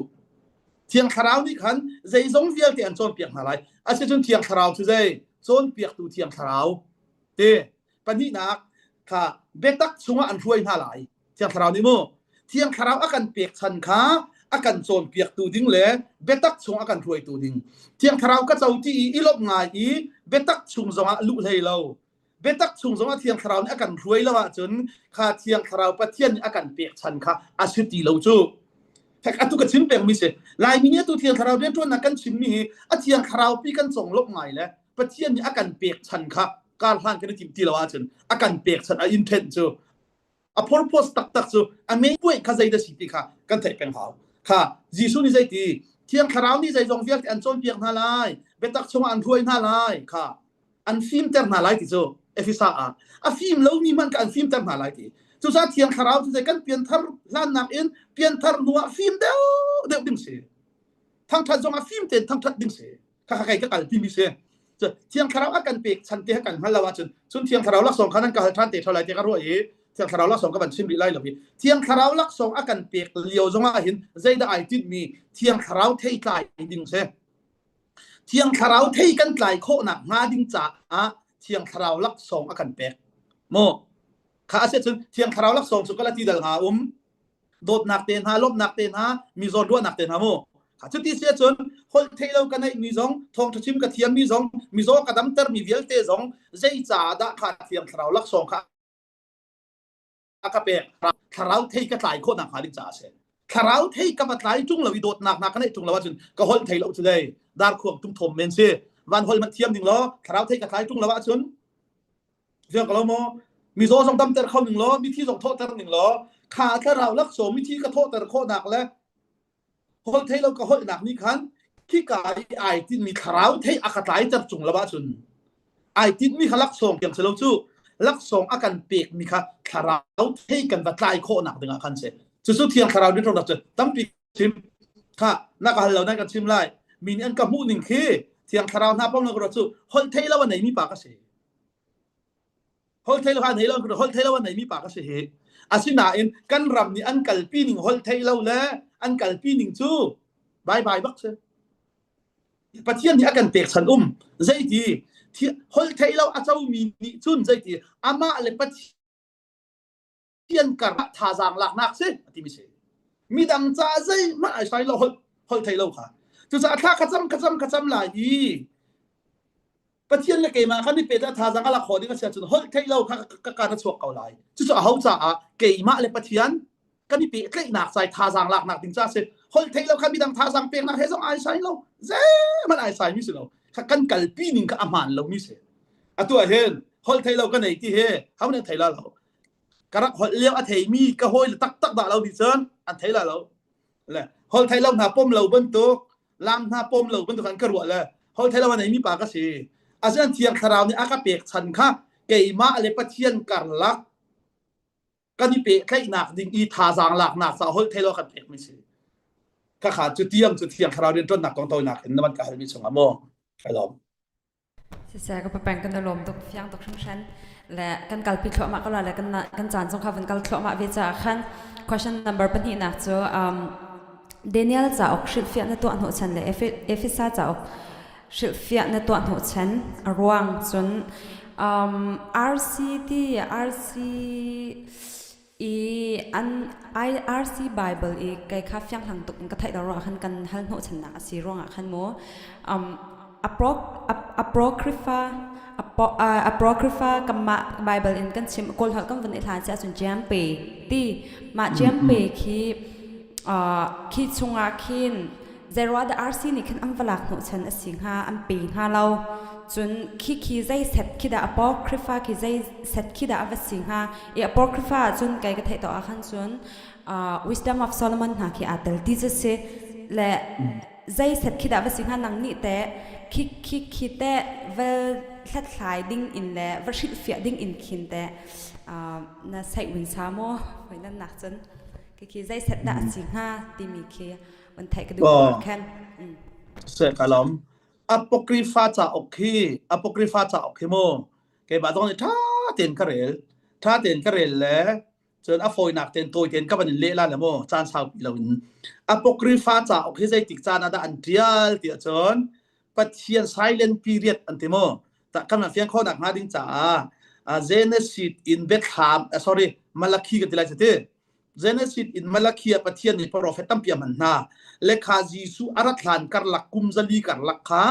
Thiang thlarau nih khan zeizong vialte an cawnpiak hna lai. Asicun thiang thlarau cu zei? Cawnpiaktu thiang thlarau. Ti pahnihnak kha biatak chungah an hruai hna lai. Thiang thlarau nih mu thiang thlarau a kan pekchan kha a kan cawnpiaktu ding le biatak chung a kan hruaitu ding. Thiang thlarau ka co ti i i lawmh ngai i biatak chung zongah luh hlei lo. Biatak chung zongah Thiang Thlarau nih a kan hruai lo ahcun kha Thiang Thlarau Pathian nih a kan pekchan kha a si ti lo cu. Hek atu ka chim pengmi si. Laimi nih atu Thiang Thlarau rianṭuannak kan chimmi hi a Thiang Thlarau pi kan conglawmh ngai le Pathian nih a kan pekchan kha. Kar hlan kan i tim ti lo ahcun a kan pek chan a intent cu a purpose taktak cu a main point kha zei dah si ti kha kan theih peng hau. Kha Jesuh nih zeiti Thiang Thlarau nih zeizong vialte an cawnpiak hna lai, biatak chungah an hruai hna lai kha an fimter hna lai ti cu Efesa ah a fim lomi hmanh kha an fimter hna lai ti. Cucaah Thiang Thlarau cu zei kan pianthar hlannak in pianthar hnu ah fim deuh deuh ding si. Thangthat zong ah fim tein thangthat ding si. Kha kha kei ka kalpi mi si. Thiang Thlarau a kan pek chan te kan hngal lo ahcun cun Thiang Thlarau laksawng kha nan ka hal ṭhan te ṭheo lai ti ka ruah i Thiang Thlarau laksawng ka van chim rih lai lo hi. Thiang Thlarau laksawng a kan pek lio zong ah hin zeidah ai tinhmi Thiang Thlarau thei tlai ding si. Thiang Thlarau thei kan tlai khawhnak hnga ding caah Thiang Thlarau laksawng a kan pek. Mu kha a si cun Thiang Thlarau laksawng cu ka la ti dal hnga um dawtnak te hna lawmhnak te hna mi zawn ruahnak te hna mu cuti si ahcun holh theih lo ka neih mi zong thawngṭha chim ka thiam mi zong mizaw ka damter mi vialte zong zei caah dah kha thiang thlarau laksawng kha a ka pek thlarau thei ka tlai khawh nak hnga ding caah a si thlarau thei ka va tlai ṭung lo i dawtnak hna ka neih ṭung lo ahcun ka holh thei lo cu dei darkhuang tum thom men si van holh man thiam ning law thlarau thei ka tlai ṭung lo ahcun Fiang ko lo maw? Mizaw zong damter kho ning law, mithi zong thawhter ning law, kha thlarau laksawng mithi ka thawhter khawhnak le holh thei lo ka holhnak nih khan khika i ai tinhmi thlarau thei a ka tlaiter cung lo ahcun ai tinhmi kha laksawng tiang si lo cu laksawng a kan pekmi kha thlarau thei kan va tlai khawhnak dingah khan si cucu thiang thlarau nih cu tampi chim kha na ka hal lo nan kan chim lai mi nih an ka hmuh ning khi thiang thlarau hna pom na cu holh thei lo a neimi pa ka si Holh thei lo han hei lo holh thei lo an neimi pa ka si hi. Asinain kan ram nih an kalpi ning holh thei lo le an kalpi ning cu bye bye bak si. Pathian nih a kan pek chan um zeiti holh thei lo a comi nih cun zeiti amah le Pathian Pathian kar ah thazaang laknak si a timi si. Midang caah zeihmanh ai sai lo holh holh thei lo kha. Cucaah thla ka cam ka cam ka cam lai i Pathian le keimah kan i pet ah thazaang a lak khawh ding a si ahcun holh theih lo kha ka ka na chuak ko lai. Cucu aho caah keimah le Pathian kan i pehtlaihnak cai thazaang laknak ding ca si. Holh theih lo kha midang thazaang peknak he zong ai sai lo. Zeihmanh ai sai mi si lo. Kha kan kalpi ning kha a hmaan lo mi si. Atu ah hin holh theih lo ka nei ti hi ho nih thei la lo. Ka rak holh lio a theimi ka hawi le taktak dah lo nih cun an thei la lo. Le holh thei lo hna pom lo bantuk, lam hna pom lo bantuk an ka ruah le holh thei lo a neimi pa ka si. Asinain Thiang Thlarau nih a ka pek chan kha keimah le Pathian karlak kan i pehtlaihnak ding i thazaang laknak caah holh thei lo a kan pekmi si. Khakha cu tiang cu Thiang Thlarau rianṭuannak kong tawinak in na van ka halmi chungah maw ka lawm. Siseh ka peng kan i lawm tuk fiang tuk hringhran le kan kalpi thluahmah ko la le kan kan caan zong kha van kal thluahmah ve caah khan question number pahnihnak cu um, Daniel cauk hrilhfiah na tuah hnawhchan le Efesa cauk hrilhfiah na tuah hnawhchan a ruang cun um, RC ti RC i an IRC Bible i kei kha fianghlang tuk in ka theih lo ruangah khan kan hal hnawhchannak a si ruangah khan mu um, apocrypha apocrypha kanmah Bible in kan chim kawl holh kan vun i hlan si ahcun jiampe ti mah jiampe khi khi chungah khin Zeiruah dah RC nih khin an va lak hnawhchan a si hnga, an pe hnga lo. Cun khi khi zei set khi dah apocrypha khi zei set khi dah a va si hnga. I apocrypha ahcun kei ka theih tawk ah khan cun uh, Wisdom of Solomon hna khi aa tel ti cu si. Le zei set khi dah va si hnga nang nih teh khi khi khi teh va hlathlai ding in le va hrilhfiah ding in khin teh uh, na saih win sa maw hoi nan nak cun khi khi zei set dah a si hnga timi khi on theih ka duh Oh. khan Se ka lawm. Apocrypha cauk khi Apocrypha cauk khi mu keimah zong nih ṭha tein ka rel. Ṭha tein ka rel le cun a fawinak tein tawi tein ka van in leh la le mu caan saupi lo in. Apocrypha cauk hi zeitik caan ah dah an ṭial tiah cun Pathian silent period an ti mu. Ta kan van fiang khawhnak hnga ding caah Genesis in Biathlam sorry Malakhi kan ti lai ti. Genesis in Malakhi ah Pathian nih profet tampi a hman hna. Lekha Jesuh a rat hlan karlak kum zali karlak kha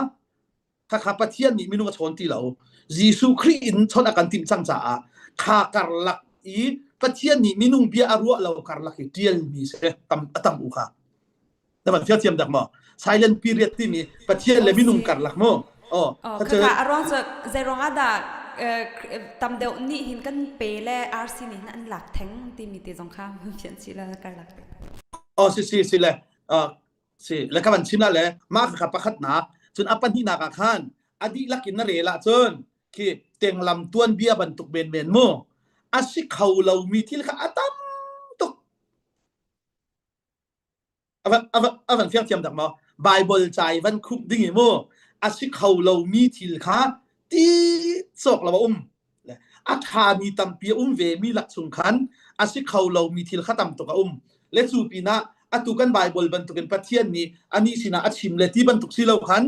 khakha Pathian nih minung a chawn ti lo. Jesuh Khrih in chawnh a kan timh cang caah kha karlak i Pathian nih minung bia a ruah lo karlak i ṭialmi si tam a tam u kha. Na van fial thiam dak maw? Silent period timi Pathian le minung karlak mu. Oh, kha a ruang cu zei ruang ah dah tam deuh nih hin kan pe le RC nih hin an lak theng timi te zong kha fian si la kar lak. Oh si si si le si le ka van chim la le mah kha pakhatnak cun a pahnihnak ah khan a dihlak in na rel ahcun khi tenglam tuanbia bantuk menmen mu a si kho lomi thil kha a tam tuk a van fiang thiam dak maw Bible ca i van khumh ding i mu a si kho lomi thil kha ti cawk lo a um a ṭhami tampi a um ve mi lak chung khan a si kho lomi thil kha tam tuk a um le cu pinah atu kan Bible bantukin Pathian nih anih sinah a chim le ti bantuk si lo khan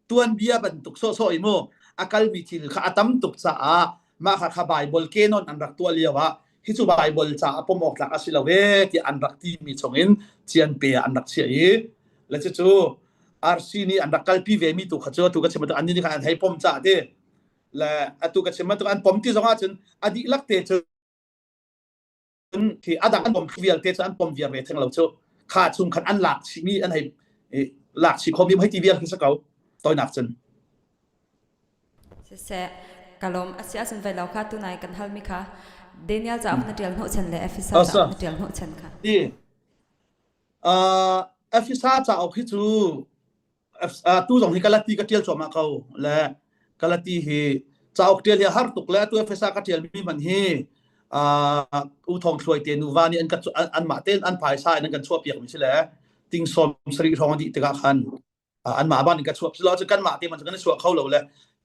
tuanbia bantuk sawhsawh i mu a kalmi thil kha a tam tuk caah mah kha kha Bible canon an rak tuah lio ah hi cu Bible ca a pom awk tlak a si lo e tiah an rak timi chungin cianpe ah an rak chiah i le cucu RC nih an rak kalpi ve mi tu kha cu atu ka chim bantuk an nih kha an hei pom caah ti le atu ka chim bantuk an pom ti zong ahcun a dihlak te cu khi a dang an pom vialte cu an pom viar ve theng lo cu kha chung khan an lak chih mi an hei lak chih khomi hei ti vial khi si ko toinak cun Siseh, kalom asi ahcun vai lo kha tunai kan hal mi kha Daniel cauk na tial hnawh chan le Efesa cauk na tial hnawh chan kha. Ti Efesa cauk hi cu tu zong hi Galati ka ṭial cuahmah ko le Galati hi cauk ṭial hi a har tuk le atu Efesa ka ṭialmi hmanh hi U Thawng Thluai te nuva nih an ka anmah tein an phaisa in an kan chuahpiakmi si le ting 70 hrawng a dih tikah khan anmah ban in ka chuah si lo cu kanmah te man cu kan i chuah kho lo le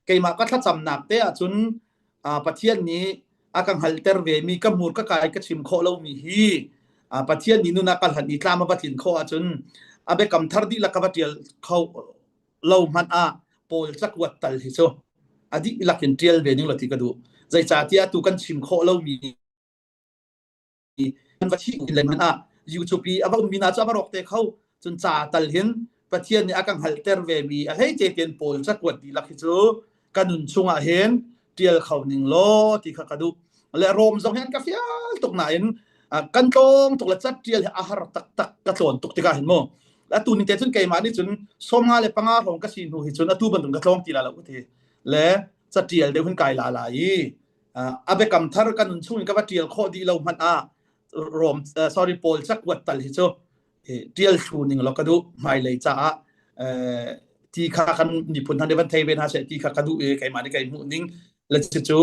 keimah ka thlacamnak te ahcun Pathian nih a ka hngalhter ve mi ka hmur ka kai ka chim khawh lomi hi Pathian nih nun a ka hlanh i tlam a va tlin khawh ahcun a biakam thar dihlak ka va ṭial kho lo hmanh ah Paul cakuat tal hi cu a dihlak in ṭial ve ning law ti ka duh. Zeicahtiah atu kan chim khawh lomi kan va thih le hmanh ah YouTube i a va ummi hna cu a va rawk te kho cun ca tal hin Pathian nih a kan hngalhter ve mi a hlei te ten pawl cakuat dihlak hi cu ka nun chungah hin tial kho ning law ti kha ka duh le Rom zong hi an ka fial tuk nain kan tlawng tuk le cat tial hi a har taktak ka tlawn tuk tikah hin mu atu ni te cun keimah nih cun 55 hrawng ka si hnu hi cun atu bantuk ka tlawng ti la lo ti le catial deuh hin kai la la i a biakam thar kan nun chung in ka va tial khawh dih lo hmanh ah Rom sorry Paul cakuat tal hi cu tial thlu ning lo ka duh hmailei caah ti kha kan miphun hna nih van thei ve hna seh ti kha ka duh i keimah nih kai hmuh ning le cu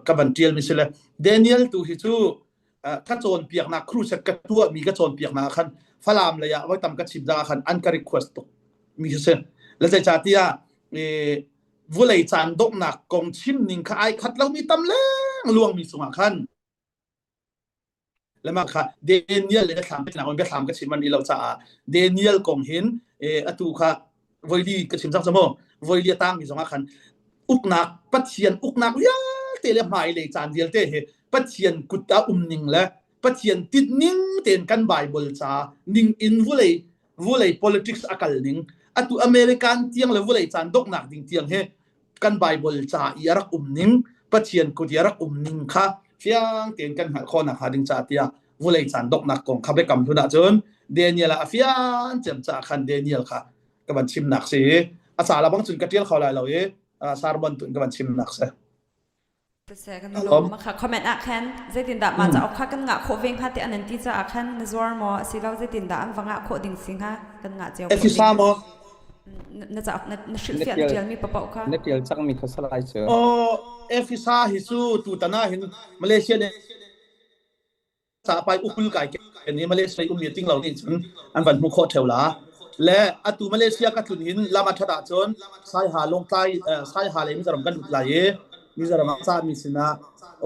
ka van tial mi si le Daniel tu hi cu ka cawnpiaknak crusade ka tuah mi ka cawnpiaknak khan Falam lei ah voi tam ka chim caah khan an ka request tuk mi si le zeicahtiah vulei caan donghnak kong chim ning kha ai khat lomi tam leng luangmi cungah khan lema kha Daniel le thlam nak on biathlam ka chim man i lo caah Daniel kong hin atu kha voili ka chim cang mo voili a tang mi zongah khan uknak Pathian uknak vialte le hmailei caan vialte hi Pathian kut ah um ning le Pathian tit ning tein kan Bible ca ning in vulei vulei politics a kal ning atu American tiang le vulei caan donghnak ding tiang hi kan Bible ca i a rak um ning Pathian kut i a rak um ning kha fiang tein kan hngalh khawhnak hnga ding ca tiah vulei caan donghnak kong kha biakam hlun ahcun Daniel ah a fian cem caah khan Daniel kha ka van chimnak si a ca la bang cun ka tial kho lai lo i sermon tun ka van chimnak si Siseh kan lawm ma kha comment ah khan zeitindah mah cauk kha kan ngah khawh ve hnga ti an an ti caah khan na zuar maw asilo zeitindah an va ngah khawh ding si hnga kan ngah cio khawh Efisa ding maw na cauk na na hrilhfiah na tialmi papaoh kha na tial cangmi kha salai cu Oh Efisa hi cu tutan ah hin Malaysia nih capai ukul kai ke ni Malaysia um mi ting lo nih cun an van hmu khawh theo la le atu Malaysia ka tlun hin lama that ah cun Saiha Lawngtlai Saiha le Mizoram kan lut lai i Mizoram ah ca mi sinah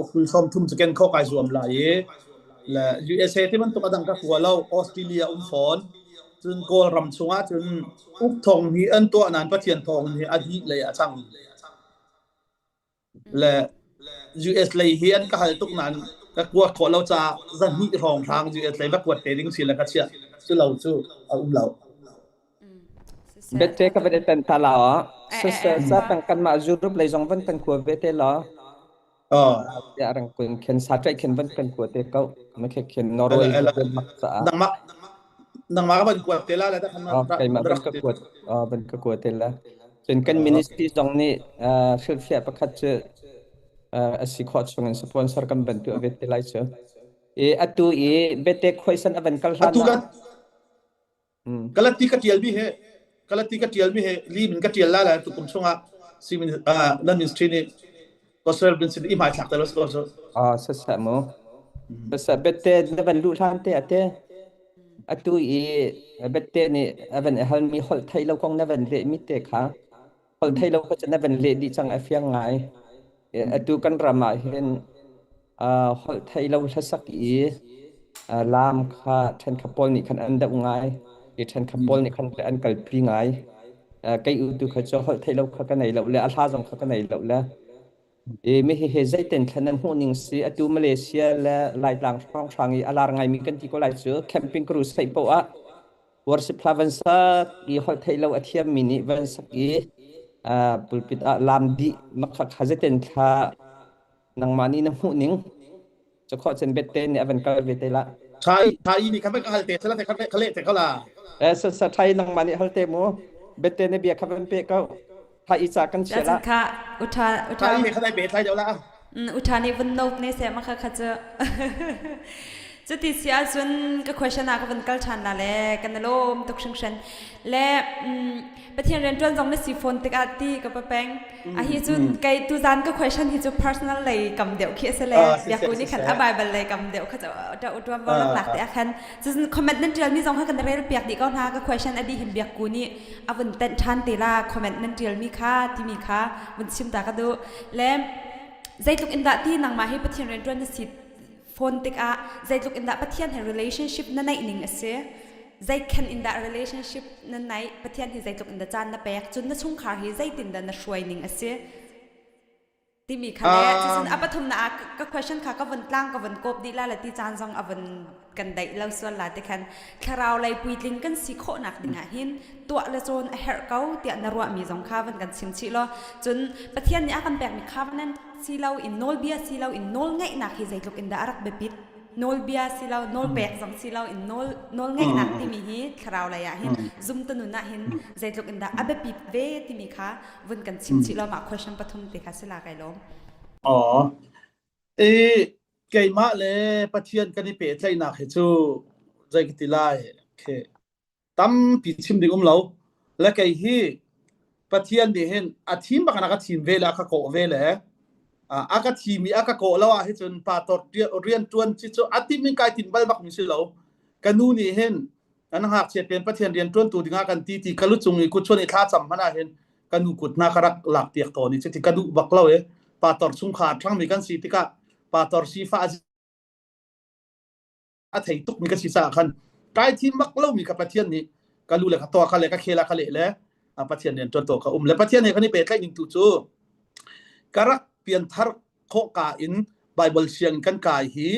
ukul 30 cu ken kho kai zuam lai i le USA ti bantuk adang ka kua lo Australia um fawn cun Kawlram chungah cun uk thong hi an tuah nan Pathian thong hi a dih lei a cang le US lei hi an ka hal tuk nain ka kuat khawh lo caah zahnih hrawng hrang US lei va kuat te ding si le ka chiah cu lo cu a um lo. Bette ka van eten ta la ah sa tang kan mah Europe lei zong van kan kua ve te la Oh. ya rang kun khen sa trai khen van kan kua te kau ma khe khen Norway Denmark sa nangmah nangmah ka van kuat te la la ta khan keimah van ka kuat van ka kuat te la cun kan ministry zong nih hrilhfiah pakhat cu. A si khawh chung in sponsor kan ban tu avet te lai cu. I atu i bete khoisan avan kal hlan Atu kan kalati ka tial mi he kalati ka tial mi he li min ka tial la la tu kum chungah si min nan ministry nih Gospel bin sin i hmai thlak te lo ko so. Ah sa sa mu. Sa sa bete na van lu hlan te ate atu i bete nih avan hal mi holh thei lo kong na van le mi te kha holh thei lo kha cu na van leh dih cang a fiang ngai. Atu kan ram ah hin holh thei lo hlasak i laam kha ṭhenkhat pawl nih khan an doh ngai i ṭhenkhat pawl nih khan an kalpi ngai. Kei u tu kha cu holh thei lo kha ka nei lo le a hla zong kha ka nei lo le i mi hihi zeitin thlen an hmuh ning si atu Malaysia le Laitlang hrawnghrang i a lar ngaimi kan ti ko lai cu camping crusade poah ah Worship hla van sak i holh theih lo a thiammi nih van sak i pulpit ah laam dih makha kha zetin thla nangmah nih na hmuh ning cakhawh cen bette nih a van kal ve te la. Thai thai nih kha van ka hal te sala te kha kha leh te kha la. Eh sa sa thai nangmah nih hal te mu bette na bia kha van pe ko. Thai i ca kan chia la. Kha utha utha Thai nih kha dai pe thlai deuh la. Utha nih vun note ne seh makha kha cu. Cuti si ahcun ka question ah ka vun kal ṭhan la le kan i lawm tuk hringhran. Le Pathian rianṭuan zong na si fawn tikah ti ka papeng. A hi cu kei tuzan ka question hi cu personal lei kam deuh khi a si le biakku nih khan a Bible lei kam deuh kha cu ṭuan vo nak te ah khan cun comment nan ṭial mi zong kha kan rel piak dih ko hna ka question a dih hin biakku nih a vun tenh ṭhan te la comment nan ṭial mi kha timi kha vun chim ta ka duh. Le zeitluk in dah ti nangmah hi Pathian rianṭuan na si phone tikah zeitluk in dah Pathian he relationship na neih ning a si zeikhen in dah relationship na neih Pathian hi zeitluk in dah caan na pek cun na chungkhar hi zeitin dah na hruai ning a si timi kha le cucun a pathum na ah ka question kha ka vun tlang ka vun kop dih la la ti caan zong a vun kan daih lo sual la ti khan thlarau lei puitling kan si khawhnak dingah hin tuah le cawn a herh ko tiah na ruahmi zong kha van kan chim chih law cun Pathian nih a kan pekmi covenant si lo in nawlbia si lo in nawl ngeihnak hi zeitluk in dah a rak biapit nawlbia si lo nawl pek zong si lo in nawl nawl ngeihnak timi hi thlarau lei ah hin zumtu nun ah hin zeitluk in dah a biapit ve timi kha vun kan chim chih law mah question pathum te kha si la kai lawm. Aw i keimah le Pathian kan i pehtlaihnak hi cu zei ka ti lai khi tampi chim ding um lo le kei hi Pathian nih hin a thim bak in a ka thim ve le a ka kawh ve le a ka thim i a ka kawh lo ah hi cun pa tor rian tuan ci cu a tim in kai tin bal bak mi si lo ka nu nih hin kan ngakchia pen Pathian rian tuan tu dingah kan ti ti ka lu cung i kut chuan i thla cam hmanh ah hin ka nu kut hna ka rak lak piak tawn i cuti ka duh bak lo e pa tor chungkhar ṭhangmi kan si tikah pa tor sifa a thei tukmi ka si caah khan kai thim bak lomi kha Pathian nih ka lu le ka to kha le ka khela kha le le Pathian rian ṭuan to ka um le Pathian he kan i pehtlaih ning tu cu ka rak pianthar khawh ka in Bible siang kan kai hi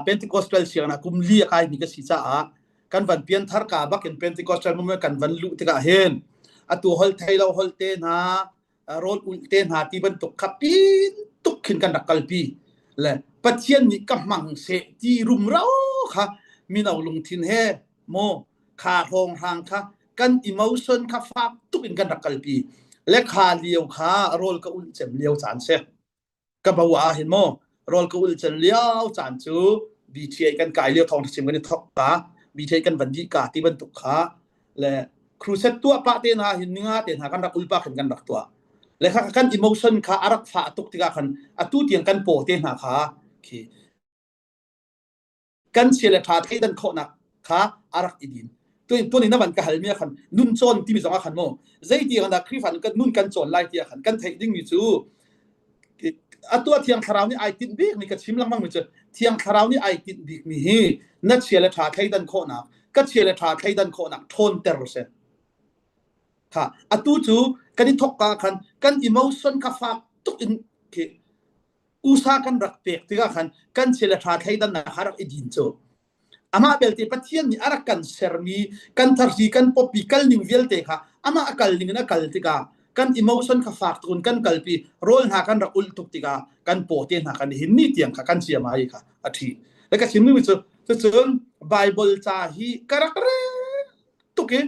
Pentecostal siang ah kum li a kai mi ka si caah kan van pianthar ka bak in Pentecostal movement kan van luh tikah hin atu hol thei lo hol te hna rawl ulh te hna ti bantuk kha pin tuk khin kan rak kalpi le Pathian nih ka hmang seh ti rumro kha mino lungthin he maw kha hrawng hrang kha kan emotion kha fak tuk in kan rak kalpi le kha lio kha rawl ka ulh cem lio caan si ka bo ah hin maw rawl ka ul cen lio caan cu BTA kan kai lio thawng chim kan i thok ka BTA kan van dih ka ti bantuk kha le crusade tuah pah te hna hin ninga te hna kan rak ul pa khin kan rak tuah le kha kan emotion kha a rak fah tuk tikah khan atu tiang kan paw te hna kha khi kan chia le ṭha thleidan khawhnak kha a rak i din tuan in na van ka halmi ah khan nun cawn timi zong ah khan maw zeiti dah Khrihfa kan nun kan cawn lai ti ah khan kan theih dingmi cu atu ah thiang thlarau nih ai tinh bik mi ka chim lengmang mi cu thiang thlarau nih ai tinh bik mi hi na chia le ṭha thleidan khawhnak ka chia le ṭha thleidan khawhnak ṭhawnter seh kha atu cu kan i thok ka khan kan emotion kha fak tuk in khi usa kan rak pek tikah khan kan chia le ṭha thleidannak kha rak i din cu amah belte Pathian nih a rak kan sermi kan tharhi kan popi kal ning vialte kha amah a kal ning in a kal tikah kan emotion kha fak tuk in kan kalpi rawl hna kan rak ulh tuk tikah kan paw te hna kan hin ni tiang kha kan chia mai kha a ṭhi le ka chimmi cu cucun Bible ca hi ka rak rel tuk i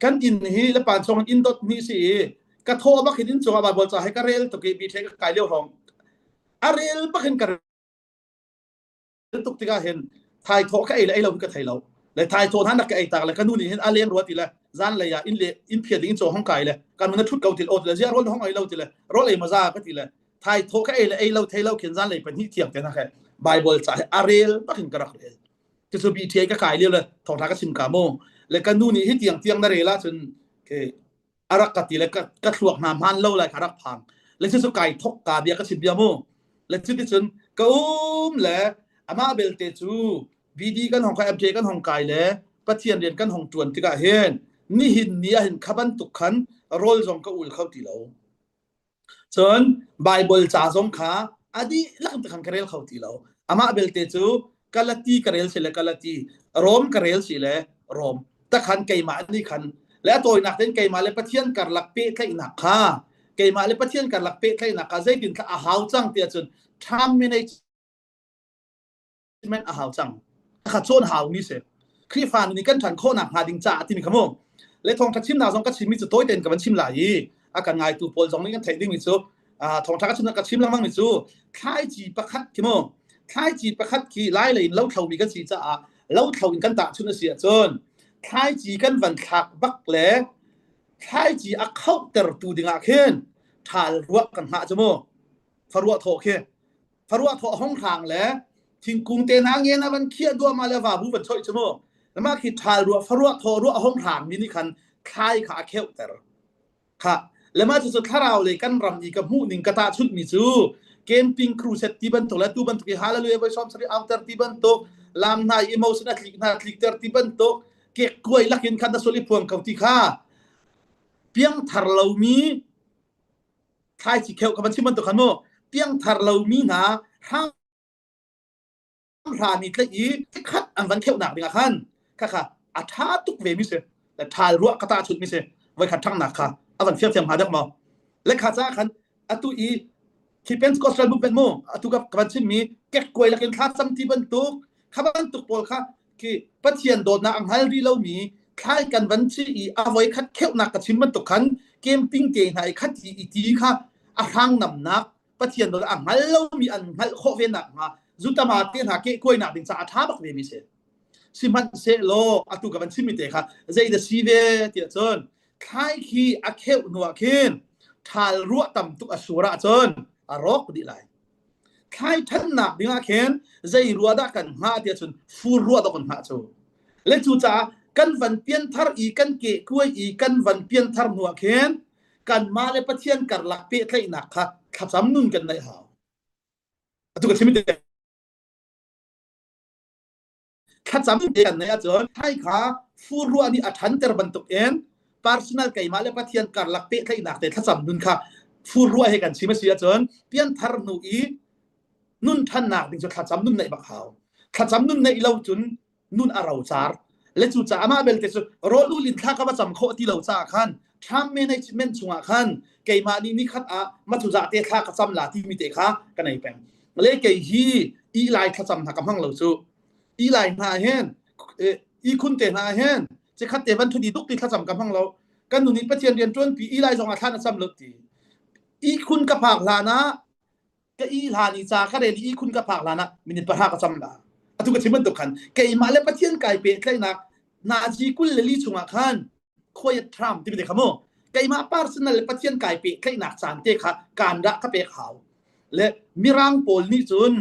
kan inn hi le pan chong in dot ni si i. Ka thaw bak hin in cungah Bible ca he ka rel tuk i bi the ka kai lio hrawng a rel bak hin ka rel tuk tikah hin thai thaw ka ei le ei lo ka thei lo. Le thai thaw hna nak ka ei tak le ka nu nih hin a leng rua ti le zan lei ah in le in phiat ding in chaw hong kai le kan mun thut ko til o ti le zia rol hong ei lo ti le rol ei maza ka ti le thai thaw ka ei le ei lo thei lo khin zan lei pahnih thiang te na khe Bible ca he a rel bak hin ka rak rel. Cucu BTA ka kai lio le thawngtha ka chim ka mu. Le ka nu nih hi tiang tiang na rel ahcun ke a rak ka ti le ka, ka thluak hna hmaan lo lai ka rak phang. Le cucu kai thok ka bia ka chim bia mu. Le cuticun ka um le amah belte cu BD kan hong kai MJ kan hong kai le Pathian rian kan hong tuan tikah hin nihin ni ah hin kha bantuk khan rawl zong ka ul kho ti lo. Cun Baibal ca zong kha a dihlak in khan ka rel kho ti lo. Amah belte cu Galati ka rel si le Galati, Rom ka rel si le Rom. Takhan keimah nih khan le a tawinak tein keimah le Pathian karlak pehtlaihnak kha keimah le Pathian karlak pehtlaihnak kha zeitin kha a hau cang tiah cun time management a hau cang. Kha cawn hau mi si. Khrihfa nih kan ṭhan khawhnak hnga ding caah timi kha mu. Le thawngṭha chimnak zong ka chimmi cu tawi tein ka van chim lai i a kan ngaitu pawl zong nih kan theih dingmi cu thawngṭha ka chimnak ka chim lengmang mi cu thlaici pakhat khi mu thlaici pakhat khi lai lei in lothlo mi kan si caah lothlo in kan tahchun a si ahcun thlaici kan van thlak bak le thlaici a khohtertu dingah khin ṭhal ruah kan hngah cu mu faruah thawh khi faruah thawh hong hrang le thingkung te hna ngen a van khiah duahmah le vabu van choih cu mu mah khi ṭhal ruah faruah thawh ruah hong hrang mi nih khan thlai kha a kheuhter kha le mah cucu thlarau lei kan ram i ka hmuh ning ka tahchunh mi cu camping crusade ti bantuk le tu bantuk i hallelujah voi sawm sarih auter ti bantuk lam hna i emotion a tlik hna tlikter ti bantuk kek kuai lakin khan na sul i phuang ko ti kha piangthar lomi thlaici kheu ka van chim bantuk khan mu piangthar lomi hna hrang hrami tlaih i khat an van kheuhnak ding ah khan kha kha a tha tuk ve mi si le thal ruah ka ta chut mi si voi khat ṭhangnak kha a van fiang thiam hnga dek maw le kha ca khan atu i khi Pentecostal movement mu atu ka ka van chim mi kek kuai lakin thla cam ti bantuk kha bantuk pawl kha khi Pathian dawtnak a hngal rih lomi thlai kan van chi i a voi khat kheuhnak ka chim bantuk khan camping te hna i khat i ti kha a hrang namnak Pathian dawt a hngal lomi an hngalh khawh ve nakhnga zutama te hna kehkuainak ding caah a ṭha bak ve mi si. Sihmanhsehlaw atu ka van chimmi te kha zei dah si ve tiah cun thlai khi a kheuh hnu ah khin ṭhal ruah tam tuk a sur ahcun a rawk dih lai. Thlai ṭhannak ding ah khin zei ruah dah kan hngah tiah cun fur ruah dah kan hngah cu. Le cucaah kan van pianthar i kan kehkuai i kan van pianthar hnu ah khin kanmah le Pathian karlak pehtlaihnak kha thlacam nun kan neih hau. Atu ka chim te thlacam te kan neih ahcun thai kha fur ruah nih a ṭhanter bantuk in personal keimah le Pathian karlak pehtlaihnak te thlacam nun kha fur ruah he kan chim a si ahcun pianthar hnu i nun ṭhannak ding cu thlacam nun neih bak hau. Thlacam nun neih lo cun nun a rocar le cu caah amah belte cu rawl ul in thla ka va cam khawh ti lo caah khan time management chungah khan keimah nih nikhat ah matuza te thla ka cam la timi te kha ka nei peng le kei hi i lai thlacam hna ka hmang lo cu i lai hna hin i khun te hna hin chikhat te van thudi duk ti thlacam ka hmang lo kan nu nih pathian rian tuan pi i lai zong ah thla na cam lo ti i khun ka phak hlan ah ka i hlan i ca ka rel i khun ka phak hlan ah minute pahra ka cam la atu ka chim bantuk khan keimah le pathian kai pehtlaihnak nazi 22 chungah khan quiet time timi te kha mu keimah personal le pathian kai pehtlaihnak caan te kha kaan dah ka pek hau le mirang pawl nih cun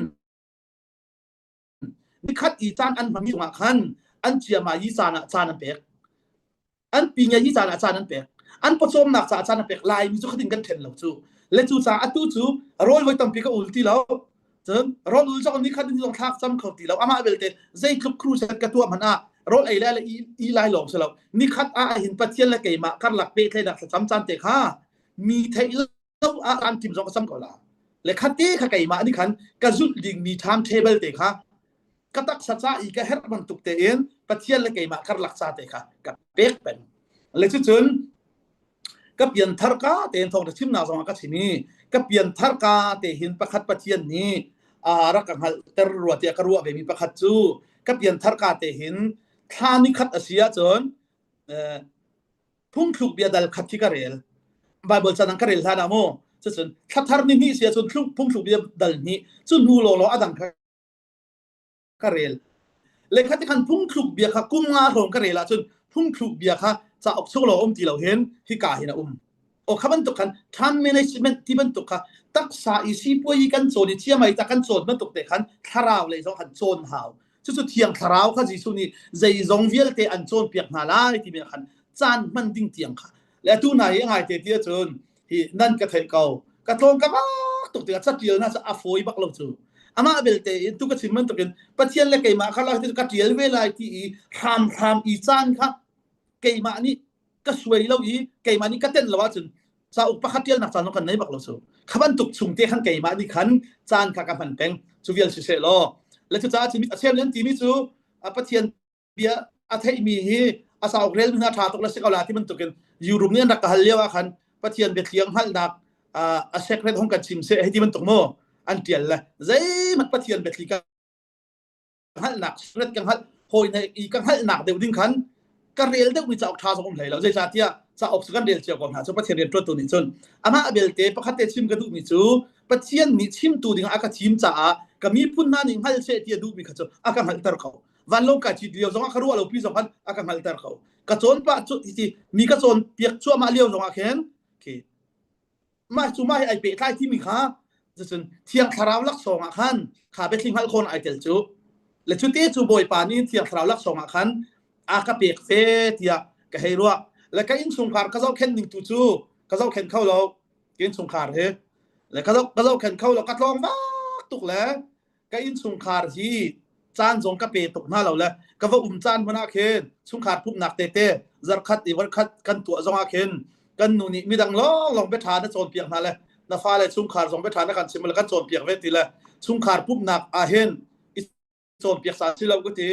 nikhat i caan an hmangmi chungah khan an ciama yi caan ah caan an pek an pi nge yi caan ah caan an pek an pawcawmnak caah caan an pek laimi cu khatin kan then lo cu le cu caah atu cu rawl voi tampi ka ul ti lo cun rawl ul zong ni khat in zong thlak cam kho ti lo amah belte zeitluk crusade ka tuah hmanh ah rawl ei le le i lai lawng si lo nikhat ah hin pathian le keimah karlak pehtlaihnak thlacam caan te kha mi theih lo ah an tim zong ka cam ko la le khat te kha keimah nih khan ka zulh ding mi time table te kha ka taksa ca i ka herh bantuk tein Pathian le keimah karlak ca te kha ka pek peng le cucun ka pianthar ka tein thawngṭha chimnak zong ah ka chim i ka pianthar ka te hin pakhat Pathian nih a rak ka hngalhter rua tiah ka ruah ve mi pakhat cu ka pianthar ka te hin thla ni khat a si ahcun phungthluk bia dal khat khi ka rel. Bible chan ka rel hlan ah mu cucun thlathar ni hnih si ahcun phungthluk bia dal hnih cu hnu law law adang kha ka rel le kha ti khan phungthluk bia kha kum nga hrawng ka rel ahcun phungthluk bia kha cauk chung lo um ti lo hin hika hin a um o kha bantuk khan time management ti bantuk kha taksa i sipuai kan cawn i chiamai ta kan cawn bantuk te khan thlarau lei zong khan cawn hau cucu thiang thlarau kha Jesuh nih zeizong vialte an cawnpiak hna lai timi khan caan hman ding tiang kha le atu hna hi a ngai te ti ahcun hi nan ka theih ko ka tlawng ka bak tuk tikah catial na a fawi bak lo cu amah belte in tu ka chim bantukin Pathian le keimah kha lai ka tial ve lai ti i hramhram i caan kha keimah nih ka suai lo i keimah nih ka tenh lo ahcun cauk pakhat tialnak caan kan nei bak lo cu kha bantuk chung te khan keimah nih khan caan kha ka hman peng cu vial si seh law le cucaah a chem nan timi cu Pathian bia a theihmi hi a cauk relmi hna ṭha tuk le si ko la ti bantukin Europe nih an rak ka hal lio ah khan Pathian biathiang hngalhnak a secret hong kan chim seh hei ti bantuk mu an ṭial le zeihmanh Pathian biathli ka hngalhnak secret ka hngalh hawi ne i ka hngalhnak deuh ding khan ka rel deuhmi cauk ṭha zong um hlei lo zeicahtiah cauk cu kan rel cio ko hna cu Pathian rianṭuantu nih cun amah belte pakhat te chim ka duhmi cu Pathian nih chimtu dingah a ka thim caah ka miphun hna nih hngal seh ti a duhmi kha cu a ka hngalhter ko vanlawng kai cit lio zongah ka ruah lo pi zong khan a ka hngalhter ko ka cawn pah cu ti mi ka cawn piak cuahmah lio zongah khin khi mah cu mah hi ai pehtlai timi kha cucun thiang thlarau laksawng ah khan kha biathli hngalh khawh ai tel cu le cu te cu bawipa nih thiang thlarau laksawng ah khan a ka pek ve tiah ka hei ruah le ka innchungkhar ka zohkhenh ning tu cu ka zohkhenh kho lo ka innchungkhar hi le ka zoh ka zohkhenh kho lo ka tlawng vak tuk le ka innchungkhar hi caan zong ka pe tuk hna lo le ka va um caan hmanh ah khin chungkhar pumhnak tete zarkhat i voikhat kan tuah zong ah khin kan nu nih midang lawnglawng biaṭha na cawnpiak hna le na fale chungkhar zong biaṭha na kan chim le kan cawnpiak ve ti le chungkhar pumhnak ah hin i cawnpiak sa si lo ka ti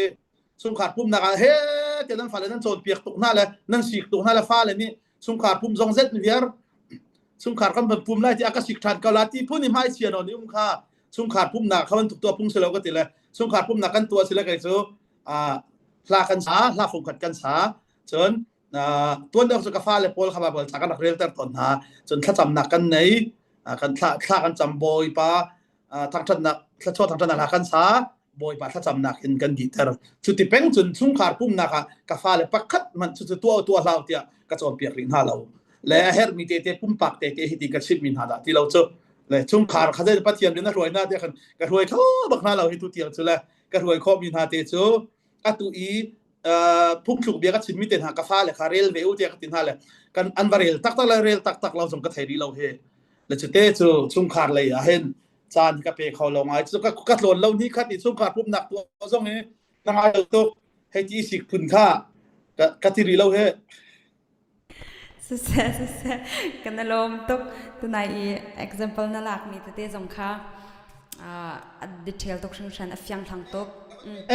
chungkhar pumhnak ah he te nan fale nan cawnpiak tuk hna le nan sik tuk hna le fale nih chungkhar pum zong zet viar chungkhar kan van pum lai ti a ka sik ṭhan ko la ti phun i hmai chia nawn i um kha chungkhar pumnak kha bantuk tuah phung si lo ka ti le chungkhar pumnak kan tuah si le kei cu hla kan sa hla fung khat kan sa cun tuan deuh cu ka fale pawl kha Bible ca kan rak relter tawn hna cun thlacamnak kan nei kan thla thla kan cam bawipa thangṭhatnak thluachuah thangṭhatnak hla kan sa bawipa thlacamnak in kan dihter cu ti peng cun chungkhar pumnak ah ka fale pakhat hmanh cu cu tuah tuah hlau tiah ka cawnpiak rih hna lo le a herhmi tete pumpak tete hi ti ka chimhmi hna dah ti lo cu le chungkhar kha zei pathian nih na hruai hna tiah khan ka hruai kho bak hna lo hi tu tiang cu le ka hruai khawhmi hna te cu atu i phungthluk bia ka chimmi te hna ka fale kha rel ve u tiah ka ti hna le kan an va rel taktak le rel taktak lo zong ka thei rih lo he le cu te cu chungkhar lei ah hin caan ka pe kho lo ngai cu ka ka tlawn lo ni khat i chungkhar pumnak tuah zong hi na ngai lo tuk hei ti sik phun kha ka ka ti rih lo he Siseh siseh kan i lawm tuk tunai i example na lakmi tete zong kha a detail tuk hringhran a fiang thlang tuk.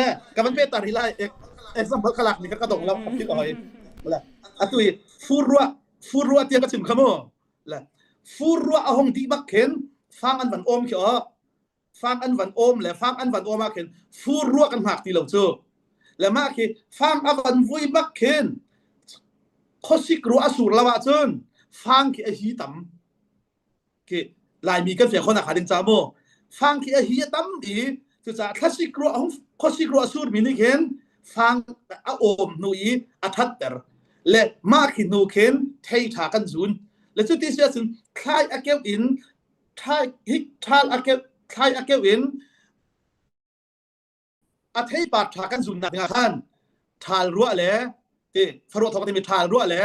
Eh ka van pe tar hi lai example ka lak ni ka ka dong lo ka phil oi la atu i fur ruah fur ruah tiang ka chim kha mu la fur ruah a hong dih bak khin fang an van om khi o fang an van om le fang an van om ah khin fur ruah kan hngak ti lo cu le mah khi fang a van vui bak khin khuasik ruah a sur lo ahcun fang khi a hi tam khi laimi kan fiang khawnak ding ca mu fang khi a hi a tam i cucaah thlasik ruah khuasik ruah sur mi nih khin fang a awm hnu i a thatter le mah khi hnu khin thei tha kan zun le cuti si ahcun thlai a keuh in thlai hi ṭhal a keuh thlai a keuh in a theipar ṭha kan zunnak dingah khan ṭhal ruah le ti faruah thawk timi ṭhal ruah le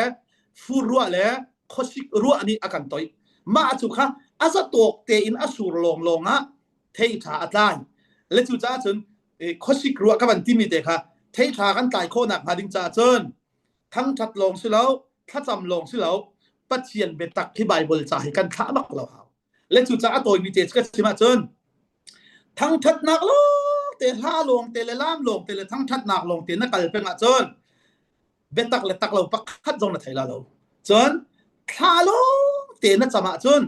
fur ruah le khuasik ruah nih a kan toih mah cu kha a zatawk tein a sur lawng lawng ah thei ṭha a tlai le cu caah cun khuasik ruah ka van timi te kha thei ṭha kan tlai khawhnak hnga ding caah cun thangṭhat lawng si lo thlacam lawng si lo Pathian biatak hi Bible ca hi kan thlah bak lo hau le cucaah a tawimi te ka chim ahcun thangṭhatnak lawng te hla lawng te le lam lawng te le thangṭhatnak lawng te na kal peng ahcun biatak le tak lo pakhat zong na thei la lo cun thla lawng te na cam ahcun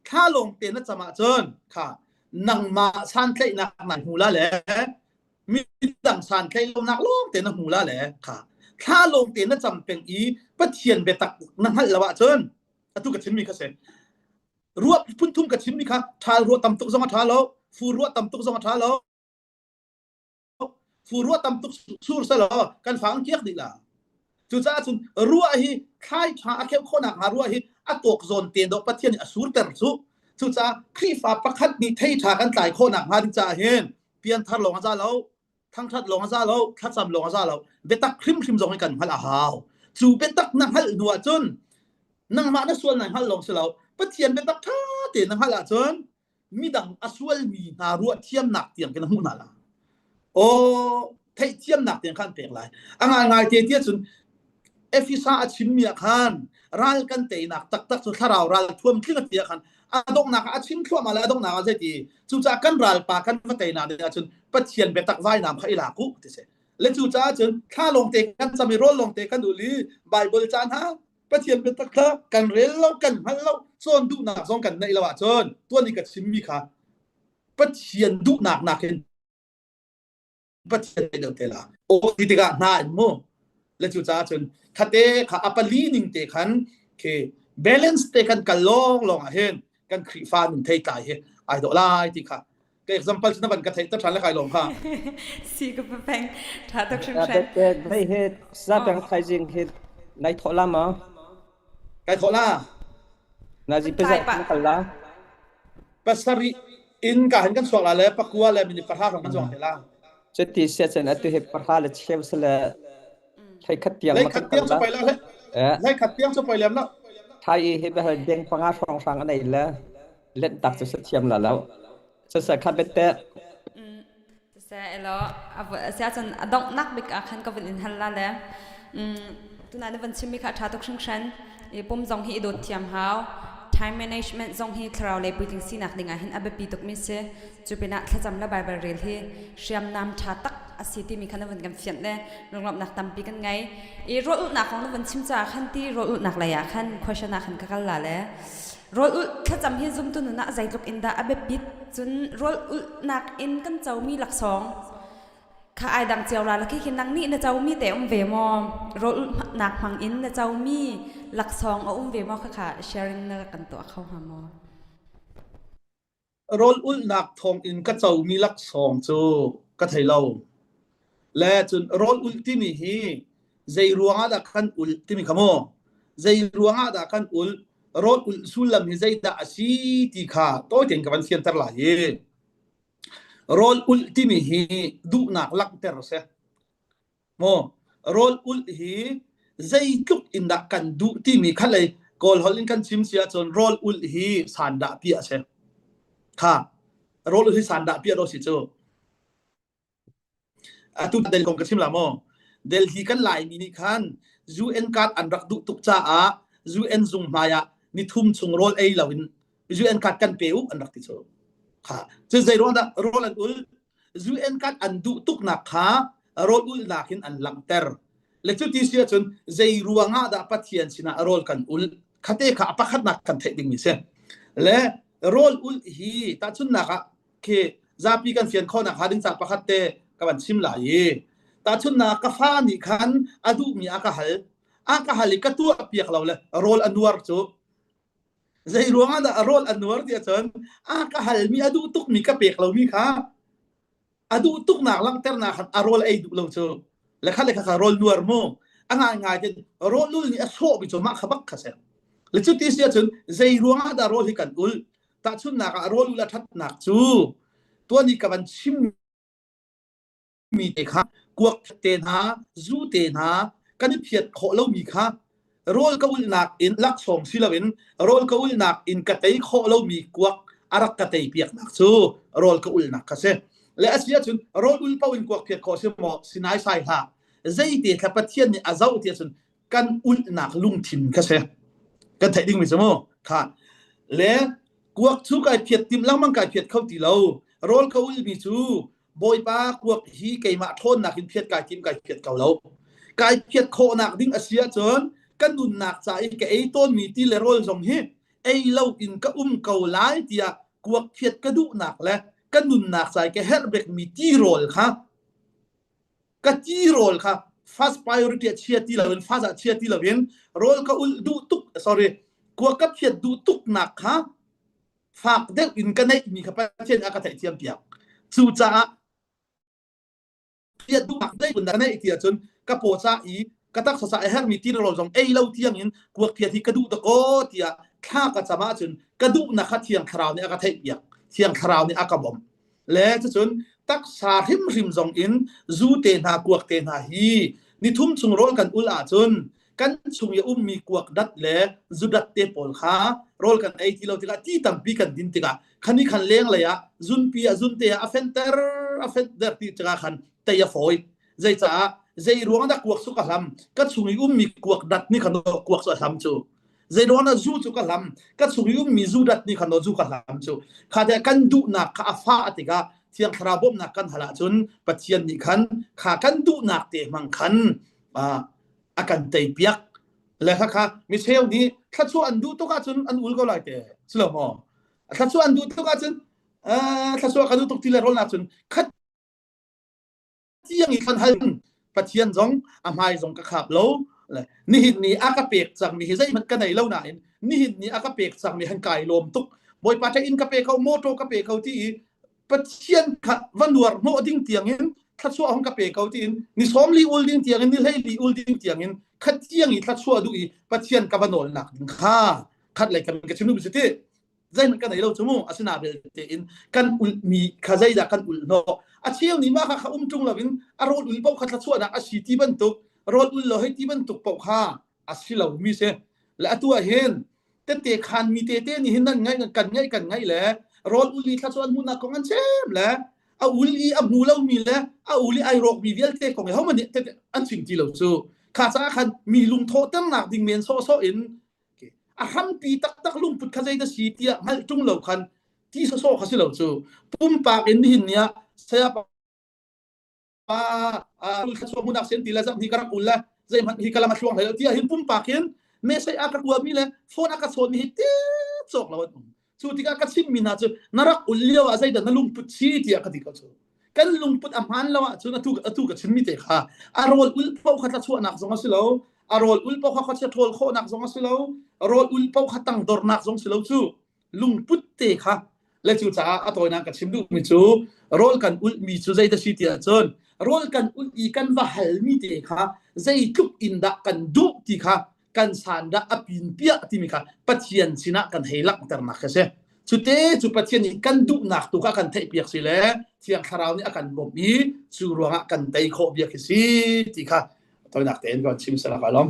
thla lawng te na cam ahcun kha nangmah santlaihnak nan hmu la le midang santlaih lonak lawng te na hmu la le kha thla lawng te na cam peng i Pathian biatak na hngalh lo ahcun. Atu ka chimmi kha si. Ruah phun thum ka chimmi kha ṭhal ruah tam tuk zong a ṭha lo, fur ruah tam tuk zong a ṭha lo. Fur ruah tam tuk sur selaw kan fang kiak dih la. Cucaah cun ruah hi thlai ṭha a kheuh khawhnak hnga ruah hi a tawk zawn te dawh Pathian nih a surter cu. Cucaah Khrihfa pakhat nih thei ṭha kan tlai khawhnak hnga ding caah hin pianthar lawng a za lo, thangṭhat lawng a za lo, thlacam lawng a za lo, biatak hrimhrim zong hi kan hngalh a hau. Cu biatak na hngalh hnu ahcun nangmah na sual na hngalh lawng si lo, Pathian biatak ṭha tein na hngalh ahcun midang a sualmi hna ruah thiamnak tiang khin a hmuh hna la. Aw theihthiamnak tiang khan pek lai. A ngaingai te tiah cun Efesa a chimmi ah khan ral kan teinak taktak cu thlarau ral thuam tling a ti ah khan a donghnak ah a chim thluahmah le a donghnak ah zeiti cucaah kan ralpa kan va teinak ding ahcun Pathian biatak vainam kha i lak u ti si. Le cucaah cun thla lawngte kan cam i rawl lawngte kan ul i Bible ca hna Pathian biatak kha kan rel lo kan hngal lo cawn duhnak zong kan neih lo ahcun tuan i ka chimmi kha Pathian duhnak nakin Pathian nih deuh te la aw ti tikah hna in mu le cu caah cun khate kha a pali ning te khan khi balance te kan kal lawng lawng ah hin kan Khrihfa nun thei tlai hi ai dawh lai ti kha ka example cu na van ka theih ta than le kai lawm kha si ka peng tha tuk hringhran hei he sa peng thaizing hi nai thawh la ma kai thawh la nazi pezat na kal la pasarih in ka hin kan chuak la le pakua le minute pahra hrawng kan chuak te la cuti sia cun atu hi pahra le cheu sale hlei khat tiang hlei khat tiang cu poi la hlei khat tiang cu poi lem lo thai i hi behal deng panga hrawng hrang anei le let tak cu sa thiam la lo sa kha bette Siseh elaw sia cun a donghnak bik ah khan ka vun in hal la le tunah na van chimmi kha a ṭha tuk hringhran i pum zong hi i dawt thiam hau time management zong hi thlarau lei puitling sinak ding ah hin a biapi tukmi si cu pinah thlacam le Bible rel hi hriamnam ṭha tak a si timi kha na vun kan fianh le lunglawmhnak tampi kan ngei i rawl ulhnak kong na vun chim caah khan ti rawl ulhnak lei ah khan question ah khan ka kal la le Rawl ulh thlacam hi zumtu nun ah zeitluk in dah a biapit cun rawl ulhnak in kan comi laksawng kha ai dang cio la khi khi nang nih na comi te um ve maw rawl ulhnak hmang in na comi laksawng a um ve maw kha kha sharing na kan tuah kho hnga maw Rawl ulhnak thawng in ka comi laksawng cu ka thei lo. Le cun rawl ulh timi hi zei ruangah dah kan ulh timi kha maw? Zei ruangah dah kan ulh? Rawl ulh sullam hi zeidah a si ti kha tawi tein ka van fianter lai i rawl ulh timi hi duhnak langhter a si. Maw rawl ulh hi zeitluk in dah kan duh timi kha lei Kawl holh in kan chim si ahcun rawl ulh hi sandah piah a si. Kha rawl ulh hi sandah piah do si cu. Atu Delhi kong ka chim la maw? Delhi kan Laimi nih khan UN card an rak duh tuk caah UN zung hmai ah nithum chung rawl ei loin UN card kan pe u an rak ti cu. Kha cu zei ruang dah rawl an ul UN card an duh tuknak kha rawl ulnak in an langhter. Le cu ti si ahcun zei ruangah dah Pathian sinah rawl kan ul khate kha a pakhatnak kan theih dingmi si. Le rawl ul hi tahchunhnak ah khi zapi kan fian khawhnak hnga ding ca pakhat te ka van chim lai i tahchunhnak ka fa nih khan a duhmi a ka hal a ka hal i ka tuah piak lo le rawl a nuar cu zei ruangah dah a rawl a nuar ti ahcun a ka halmi a duh tukmi ka pek lomi kha a duh tuknak langhternak khan a rawl ei duh lo cu le kha le kha kha rawl nuar mu a ngai ngai tin rawl ul nih a sawhmi cu mah kha bak kha si le cu ti si ahcun zei ruangah dah rawl hi kan ul tahchunhnak ah rawl ul a ṭhatnak cu tuan i ka van chim mi te kha kuak te hna zu te hna kan i phiat khawh lomi kha rawl ka ulnak in laksawng si loin rawl ka ulnak in ka tei khawh lomi kuak a rak ka tei piaknak cu rawl ka ulnak kha si le a si ahcun rawl ul paoh in kuak phiat khawh si maw sinai sai hlah zeite thla Pathian nih a zoh ti ahcun kan ulhnak lungthin kha si kan theih dingmi cu mu kha le kuak cu kai phiat tim lengmang kai phiat kho ti lo rawl ka ulmi cu Bawipa kuak hi keimah ṭhawnnak in phiat kai tim kai phiat ko lo kai phiat khawhnak ding a si ahcun ka nunnak ca i ka ei tawnmi ti le rawl zong hi ei lo in ka um ko lai tiah kuak phiat ka duhnak le ka nunnak ca i ka herh bekmi ti rawl kha ka ti rawl kha first priority a chia ti loin first ah chia ti loin rawl ka ul duh tuk sorry. Kuak ka phiat duh tuknak kha fak deuh in ka neihmi kha Pathian a ka theihthiam piak. Cucaah phiat duhnak zeibun dah neih ti ahcun ka paw ca i ka taksa ca a herhmi tirawl zong ei lo tiang in kuak phiat hi ka duh dakaw tiah thla ka cam ahcun ka duhnak kha Thiang Thlarau nih a ka theihpiak. Thiang Thlarau nih a ka bawmh. Le cucun taksa hrimhrim zong in zu te hna kuak te hna hi nithum chung rawl kan ul ahcun kan chung i a ummi kuak dat le zu dat te pawl kha rawl kan ei ti lo tikah ti tampi kan din tikah khani khan lenglei ah zunpi ah zunte ah a fenter a fenter ti tikah khan tei a fawi. Zeicaah zei ruang dah kuak cu ka hlam ka chung i ummi kuak dat nih khan kuak cu a hlam cu zei ruang dah zu cu ka hlam ka chung i ummi zu dat nih khan zu ka hlam cu kha te kan duhnak kha a fah tikah thiang thlarau bawmhnak kan hal ahcun Pathian nih khan kha kan duhnak te hmang khan a kan teipiak le kha kha micheu nih thluachuah an duh tuk ahcun an ul ko lai te si lo maw thluachuah an duh tuk ahcun thluachuah ka duh tuk ti le rawl ahcun khat tiang i kan hal Pathian zong a hmai zong ka khap lo nihin ni a ka pek cangmi hi zeihmanh ka nei lo nain nihin ni a ka pek cangmi han kai lawm tuk Bawipa ṭha inn ka pe ko motor ka pe ko ti i Pathian kha va nuar hnawh ding tiangin thluachuah hong ka pe ko tiin ni sawmli ul ding tiangin ni hleili ul ding tiangin khat tiang i thluachuah duh i Pathian ka va nawlnak ding kha khat lei kan ka chim duh si ti zeihmanh kan ei lo cu mu asina belte in kan ulhmi kha zeidah kan ulh hnawh a cheu nih mah kha kha um ṭung loin a rawl ul paoh kha thluachuahnak a si ti bantuk rawl ul lo hei ti bantuk paoh kha a si lo mi si le atu ah hin tette khan mi tete nih hin nan ngaih kan ngaih kan ngaih le rawl ul i thluachuah an hmuhnak kong an chim le a ul i a hmu lomi le a ul i ai rawkmi vialte kong i hohmanh nih an chim ti lo cu kha caah khan mi lungthawhternak ding men sawhsawh in a hrampi taktak lungput kha zei dah si tiah hngalh ṭung lo khan ti sawsawh kha si lo cu pumpak in nihin ni ah saya pa thluachuah hmunak sen ti le zarh hi ka rak ul le zeihmanh hi ka lam a thluang hlei lo tiah hin pumpak hin message a ka kuami le phone a ka chawnmi hi ti cawk lo an um cu tikah ka chimmi hna cu na rak ul lio ah zeidah na lungput si tiah ka ti ko cu kan lungput a hmaan lo ahcun atu atu ka chimmi te kha a rawl ul paoh kha thlachuahnak zong a si lo a rawl ul paoh kha khuachia ṭhawl khawhnak zong a si lo rawl ul paoh kha tangdornak zong si lo cu lungput te kha le cu caah a tawinak ka chim duhmi cu rawl kan ulhmi cu zei dah si ti ahcun rawl kan ulh i kan va halmi te kha zeitluk in dah kan duh ti kha kan san dah a pin piah timi kha Pathian sinah kan hei langhternak kha si. Cute cu Pathian nih kan duhnak tu kha kan theihpiak si le Thiang Thlarau nih a kan bawmh i cu ruangah kan tei khawh bia khi si ti kha toinak tein kan chim sala ka lawm.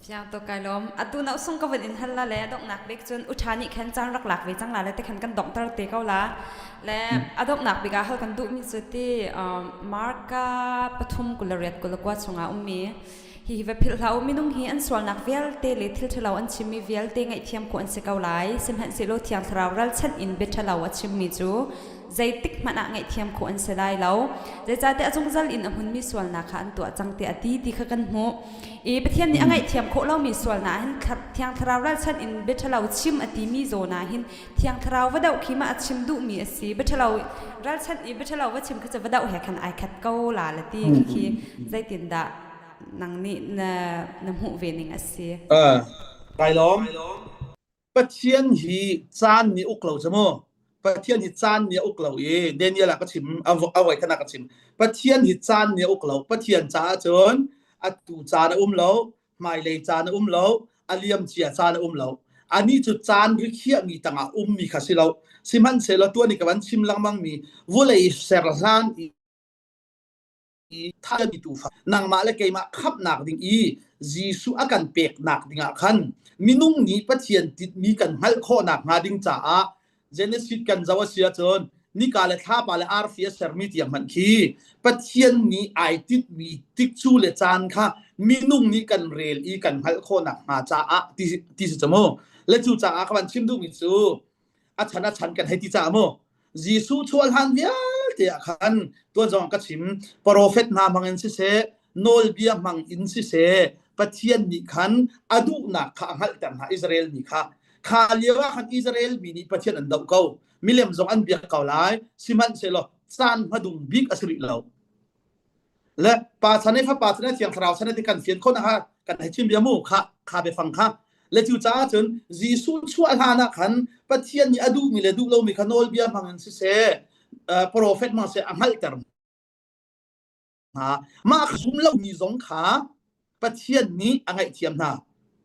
Fiang to kai lawm. Atu na usung ka van in hal la le donghnak bik cun uṭha nih khan caan rak lak ve cang la le te khan kan donghter te ko la. Le a donghnak bik ah hal kan duhmi cu ti Marka pathum 28 21 chungah ummi Hihi va philh hlah u, minung hi an sualnak vialte le thil ṭhalo an chimmi vialte ngaihthiam khawh an si ko lai. Sihmanhsehlaw Thiang Thlarau ralchanh in bia ṭhalo a chimmi cu zeitik hmanh ah ngaihthiam khawh an si lai lo. Zeicahtiah a zungzal in a hmunmi sualnak kha an tuah cang tiah a ti ti kha kan hmuh. I Pathian nih a ngaihthiam khawh lomi sualnak ah hin Thiang Thlarau ralchanh in bia ṭhalo chim a timi zawn ah hin Thiang Thlarau va doh khi mah a chim duhmi a si. Bia ṭhalo ralchanh i bia ṭhalo va chim kha cu va doh he khan ai khat ko la la ti khi zeitindah nang nih na na hmuh ve ning a si. Kai lawm. Pathian hi caan nih uk lo cu mu. Pathian hi caan nih a uk lo i Daniel ah ka chim a voi khan ah ka chim. Pathian hi caan nih a uk lo. Pathian caah cun atu caan a um lo, hmailei caan a um lo, a liam cia caan a um lo. Anih cu caan rikhiahmi tangah ummi kha si lo. Sihmanhsehlaw tuan i ka van chim lengmangmi vulei ser hlan i thami tuufa nangmah le keimah khamhnak ding i Jesuh a kan peknak dingah khan minung nih Pathian tinhmi kan hngalh khawhnak hnga ding caah Genesis kan zoh a si ahcun nika le thlapa le arfi a sermi tiang hmanh khi Pathian nih ai tinhmi tikcu le caan kha minung nih kan rel i kan hngalh khawhnak hnga caah ti, ti si cu mu le cu caah ka van chim duhmi cu a chan a chan kan hei ti caah mu Jesuh chuah hlan vialte ah khan tuan zong ka chim profet hna hmang in siseh nawlbia hmang in siseh Pathian nih khan a duhnak kha a hngalhter hna Israel mi kha kha lio ah khan Israel mi nih Pathian an doh ko milem zong an biak ko lai sihmanhsehlaw caan hmadung bik a si rih lo le pa chan i fapa chan i thiang thlarau chan i ti kan fian khawh nakha kan hei chim bia mu kha kha biafang kha. Le cu caah cun Jesuh chuah hlan ah khan Pathian nih a duhmi le duh lomi kha nawlbia hmang in siseh, profet hmang seh a hngalhter hna. Mah zum lomi zong kha Pathian nih a ngaihthiam hna.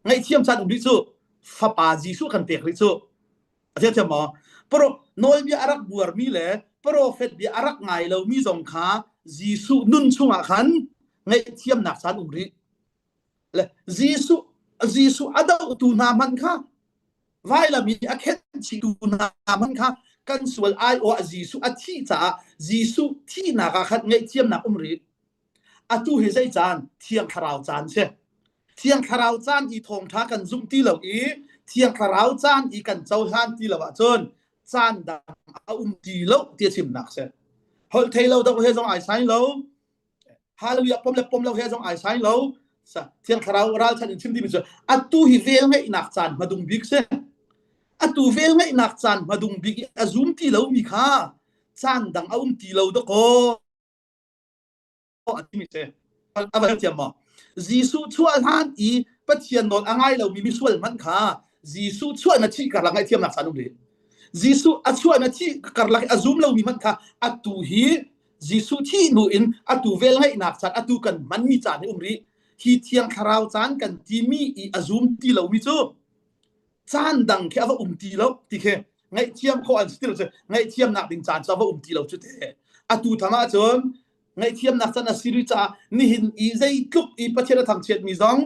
Ngaihthiam caan um rih cu Fapa Jesuh kan pek rih cu. A thiam maw? Pero nawlbia a rak buarmi le profet bia a rak ngai lomi zong kha Jesuh nun chungah khan ngaihthiamnak caan um rih. Le Jesuh Jesuh a dohtu hna hmanh kha vailam i a khenhchihtu hna hmanh kha kan sual aiawh ah Jesuh a thih caah Jesuh thihnak ah khan ngaihthiamnak um rih. Atu hi zei caan? Thiang Thlarau caan si. Thiang Thlarau caan i thawngṭha kan zumh ti lo i Thiang Thlarau caan i kan cohlan ti lo ahcun caan dang a um ti lo ti a chimnak si. Holh thei lo doh he zong ai sai lo. Hallelujah pom le pom lo he zong ai sai lo. Thiang Thlarau ralchan in chim dimi cu atu hi vel ngeihnak caan hmadung bik si. Atu vel ngeihnak caan hmadung bik i a zum ti lomi kha caan dang a um ti lo dakaw. A timi si. A va thiam maw? Jesuh chuah hlan i Pathian nawl a ngai lomi misual hmanh kha Jesuh chuah na thih karlak ngaihthiamnak caan um rih. Jesuh a chuah na thih karlak i a zum lomi hmanh kha atu hi Jesuh thih hnu in atu vel ngeihnak caan atu kan hmanmi caan hi um rih. Hi thiang thlarau caan kan timi i a zum ti lomi cu caan dang khi a va um ti lo ti khi ngaihthiam khawh an si ti lo cu ngaihthiamnak ding caan cu a va um ti lo cu te. Atu tham ahcun ngaihthiamnak can a si rih caah nihin i zeitluk i Pathian a thangchiatmi zong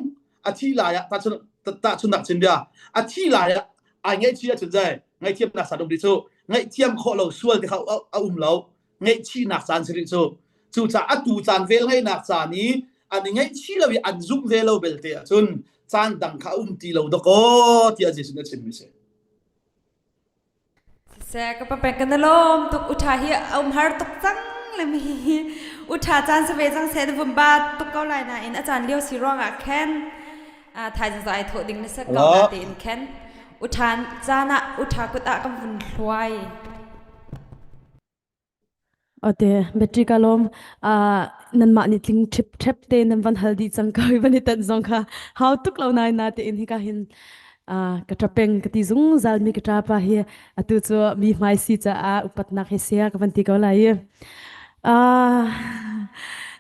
a thi lai ah tahchunnak chin bia a thi lai ah ai ngaihchih ahcun zai ngaihthiamnak caan um rih cu ngaihthiam khawh lo sual ti kha a um lo ngaihchihnak caan si rih cu cucaah atu caan vel ngaihnak caan i an i ngaihchih lo i an zumh ve lo belte ahcun caan dang kha a um ti lo dakaw tiah Jesuh nih a chimmi si. Siseh ka papek kan lawm tuk utha hi a um har tuk cang le mi utha caan si ve cang seh na vun ba tuk ko lai nain a caan lio si ruangah khan thaizing zai thawh ding na sek ko na tein khan uthan caan ah utha kut ah kan vun hluai Ote battery ka lawm nanmah nih tling ṭhip ṭhep te nan van hal dih cang ko i van i tanh zong kha hau tuk lo nain na tein hika hin ka ṭapeng ka ti zungzal mi ka ṭapa hi atu cu mi hmai si caah upatnak he sia ka van ti ko lai i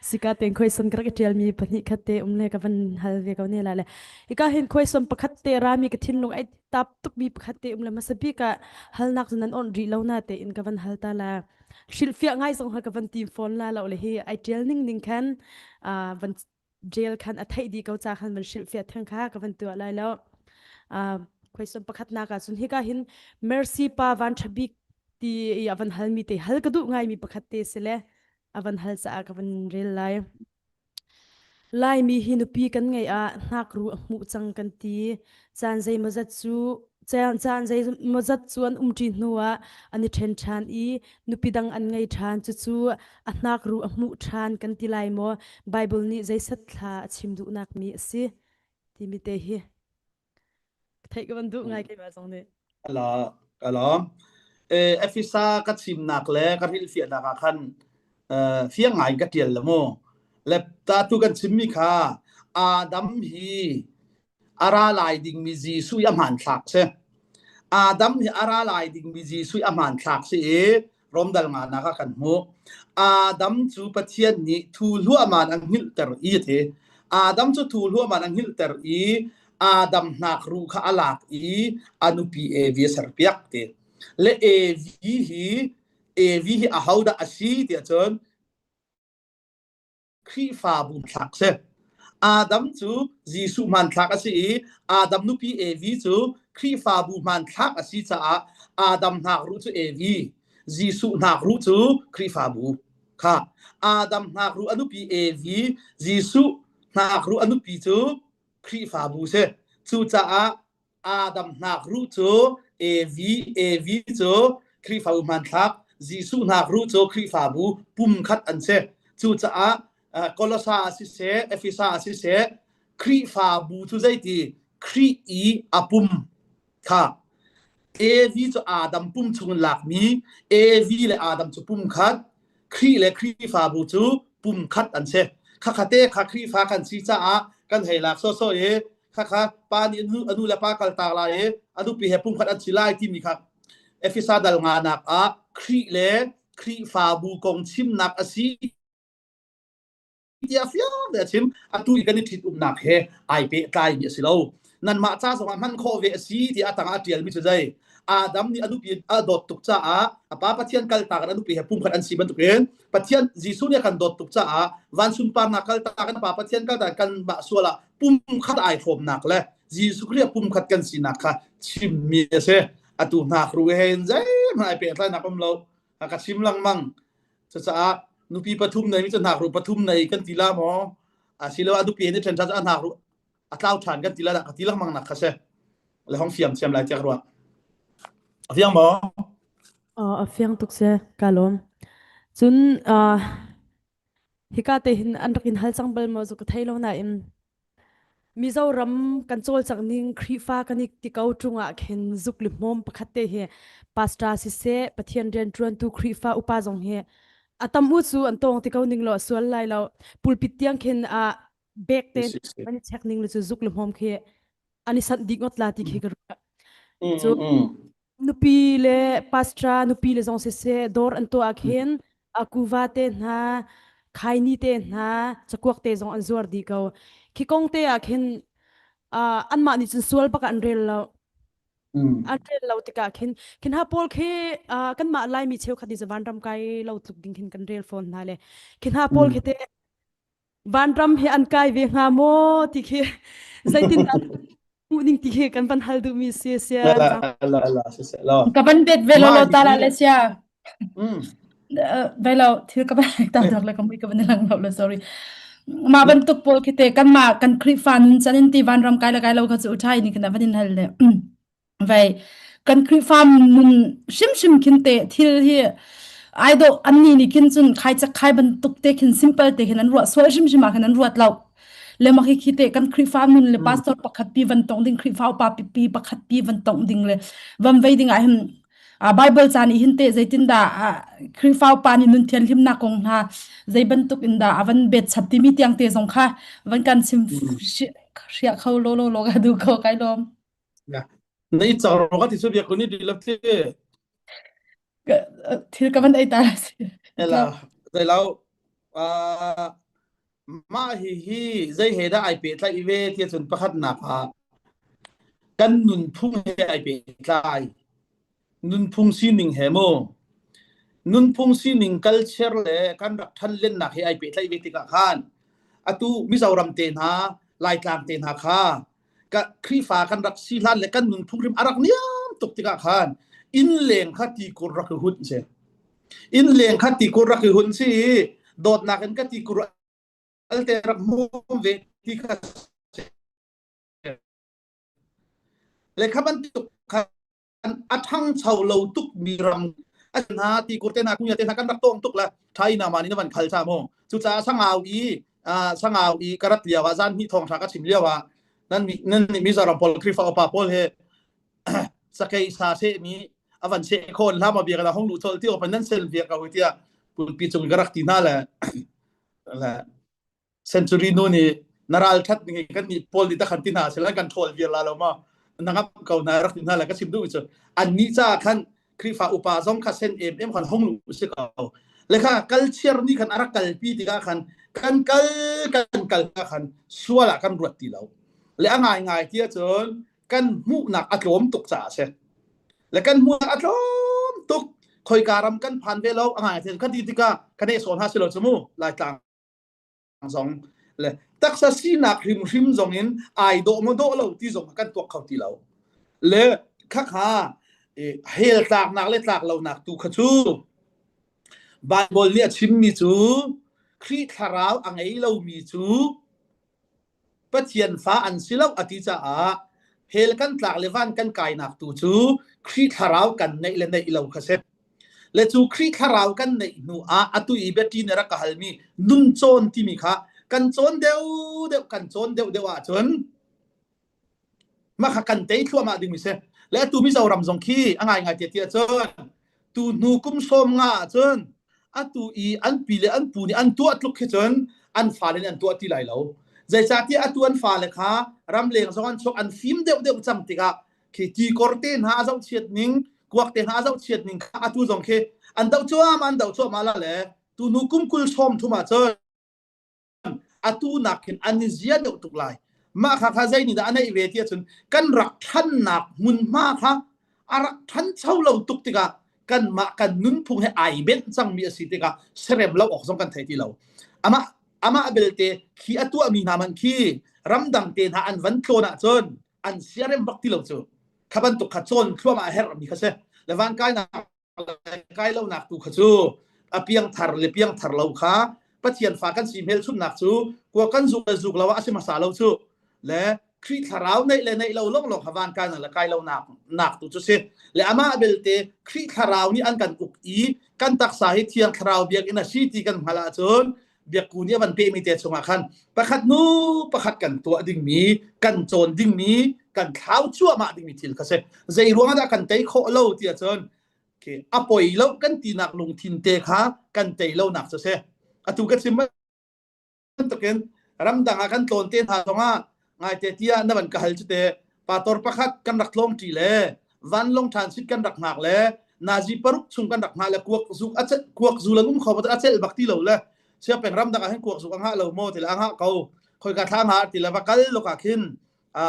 sika ten khuaisan ka rak i ṭial mi pahnih khat te um le ka van hal ve ko ne la le hika hin khuaisan pakhat te rami ka thinlung ai tap tukmi pakhat te um le hmasa bik ah halnak cu nan onh rih lo na tein ka van hal ta la hrilhfiah ngai zong ha ka van tim fawn la lo le hi ai tial ning ning khan van jail khan a theih di ko cha khan van hrilhfiah theng kha ka van tuah lai lo question pakhat nak ah cun hika hin mercy pa van thabik ti i a van hal mi te hal ka duh ngai mi pakhat te si le a van hal caah ka van rel lai Laimi hi nupi kan ngeih ah hnakruh a hmuh cang kan ti. Caan zeimawzat cu caan zeimawzat cu an umṭi hnuah an i ṭhen ṭhan i nupi dang an ngei ṭhan. Cucu a hnakruh a hmuh ṭhan kan ti lai maw? Baibal nih zeisat thla a chim duhnak mi a si timi te hi theih ka van duh ngai keimah zong nih. Ala ka lawm. Eh, Efesa ka chimnak le ka hrilhfiahnak ah khan eh, fiang ngai ka tial la mu. Le ta tu kan chimmi kha Adam hi a ra lai dingmi Jesuh i a hmanthlak si. Adam hi a ra lai dingmi Jesuh i a hmanthlak si i Romdal nganak ah kan hmuh. Adam cu Pathian nih thu hluahman an hngilhter i a ti. Adam cu thu hluahman an hngilhter i Adam hnakruh kha a lak i a nupi Evi a serpiak ti. Le Evi hi Evi hi ahodah a si tiah cun Khrihfabu thlak si. Adam cu Jesuh hmanthlak a si i Adam nupi Evi cu Khrihfabu hmanthlak a si caah Adam hnakruh cu Evi, Jesuh hnakruh cu Khrihfabu kha. Adam hnakruh a nupi Evi, Jesuh hnakruh a nupi cu Khrihfabu si. Cucaah Adam hnakruh cu Evi, Evi cu Khrihfabu hmanthlak, Jesuh hnakruh cu Khrihfabu pumkhat an si. Cucaah Kolosa ah siseh, Efesa ah siseh, Khrihfabu cu zeiti Khrih i a pum kha Evi cu Adam pum chung in lakmi, Evi le Adam cu pumkhat, Khrih le Khrihfabu cu pumkhat an si. Khakhate kha Khrihfa kan si caah kan hei lak sawsawh i. Khakha pa nih a nu le pa kaltak lai i a nupi he pumkhat an si lai timi kha Efesa dal nganak ah Khrih le Khrihfabu kong chimnak a si tiah fiang te a chim. Atu i kan i ṭhitumnak he ai pehtlaimi a si lo. Nanmah ca zongah hman khawh ve a si tiah a tangah a ṭialmi cu zei? Adam nih a nupi a dawt tuk caah a pa Pathian kaltak in a nupi he pumkhat an si bantukin Pathian Jesuh nih a kan dawt tuk caah van sunparnak kaltak in a pa Pathian kaltak kan mah sual ah pumkhat ai hrawmnak le Jesuh Khrih ah pumkhat kan sinak kha chimmi a si. Atu hnak ru he in zeihmanh ai pehtlainak um lo. A ka chim lengmang. Cucaah nupi pathum nei mi cu hnakruh pathum nei kan ti la maw? Asiloah nupi he ni ṭhen ṭhan cu a hnakruh a tlau ṭhan kan ti la dah ka ti lengmang nak kha si. Le hong fiam thiam lai tiah ka ruah. A fiang maw? A fiang tuk si, ka lawm. Cun uh, hika te hin an rak in hal cang bal maw zu ka thei lo nain Mizoram kan cawlcangh ning Khrihfa kan i ti ko ṭung ah khin zuk le hmawm pakhat te hi pastor siseh Pathian rianṭuantu Khrihfa upa zong hi a tam u cu an tawng ti ko ning law a sual lai lo pulpit tiang khin a bek te an i check ning le cu zuk le hmawm khi an i sanh dih ngawt la ti khi ka ruah. Cu nupi le pastor nupi le zong siseh dawr an tuah ah khin akuva te hna khaini te hna cakuak te zong an zuar dih ko khi kong te ah khin uh, anmah nih cun sual bak ah an rel lo an rel lo tikah khin khin ha pawl khi uh, kanmah laimi cheukhat nih cu vanram kai lo tluk ding khin kan rel fawn hna le khin ha pawl khi te vanram hi an kai ve hnga maw ti khi zeitin dah hmuh ning ti khi kan van hal duhmi si sia La la si se lo. Ka van bet ve lo Ma lo ta la hi le sia. mm Ve lo thil ka van ta dok le ka mui ka van lang lo le sorry. Ma bantuk pawl khi te kan ma kan Khrihfa nun chan in ti vanram kai le kai lo kha chu thai ni kana van in hal le. Vei kan Khrihfa nun hrimhrim khin te thil hi ai dawh anni nih khin cun khai chak khai bantuk te khin simple te khin an ruah sual hrimhrim ah khin an ruat lo. Le mah khi te kan Khrihfa nun le pastor pakhat pi van tong ding Khrihfa upa pi pakhat pi van tong ding le van vei ding ah hin Bible ca nih hin te zeitindah Khrihfa upa nih nun thianhlimnak kong hna zei bantuk in dah a van bet chap timi tiang te zong kha van kan chim hriah kho lo lo lo ka du ko kai lom. Na i cang ro ka ti su biak ni di lap thi. Thil ka van ei ta si. Ela zai lo mah hi hi zei he dah ai pehtlai ve ti cun pakhat nak ah kan nunphung he ai pehtlai. Nunphung sining he mu. Nunphung sining culture le kan rak ṭhan lennak he ai pehtlaih ve tikah khan atu Mizoram te hna Laitlang te hna kha ka Khrihfa kan rak si hlan le kan nunphung hrim a rak niam tuk tikah khan inn leng kha tikur rak i hunh si. Inn leng kha tikur rak i hunh si i dawtnak in ka tikur alte rak hmum ve ti kha le kha bantuk khan a ṭhangcho lo tukmi ram a hna ti kur te hna kunya te hna kan rak tong tuk la China ma nih na van khal cha mu cucaah sangau i sangau i ka rat lio ah zan hnih thawng ṭha ka chim lio ah nan nan nih Mizoram pawl Khrihfa upa pawl he sakei sa se mi avan se khon hla ma bia la hong lu chol ti open nan sel bia ka hui tia pulpi chung ka rak ti hna le le century nu nih na ral that ning kan nih pawl nih takhan ti hna sila kan ṭhawl viar la lo ma na ngap ko na rak ti hna le ka chim duh cu an nih ca khan Khrihfa upa zong kha sen em em khan hong lu si ko le kha kalchiar ni khan arak kalpi tikah khan kan kal kan kal khan sual ah kan ruat ti lo le a ngai ngai ti ahcun kan hmuhnak a tlawm tuk caah a si le kan hmuhnak a tlawm tuk khoika ram kan phan ve lo a ngai kan ti tikah kan e sawn ha si lo chu mu laitlang zong le taksa sinak hrimhrim zong in ai dawh maw dawh lo ti zong kan tuak kho ti lo le khakha hel tlaknak le tlak lonak tu kha cu Bible nih a chimmi cu Khrih thlarau a ngei lomi cu Pathian fa an si lo a ti caah hell kan tlak le van kan kainak tu cu Khrih thlarau kan neih le neih lo kha si. Le cu Khrih thlarau kan neih hnu ah atu i biaṭi nih rak ka halmi nun cawn timi kha kan cawn deuhdeuh kan cawn deuhdeuh ahcun mah kha kan tei thluahmah dingmi si. Le atu Mizoram zong khi a ngaingai te ti ahcun tu hnu kum sawm nga ahcun atu i an pi le an pu nih an tuah tluk khi cun an fale nih an tuah ti lai lo. Zeicahtiah atu an fale kha ramleng zong an chuak an fim deuhdeuh cang tikah khi tikor te hna a zohchiat ning kuak te hna a zohchiat ning kha atu zong khi an doh cuahmah an doh cuahmah la le tu hnu kum 20 sawm thum ahcun atu nak khin an i zia deuh tuk lai. Mah kha kha zei nih dah a neih ve ti ahcun kan rak ṭhannak hmunhma kha a rak ṭhancho lo tuk tikah kanmah kan nunphung he ai benh cangmi a si tikah serem lo awk zong kan thei ti lo. Amah amah belte khi a tuahmi hna man khi ramdang te hna an van tlawn ahcun an siarem bak ti lo cu. Kha bantuk kha cawn thluahmah a herhmi kha si. Le van kainak kai lonak tu kha cu a piangthar le piangthar lo kha Pathian fa kan si hmelchunhnak cu kua kan zuk le zuk lo ah a si hmasa lo cu le Khrih thlarau neih le neih lo long long kha van kai nak le kai lo nak nak tu cu si le amah belte Khrih thlarau nih an kan uk i kan taksa hi thiang thlarau biakinn a si ti kan hngalh ahcun biakku nih a van pehmi te chungah khan pakhat hnu pakhat kan tuah dingmi kan cawn dingmi kan thlau cuahmah dingmi thil kha si zei ruangah dah kan tei khawh lo ti ahcun a poi lo kan tinak lungthin te kha kan tei lo nak cu si atu ka chim bantukin ramdang ah kan tlawn te hna zongah ngaite tiah na van ka hal cu te pator pakhat kan rak tlawng ṭi le vanlong transit kan rak hngak le nazi paruk chung kan rak hngah le kuak zuk a kuak zu lan um kho a celh bak ti lo le siapeng ram dang ah hin kuak zuk a ngah lo maw ti le a ngah ko khoi ka thla ngah ti le va kal loka khin a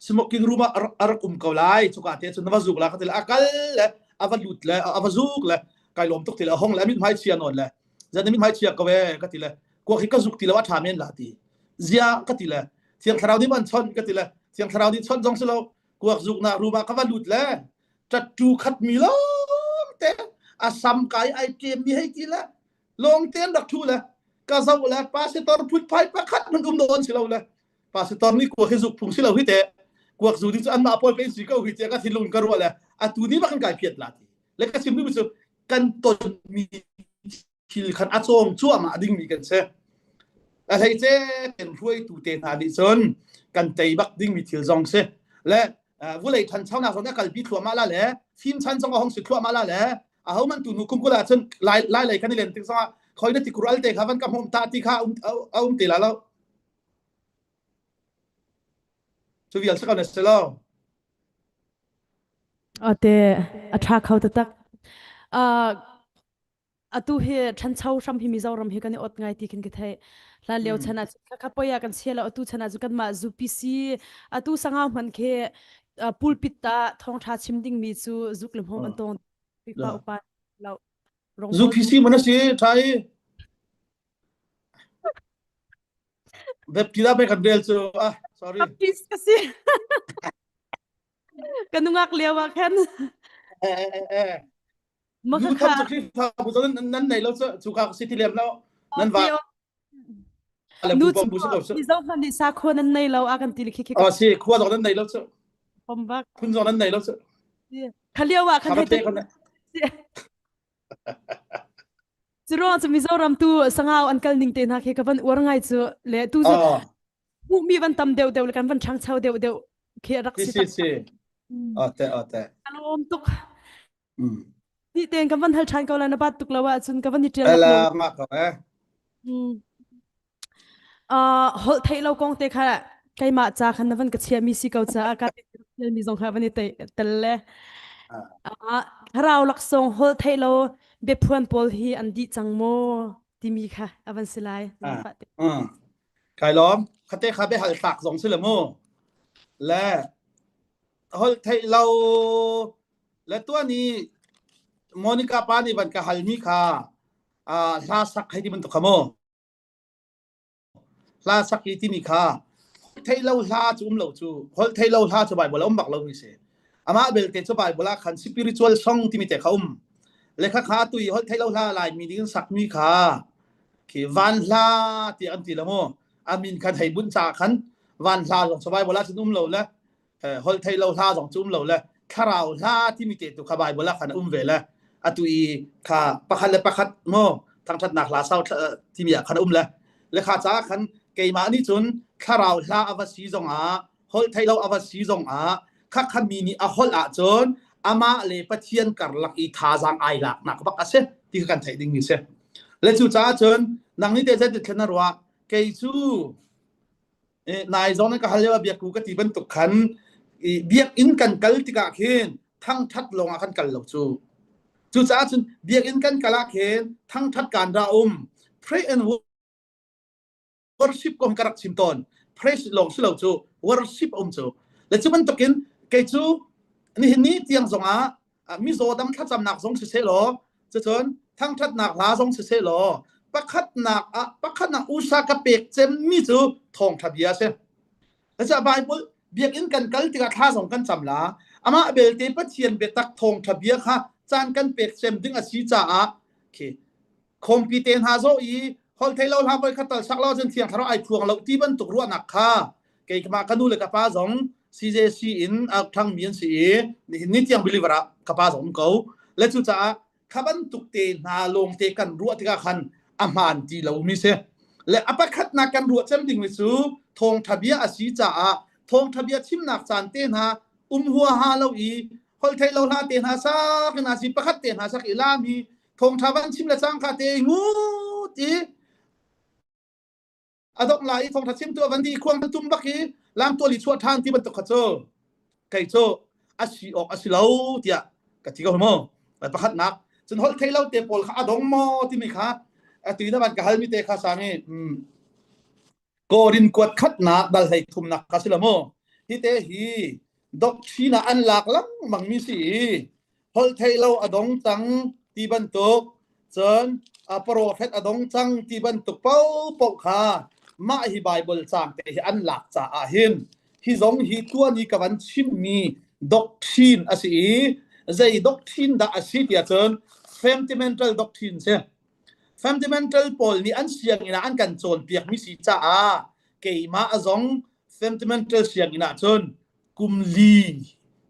smoking room ah a rak um ko lai chuka te cun na va zuk la ka ti le a kal le a va lut le a va zuk le kai lom tuk ti le a hong le a mit hmai chia non le zan mit hmai chia ko ve ka ti le kuak hi ka zuk ti lo a ṭha men la ti zia ka ti le thiang thlarau nih man chon ka ti le thiang thlarau nih chon zong si lo kuak zuk na room ah ka va lut le tattoo khat mi lawng te a sam kai ai kem mi hei ti le lawng te an rak thu le ka zoh le pastor phutphai pakhat man um don si lo le pastor nih kuak hi zuk phung si lo hi te kuak zu ding cu anmah pawl pe si ko hi te ka thinlung ka ruah le atu ni bak kan kai phiat la ti le ka chim mi cu kan ton mi thil khan a cawng cuahmah dingmi kan si. A hleice kan hruaitu te hna nih cun kan tei bak dingmi thil zong si. Le vulei ṭhanchonak zong a kalpi thluahmah la le fim chan zong a hong si thluahmah la le a ho man tu nu kum kul ah cun lai lai lei kan i len tik zongah khoi na tikur al te kha van ka hmom ta ti kha a um te la lo. Cu vial si ko na si lo. Ate a ṭha kho taktak. Uh, atu hi ṭhancho hram hi Mizoram hi kan i ot ngai ti khin ka theih. Hlan lio chan ah kha poi ah kan chia lo atu chan ah cu kanmah zu PC atu sangau hman khi pulpit ta thawngṭha chim dingmi cu zuk le hmawm an tawng Khrihfa upa lo Zu PC man a si ṭhai Web tila pe kan rel cu ah sorry Baptist ka si ka nungak lio ah khan eh eh eh Nu tham cu Khrihfabu cu nan nei lo cu cu ka si ti lem lo nan va le nu bu bom bu si ko su Mizo hmanh nih sakhua nan nei lo a kan ti khi khi a si khua zong nan nei lo cu pom bak phun zong nan nei lo cu kha lio ah khan hei Cu ruang cu Mizoram tu sangau an kal ning te hna khi ka van uar ngai cu le tu cu hmuhmi van tam deuh deuh le kan van ṭhangcho deuh deuh khi rak si si si a te a te a lawm tuk Ni tein kan van hal ṭhan ko lai na bat tuk lo ahcun ka van i ṭial Ela ma ko eh. Uh, holh theih lo kong te kha keimah ca khan na van ka chiah mi si ko caah ka tel mi zong kha van i tel le uh, thlarau laksawng holh theih lo biaphuan pawl hi an dih cang maw timi kha a van si lai. Kai lawm khate kha be hal tlak zong si le mu le holh theih lo le tuan i Monica pa nih van ka halmi kha hla sak hei ti bantuk kha mu hla sak hi timi kha theih lo hla cu um lo cu holh theih lo hla cu Bible a um bak lo mi si amah belte cu Bible ah khan spiritual song timi te kha um le kha kha tu i holh theih lo hla lai mi ding sak mi kha khi van hla ti an ti lo mu amin khan hei bunh ca khan van hla zong cu Bible ah cun um lo le holh thei lo hla zong cu um lo le thlarau hla timi te tu kha Bible ah khan a um ve le atu i kha pakhat le pakhat mo thangthatnak hla sau timi ah khan a um le le kha ca khan keimah nih cun thlarau hla a va si zong ah holh thei lo a va si zong ah kha kha mi nih a holh ahcun amah le Pathian karlak i thazaang ai laknak bak a si ti kha kan theih ding mi si le cu caah cun nang nih te zeitin thlen na ruah kei cu. Nai zong nan ka hal lio ah biakku ka ti bantuk khan biakinn kan kal tikah khin thangthat lawng ah kan kal lo cu. Cucaah cun biakinn kan kal ah khin thangthat kan ra um. Pray and worship kong ka rak chim tawn. Praise lawng si lo cu worship um cu. Le cu bantukin kei cu nihin ni tiang zongah mizaw dam thlacamnak zong siseh law cucun thangṭhatnak hla zong siseh law pakhatnak ah pakhatnak usa ka pek cemmi cu thawngṭha bia a si. Cucaah Bible biakinn kan kal tikah thla zong kan cam la. Amah belte Pathian biatak thawngṭha bia kha caan kan pek cem ding a si caah khi khawmpi te hna zawh i holhtheihlo hla voi khat tal sak lo cun thiang thlarau ai phuang lo ti bantuk ruahnak kha keimah ka nu le ka pa zong CJC in a ṭhangmi an si i nihin ni tiang believer ah ka pa zong um ko le cucaah kha bantuk te hna lawngte kan ruah tikah khan a hmaan ti lomi si le a pakhatnak kan ruah cem dingmi cu thawngṭha bia a si caah thawngṭha bia chimnak caan te hna um huaha lo i holhtheih lo hla te hna sak in si pakhat te hna sak i lam hi thawngṭha van chim le cangka te ngut i a dongh lai i thawngṭha chimtu a van di khuang tum bak i lamtual i chuah ṭhan ti bantuk kha cu kei cu a si awk a si lo tiah ka ti ko mu pakhatnak cun holh thei lo te pawl kha a dong maw timi kha atu na van ka halmi te kha sami Korin kuat khatnak dal hlei thumnak kha si lo mu hi te hi doctrine ah an lak lengmang mi si i holh theih lo a dong cang ti bantuk cun a profet a dong cang ti bantuk paohpaoh kha mah hi Bible caang te hi an lak caah hin hi zong hi tuan i ka van chimmi doctrine a si i zei doctrine dah a si tiah cun fundamental doctrine si fundamental pawl nih an sianginn ah an kan cawnpiakmi si caah keimah zong fundamental sianginn ah cun kum li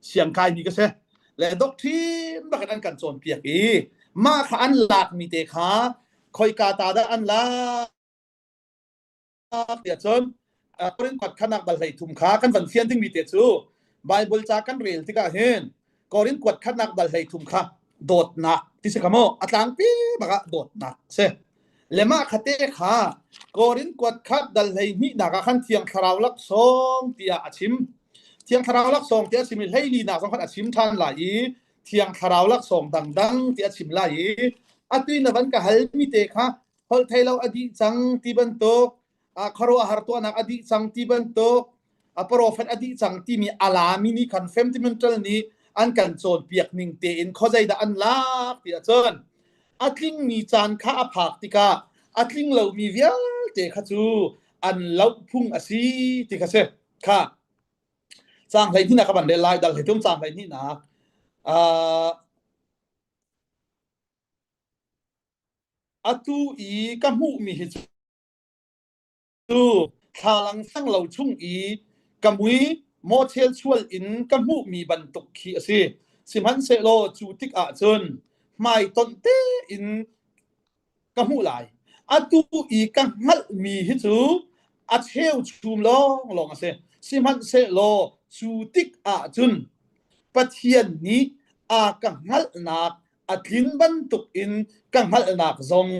siang kaimi ka si le doctrine bak in an kan cawnpiak i mah kha an lakmi te kha khoika ta dah an lak tiah cun Korin kuat khanak dal hlei thum kha kan van fian dingmi te cu Bible ca kan rel tikah hin Korin kuat khatnak dal hlei thum kha dawtnak ti si kha mu a tlangpi bak ah dawtnak si le mah khate kha Korin kuat khat dal hlei hnihnak ah khan Thiang Thlarau laksawng tiah a chim Thiang Thlarau laksawng tiah a chim i hleili nak zong khan a chim ṭhan lai i Thiang Thlarau laksawng dangdang ti a chim lai i atu na van ka halmi te kha holh thei lo a dih cang ti bantuk khuaruahhar tuahnak a dih cang ti bantuk a profet a dih cang timi a lami nih khan fundamental nih an kan cawnpiak ning tein khuazei dah an lak ti ahcun a tlingmi caan kha a phak tikah a tling lomi vialte kha cu an loh phung a si ti kha si kha caang 12 nak ka van rel lai dal hlei tum caang 12 nak atu i ka hmuhmi hi cu thlalang sang lo chung i ka mui mawchel chual in ka hmuhmi bantuk khi a si. Sihmanhsehlaw cu tikah cun hmaitonh tein ka hmuh lai. Atu i ka hngalhmi hi cu a cheuchum lawnglawng a si. Sihmanhsehlaw cu tikah cun Pathian nih a ka hngalhnak a tlin bantuk in ka hngalhnak zong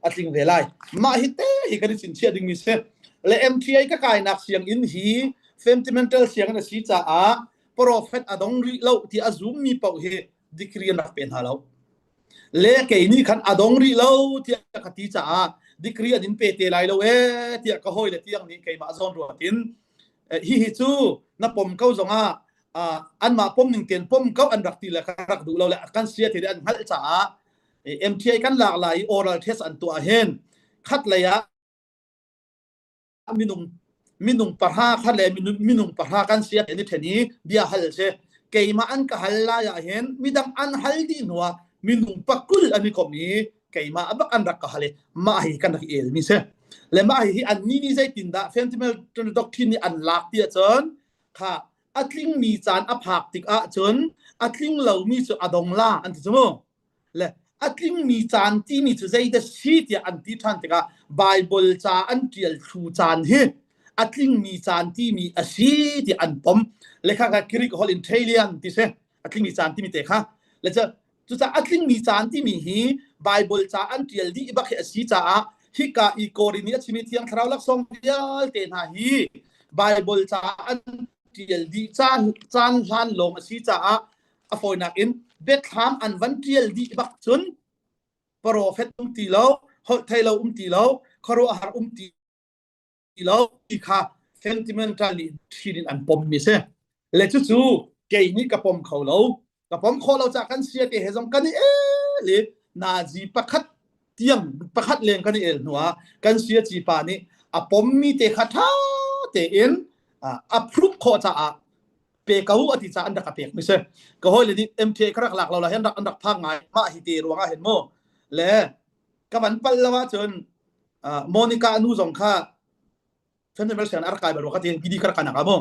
a tling ve lai. Mah hi te hi kan i chingchiah dingmi si. Le MTA ka kainak sianginn hi sentimental sianginn a si caah prophet a dong rih lo ti a zummi paoh hi degree an rak pe hna lo. Le kei nih khan a dong rih lo tiah ka ti caah degree an in pe te lai lo ee tiah ka hawi le tiang nih keimah zawn ruat in hihi cu na pom ko zongah anmah pom ning tein pom ko an rak ti le ka rak duh lo le kan sia te an hngalh caah MTA kan lak lai i oral test an tuah hin khat lei ah minung minung pahra khat le minung pahra kan sia te ni then i bia hal se keimah an ka hal lai ah hin midang an hal dih hnuah minung pakul an i kom i keimah bak an rak ka hal i mah hi kan rak el mi si le mah hi an ni ni zeitin dah fundamental doctrine nih an lak ti ahcun kha a tlingmi caan a phak tik ahcun a tling lomi cu a dong la an ti cu mu le a tlingmi caan timi cu zeidah si tiah an ti ṭhan tikah Bible ca an ṭial thlu caan hi a tlingmi caan timi a si tiah an pom le kha kha Greek holh in Thalian ti si a tlingmi caan timi te kha le cu Cucaah a tlingmi caan timi hi Baibal ca an ṭial dih bak hi a si caah hika i Korin nih a chimi Thiang Thlarau laksawng vialte hna hi. Bible ca an ṭial dih caan caan hlan lawng a si caah a fawinak in biathlam an van ṭial dih bak cun profet um ti lo, holh thei lo um ti lo, khuaruahhar um ti lo ti kha sentimental nih ṭhin in an pommi si. Le cucu kei nih ka pom kho lo. Ka pom khawh lo caah kan sia te he zong kan i el i nazi pakhat tiang pakhat leng kan i el hnu ah kan sia ci pa nih a pommi te kha ṭha tein approve khawh caah pe ko a ti caah an rak ka pek mi si. Ka hawile nih MTA ka rak lak lo la hin rak an rak phang ngai mah hi te ruang ah hin mu le ka van pal lo ahcun Monica nu zong kha Fundamental sian a rak kai bal ka ti bidi ka rak kanak amu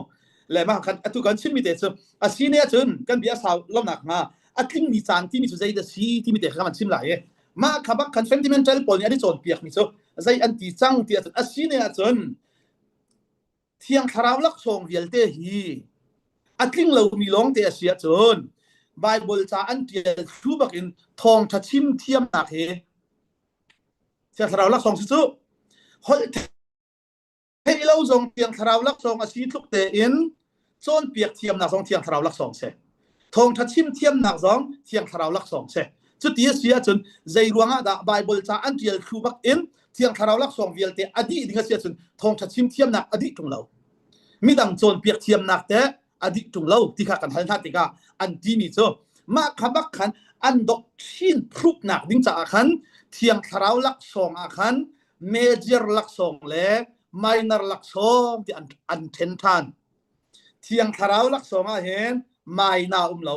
le mah khan atu kan chimmi te cu a si ne ahcun kan bia sau lonak hnga a tlingmi caan timi cu zei dah si timi te kha kan chim lai i mah kha bak khan sentimental pawl nih an i cawnpiak mi cu zei an ti cang ti ahcun a si ne ahcun Thiang Thlarau laksawng vialte hi a tling lomi lawngte a si ahcun Baibal ca an ṭial thlu bakin thawngṭha chim thiamnak hi Thiang Thlarau laksawng si cu holh theih lo zong Thiang Thlarau laksawng a si tluk tein cawnpiak thiamnak zong Thiang Thlarau laksawng si. Thawngṭha chim thiamnak zong Thiang Thlarau laksawng si. Cuti a si ahcun zei ruangah dah Baibal ca an ṭial thlu bak in Thiang Thlarau laksawng vialte a dih ding a si ahcun thawngṭha chim thiamnak a dih ṭung lo. Midang cawnpiak thiamnak teh a dih ṭung lo ti kha kan hal hna tikah an timi cu mah kha bak khan an doctrine proof-nak ding caah khan Thiang Thlarau laksawng ah khan major laksawng le minor laksawng ti an, an ṭhen ṭhan. Thiang Thlarau laksawng ah hin minor um lo.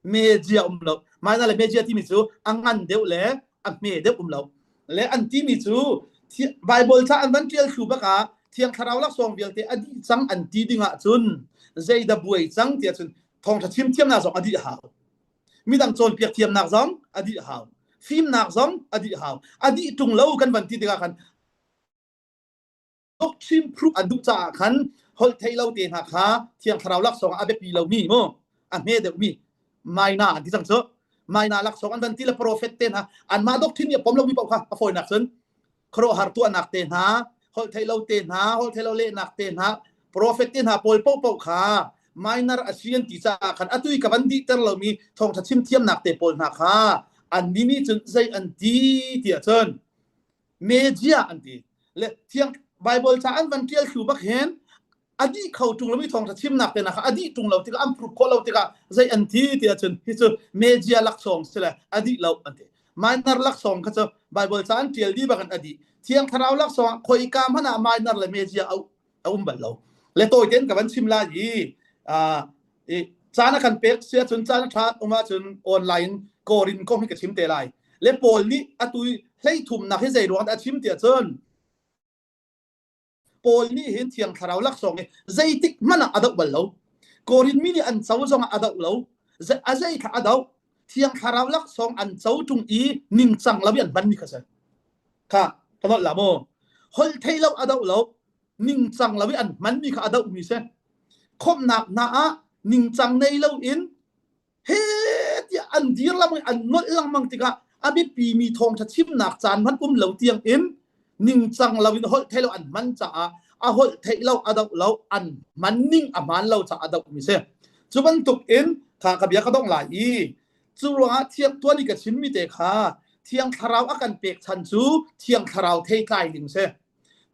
Mejia um lo. Minor le mejia timi cu a ngan deuh le a hme deuh um lo. Le an timi cu Bible ca an van ṭial thlu bak ah Thiang Thlarau laksawng vialte a dih cang an ti ding ahcun zeidah buai cang ti ahcun thawngṭha chim thiamnak zong a dih hau. Midang cawnpiak thiamnak zong a dih hau. Fimnak zong a dih hau. A dih ṭung lo kan van ti tikah khan doctrine proof an duh caah khan holh theih lo te hna kha thiang thlarau laksawng ah a biapi lomi mu a hme deuhmi maina an ti cang cu maina laksawng an van ti le prophet te hna anmah doctrine nih a pom lomi paoh kha a fawinak cun khuaruahhar tuahnak te hna holh theih lo te hna holh theih lo lehnak te hna prophet te hna pawl paohpaoh kha minor a si an ti caah khan atu i ka van dihter lomi thawngṭha chim thiamnak te pawl hna kha an nih cun zei an ti tiah cun media an ti le thiang Bible ca an van ṭial thlu bak hin a dih kho ṭung lomi thawngṭha chimnak te kha a dih ṭung lo tikah an proof khawh lo tikah zei an ti ti ahcun hi cu media laksawng si le a dih lo an ti minor laksawng kha cu Bible ca an ṭial dih bak in a dih thiang thlarau laksawng ah khoika hmanh ah minor le media a um bal lo le tawi tein ka van chim lai i i caan a kan pek si ahcun caan a ṭha um ahcun online korin kong hi ka chim te lai le Paul nih atu hleithumnak hi zei ruang dah a chim ti ahcun Paul nih hin thiang thlarau laksawng hi zeitik hmanh ah a doh bal lo Korin mi nih an co zong ah a doh lo a zei kha a doh thiang thlarau laksawng an co ṭung i ningcang lo i an hmanmi kha si kha ka nolh la mu holh thei lo a doh lo ningcang lo i an hmanmi kha a dohmi si khawmhnak hna ah ningcang nei lo in he tiah an dir lengmang an nolh lengmang tikah a biapimi thawngṭha chimnak caan hmanh um lo tiang in ningcang lo in holh thei lo an hman caah a holh theih lo a doh lo an hman ning a hmaan lo caah a dohmi si cu bantuk in kha ka bia ka dong lai i cu ruangah thiang tuan i ka chimmi te kha thiang thlarau a kan pek chan cu thiang thlarau theitlai ding si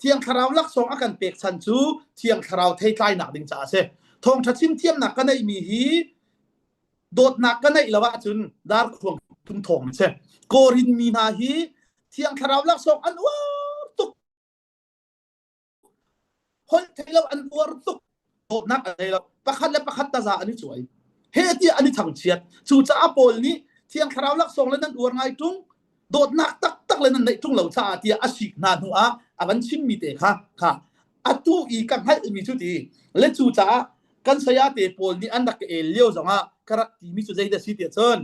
Thiang Thlarau laksawng a kan pek chan cu Thiang Thlarau theitlainak ding caah a si. Thawngṭha chim thiamnak ka neihmi hi dawtnak ka neih lo ahcun darkhuang phun thawng an si. Korin mi hna hi Thiang Thlarau laksawng an uar tuk. Holh thei lo an uar tuk. Dawtnak an nei lo. Pakhat le pakhat taza an i cuai. He tiah an i thangchiat. Cucaah Paul nih Thiang Thlarau laksawng le nan uar ngai ṭung. Dawtnak taktak le nan neih ṭung lo caah tiah a sik hna hnu ah a van chimmi te kha kha atu i ka hngalhmi cu ti le cucaah kan saya te pawl nih an rak ka el lio zongah ka rak timi cu zeidah si tiah cun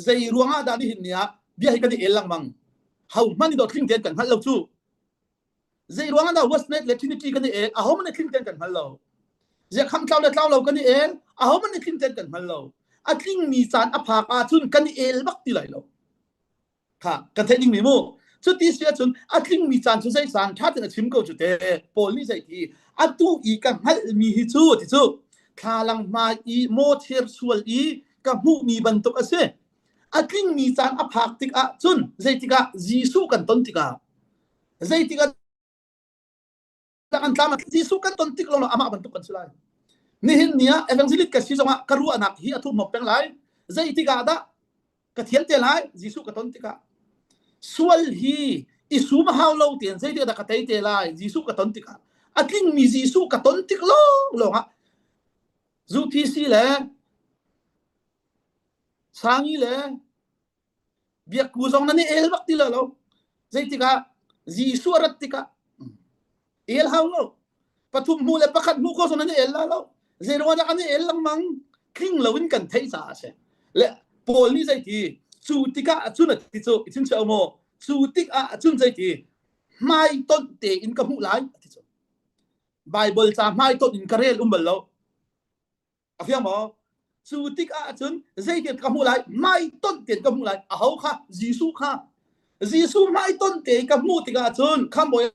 zei ruangah dah nihin ni ah bia hi kan i el lengmang ho hmanh i dawt tling tein kan hngalh lo cu Zei ruang ah Westnet le Trinity kan i el aho man i tling ten kan hngal lo. Ziah kham tlau le tlau lo kan i el aho man i tling ten kan hngal lo. A tlingmi caan a phak ahcun kan i el bak ti lai lo. Kha kan theih ding mi mu. Cuti si ahcun a tlingmi caan cu zei caan ṭha tein a chim ko cu te. Paul nih zei ti atu i ka hngalhmi hi cu ti cu thlalang hmai i mawthir sual i ka hmuhmi bantuk a si. A tlingmi caan a phak tikah cun zeitikah Jesuh kan ton tikah zeitikah kan tlam Jesuh kan ton tik lawng amah bantuk kan si lai. Nihin ni ah evangelist ka si zongah ka ruahnak hi a thurhnawm peng lai. Zeitik ah dah ka thiam te lai Jesuh ka ton tikah. Sual hi i sum hau lo tein zeitik dah ka tei te lai Jesuh ka ton tikah. A tlingmi Jesuh ka ton tik lawng lawng ah ZUTC le Sangi le Biakku zong nan i el bak ti lo lo. Zeitikah Jesuh a rat tikah el hau lo. Pathum hmu le pakhat hmu ko zong nan i el la lo. Zeiruang dah kan i el lengmang? Tling lo in kan theih caah a si. Le Paul nih zeiti cu tikah cun a ti cu i chin chiao maw? Cu tikah cun zeiti hmaitonh tein ka hmuh lai a ti cu. Bible ca hmaitonh in ka rel um bal lo. A fiang maw? Cu tikah cun zeitin ka hmuh lai? Hmaitonh tein ka hmuh lai. Aho kha? Jesuh kha. Jesuh hmaitonh tein ka hmuh tikah cun khambawi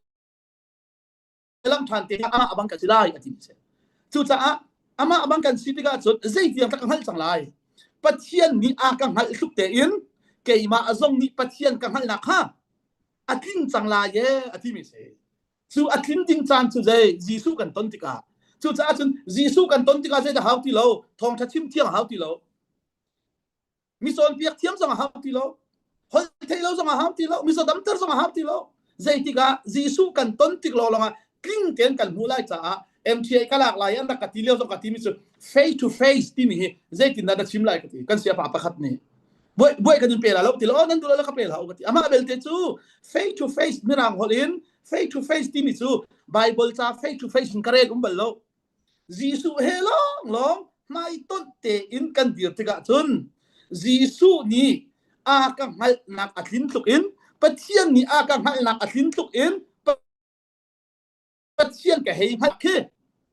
lam ṭhan te amah abang kan si lai a ti mi si. Cucaah amah abang kan si tikah cun zeitiang ka hngalh cang lai? Pathian nih a ka hngalh tluk tein keimah zong nih Pathian ka hngalhnak kha a tling cang lai e a ti mi si. Cu a tlin ding caan cu zei Jesuh kan ton tikah cucaah cun Jesuh kan ton tikah zeidah hau ti lo thawngṭha chim thiam a hau ti lo mi cawnpiak thiam zong a hau ti lo holh theih lo zong a hau ti lo mizaw damter zong a hau ti lo zeitikah Jesuh kan ton tik law lawngah tling tein kan hmuh lai caah MTA ka lak lai an rak ka ti lio zong ka ti mi cu face to face timi hi zeitindah na chim lai ka ti kan siapa pakhat nih buai buai kan in pe la lo ti lo nan duh lo ka pe la ka ti amah belte cu face to face mirang holh in face to face timi cu Bible ca face to face in ka rel um bal lo Jesuh he lawng lawng hmaitonh tein kan dir tikah cun Jesuh nih a ka hngalhnak a tlin tluk in Pathian nih a ka hngalhnak a tlin tluk in Pathian ka hei hngalh khi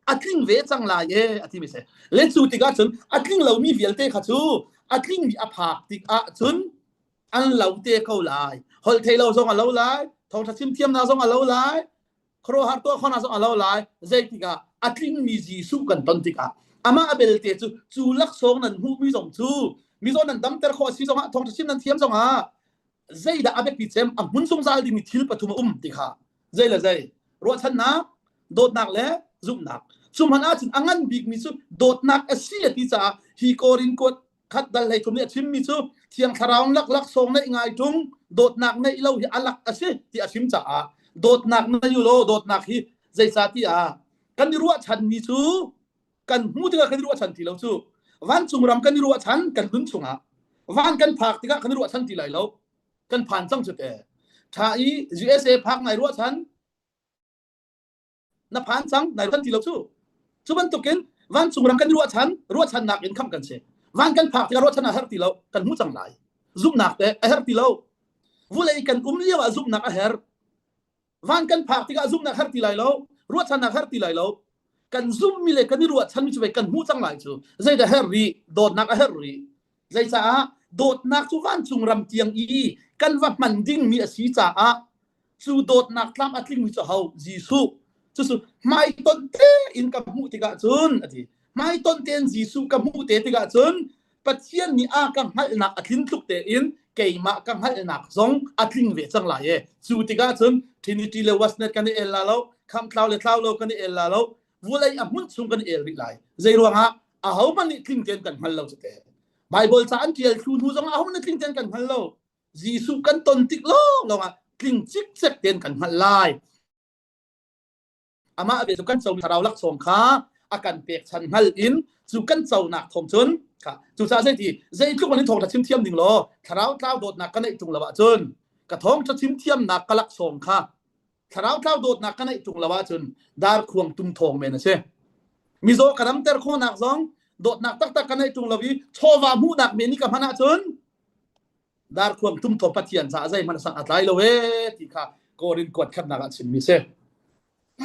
a tling ve cang lai e a ti mi si le cu tikah cun a tling lomi vialte kha cu a tlingmi a phak tikah cun an lo te ko lai holh thei lo zong a lo lai thawngṭha chim thiamnak zong a lo lai khuaruahhar tuah khawhnak zong a lo lai zeitikah a tlingmi Jesuh kan ton tikah amah a belte cu cu laksawng nan hmuhmi zong cu mizaw nan damter khawh a si zongah thawngṭha chim nan thiam zongah zeidah a biapi cem a hmun zungzal dingmi thil pathum a um ti kha zei le zei ruahchannak dawtnak le zumhnak cu hmanh ahcun a ngan bikmi cu dawtnak a si a ti caah hi Korin kuat khat dal hlei thum nih a chimmi cu thiang thlarau lak laksawng neih ngai ṭung dawtnak neih lo hi a lak a si ti a chim caah dawtnak nei u law dawtnak hi zeicah ti ah kan i ruahchanmi cu kan hmu tikah kan i ruahchan ti lo cu vancung ram kan i ruahchan kan nun chungah van kan phak tikah kan i ruahchan ti lai lo kan phan cang cu te tha i USA phak nai ruahchan na phan cang nai ruahchan ti lo cu cu bantukin vancung ram kan i ruahchan ruahchannak in kham kan si van kan phak tikah ruahchan a herh ti lo kan hmu cang lai zumhnak te a herh ti lo vulei kan um lio ah zumhnak a herh Van kan phak tikah zumhnak har ti lai lo, ruahchannak har ti lai lo. Kan zumhmi le kan i ruahchanmi cu kan hmuh cang lai cu. Zeidah herh rih? Dawtnak a herh rih. Zeicaah dawtnak cu vancung ram tiang i kan va hman dingmi a si caah cu dawtnak tlam a tlingmi cu ho Jesuh. Cucu hmaitonh tein ka hmuh tikah cun a ti. Hmaitonh tein Jesuh ka hmuh te tikah cun Pathian nih a ka hngalhnak a tlin tluk tein keimah ka hngalhnak zong a tling ve cang lai e. Cu tikah cun Trinity le Westnet kan i el la lo, khamtlau le tlau lo kan i el la lo, vulei a hmun chung kan i el rih lai. Zei ruangah ahohmanh nih tling tein kan hngal lo cu te. Bible ca an ṭial thlu hnu zong ahohmanh nih tling tein kan hngal lo. Jesuh kan ton tik lawng lawng ah tling cikcek tein kan hngalh lai. Amah ve cu kan comi thlarau laksawng kha a kan pekchan hngal in cu kan conak thawng cun kha cucaah zeiti zeitluk in thawngṭha chim thiam ning law thlarau tlau dawtnak ka neih ṭung lo ahcun ka thawngṭha chim thiamnak ka laksawng kha thlarau tlau dawtnak ka neih ṭung lo ahcun darkhuang tum thawng men a si mizaw ka ramter khawhnak zong dawtnak taktak ka neih ṭung lo i chawva hmuhnak men i ka hman ahcun darkhuang tum thaw Pathian caah zeihmanh sang a tlai lo ee ti kha Korin kuat khatnak ah chimmi si.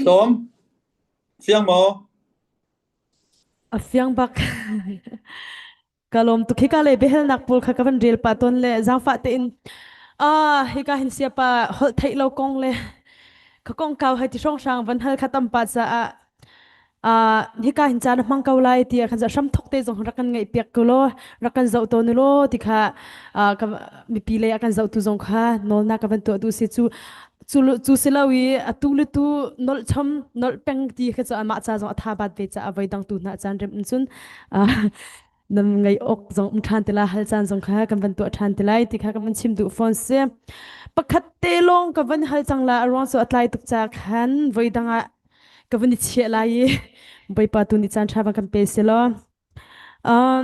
Tom, fiang maw? A fiang bak. Ka lawm tuk. Hika le biahalnak pawl kha ka van rel pah tawn le zaangfah tein. Ah, hika hin siapa holh theih lo kong le ka kong kau hai ti hrong hrang van hal kha tam pa caah ah hika hin caan a hmang ko lai ti khan hram thok te zong rak kan ngaih piak ko law rak kan zoh tawn law ti kha ka mipi lei a kan zohtu zong kha nawlnak ka van tuah duh si cu cu cu si lo i atu le tu nolh chom nolh peng ti kha cu amah ca zong a tha bat ve ca a voi dang tu hna caan rem cun nan ngai ok zong um ṭhan te la hal caan zong kha kan van tuah ṭhan te lai ti kha kan van chim duh fawn si pakhat te lawng ka van hal cang la a ruang cu a tlai tuk ca khan voi dang ah ka van i chiah lai i Bawipa tu nih caan ṭha van kan pe si law um,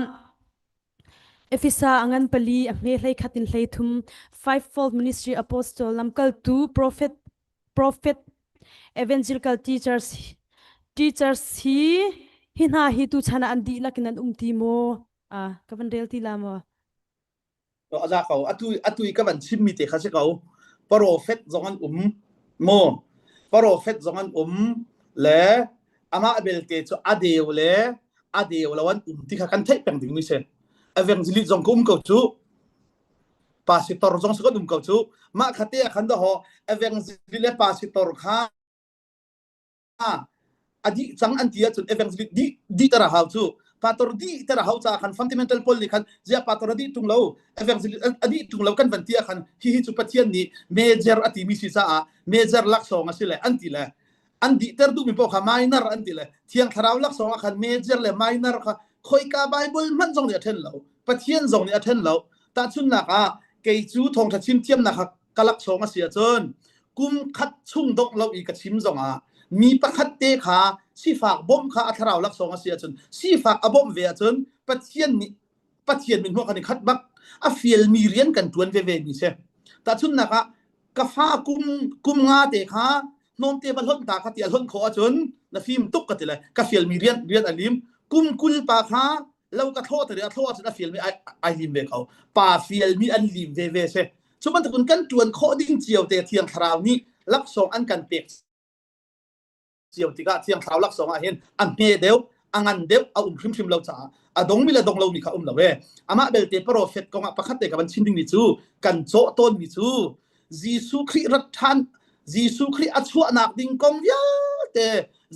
Efesa a ngan pali a hme hlei khat in hlei thum fivefold ministry apostle lamkaltu prophet prophet evangelical teachers teachers hi hi hna hi tu chan ah an dihlak in an um ti maw ah ka van rel ti la maw a za ko atu atu i ka van chim mi te kha si ko prophet zong an um mo prophet zong an um le amah belte cu a deu le a deu lo an um ti kha kan theih peng ding mi si evangelist zong ka um ko cu pastor zong si kan um ko cu mah khate ah khan daho evangelist le pastor kha a dih cang an ti ahcun evangelist dih dih tar a hau cu pastor dih tar a hau caah khan fundamental pawl nih khan ziah pastor a dih tung lo evangelist a dih tung lo kan van ti ah khan hihi cu Pathian nih major a timi si caah major laksawng a si le an ti le an dihter duhmi paoh kha minor an ti le thiang thlarau laksawng ah khan major le minor kha khoika Bible hmanh zong nih a then lo Pathian zong nih a then lo tahchunhnak ah kei cu thawngtha chim thiamnak kha ka laksawng a si ahcun kum khat chung dongh lo i ka chim zongah mi pakhat te kha sifak bawmh kha a thlarau laksawng a si ahcun sifak a bawmh ve ahcun Pathian nih Pathian min hmuah kan i khat bak a fialmi rian kan ṭuan veve mi si tahchunhnak ah ka fa kum kum nga te kha hnawmte va hlonh ta kha ti a hlonh khawh ahcun na fim tuk ka ti le ka fialmi rian rian a lim kum 20 pa kha lo ka thlawh te a thlawh ahcun a fialmi ai ai lim ve ko pa fialmi an lim ve ve si cu bantukin kan ṭuan khawh ding cio te thiang thlarau nih laksawng an kan pek cio tikah thiang thlarau laksawng ah hin a hme deuh a ngan deuh a um hrimhrim lo caah a dongmi le dong lomi kha um lo e amah belte profet kong ah pakhat te ka van chim dingmi cu kan cawh tawnmi cu Jesuh Khrih rat ṭhan Jesuh Khrih a chuahnak ding kong vialte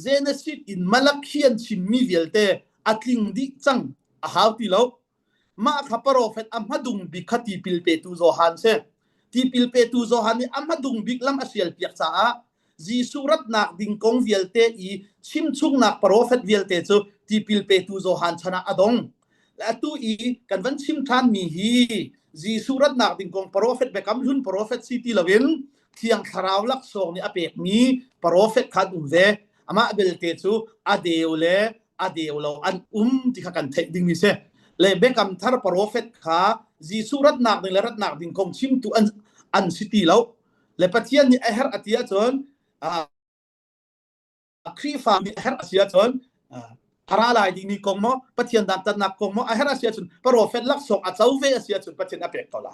Genesis in Malakhi an chimmi vialte a tling dih cang a hau ti lo Mah kha profet a hmadung bik kha tipil petu Johan si. Tipil petu Johan nih a hmadung bik lam a sialpiak caah Jesuh ratnak ding kong vialte i chimchungnak profet vialte cu tipil petu Johan chan ah a dong. Atu i kan van chim ṭhanmi hi Jesuh ratnak ding kong profet Biakam Hlun profet si ti loin Thiang Thlarau laksawng nih a pekmi profet kha an um ve. Amah belte cu a deu le a deu lo an um ti kha kan theih ding mi si le biakam thar profet kha Jesuh ratnak ding le ratnak ding kong chimtu an an si ti lo le Pathian nih a herh a ti ahcun Khrihfa nih a herh a si ahcun a ra lai ding mi kong maw Pathian dantatnak kong maw a herh a si ahcun profet laksawng a co ve a si ahcun Pathian a pek ko la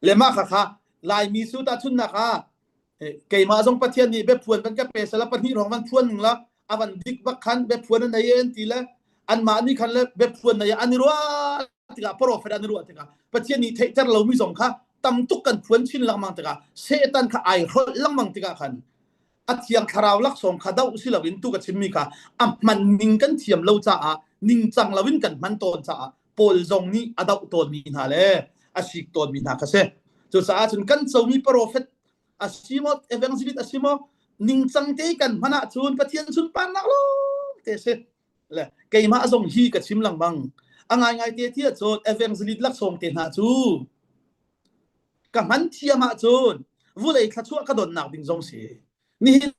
le mah kha kha Laimi su tahchunnak ah keimah zong Pathian nih biaphuan van ka pe sala pahnih rong van phuan ning la a van dik bak khan biaphuan an nei an ti le anmah nih khan le biaphuan nei an i ruah tikah profet an i ruah tikah Pathian nih theihter lomi zong kha tam tuk kan phuan chin lengmang tikah Satan kha ai hrolh lengmang tikah khan a thiang thlarau laksawng kha doh si loin tu ka chimmi kha a hman ning kan thiam lo caah ningcang loin kan hman tawn caah Paul zong nih a doh tawnmi hna le a sik tawnmi hna kha si. Cucaah cun kan comi profet a si maw evangelist a si maw ningcang te kan hman ahcun Pathian sunparnak lawng te si. Le keimah zong hi ka chim lengmang. A ngaingai te ti ahcun evangelist laksawng te hna cu ka hman thiam ahcun vulei thluachuah ka donnak ding zong si. Nihin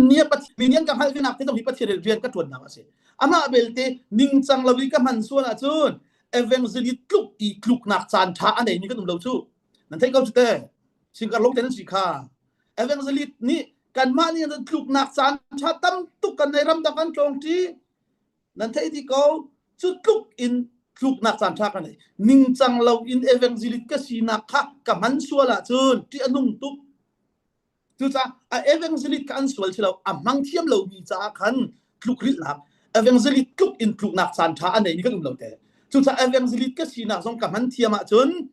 ni Pathian ka hngalh venak te zong hi Pathian rian ka ṭuannak a si. Amah belte ningcang lo i ka hman sual ahcun evangelist tluk i tluknak caan ṭha a neimi kan um lo cu. Nan theih ko cu te. Singkar lo te nan si kha. Evangelist nih kanmah nih an tluknak caan ṭha tam tuk kan nei ramdang kan tlawng ṭi. Nan theih dih ko. Cu tluk in tluknak caan ṭha kan nei. Ningcang lo in evangelist ka sinak kha ka hman sual ahcun ṭih a nung tuk. Cucaah a evangelist kha an sual si lo, a hmang thiam lomi caah khan tlukrilhnak, evangelist tluk in tluknak caan ṭha a neimi kan um lo te. Cucaah evangelist ka sinak zong ka hman thiam ahcun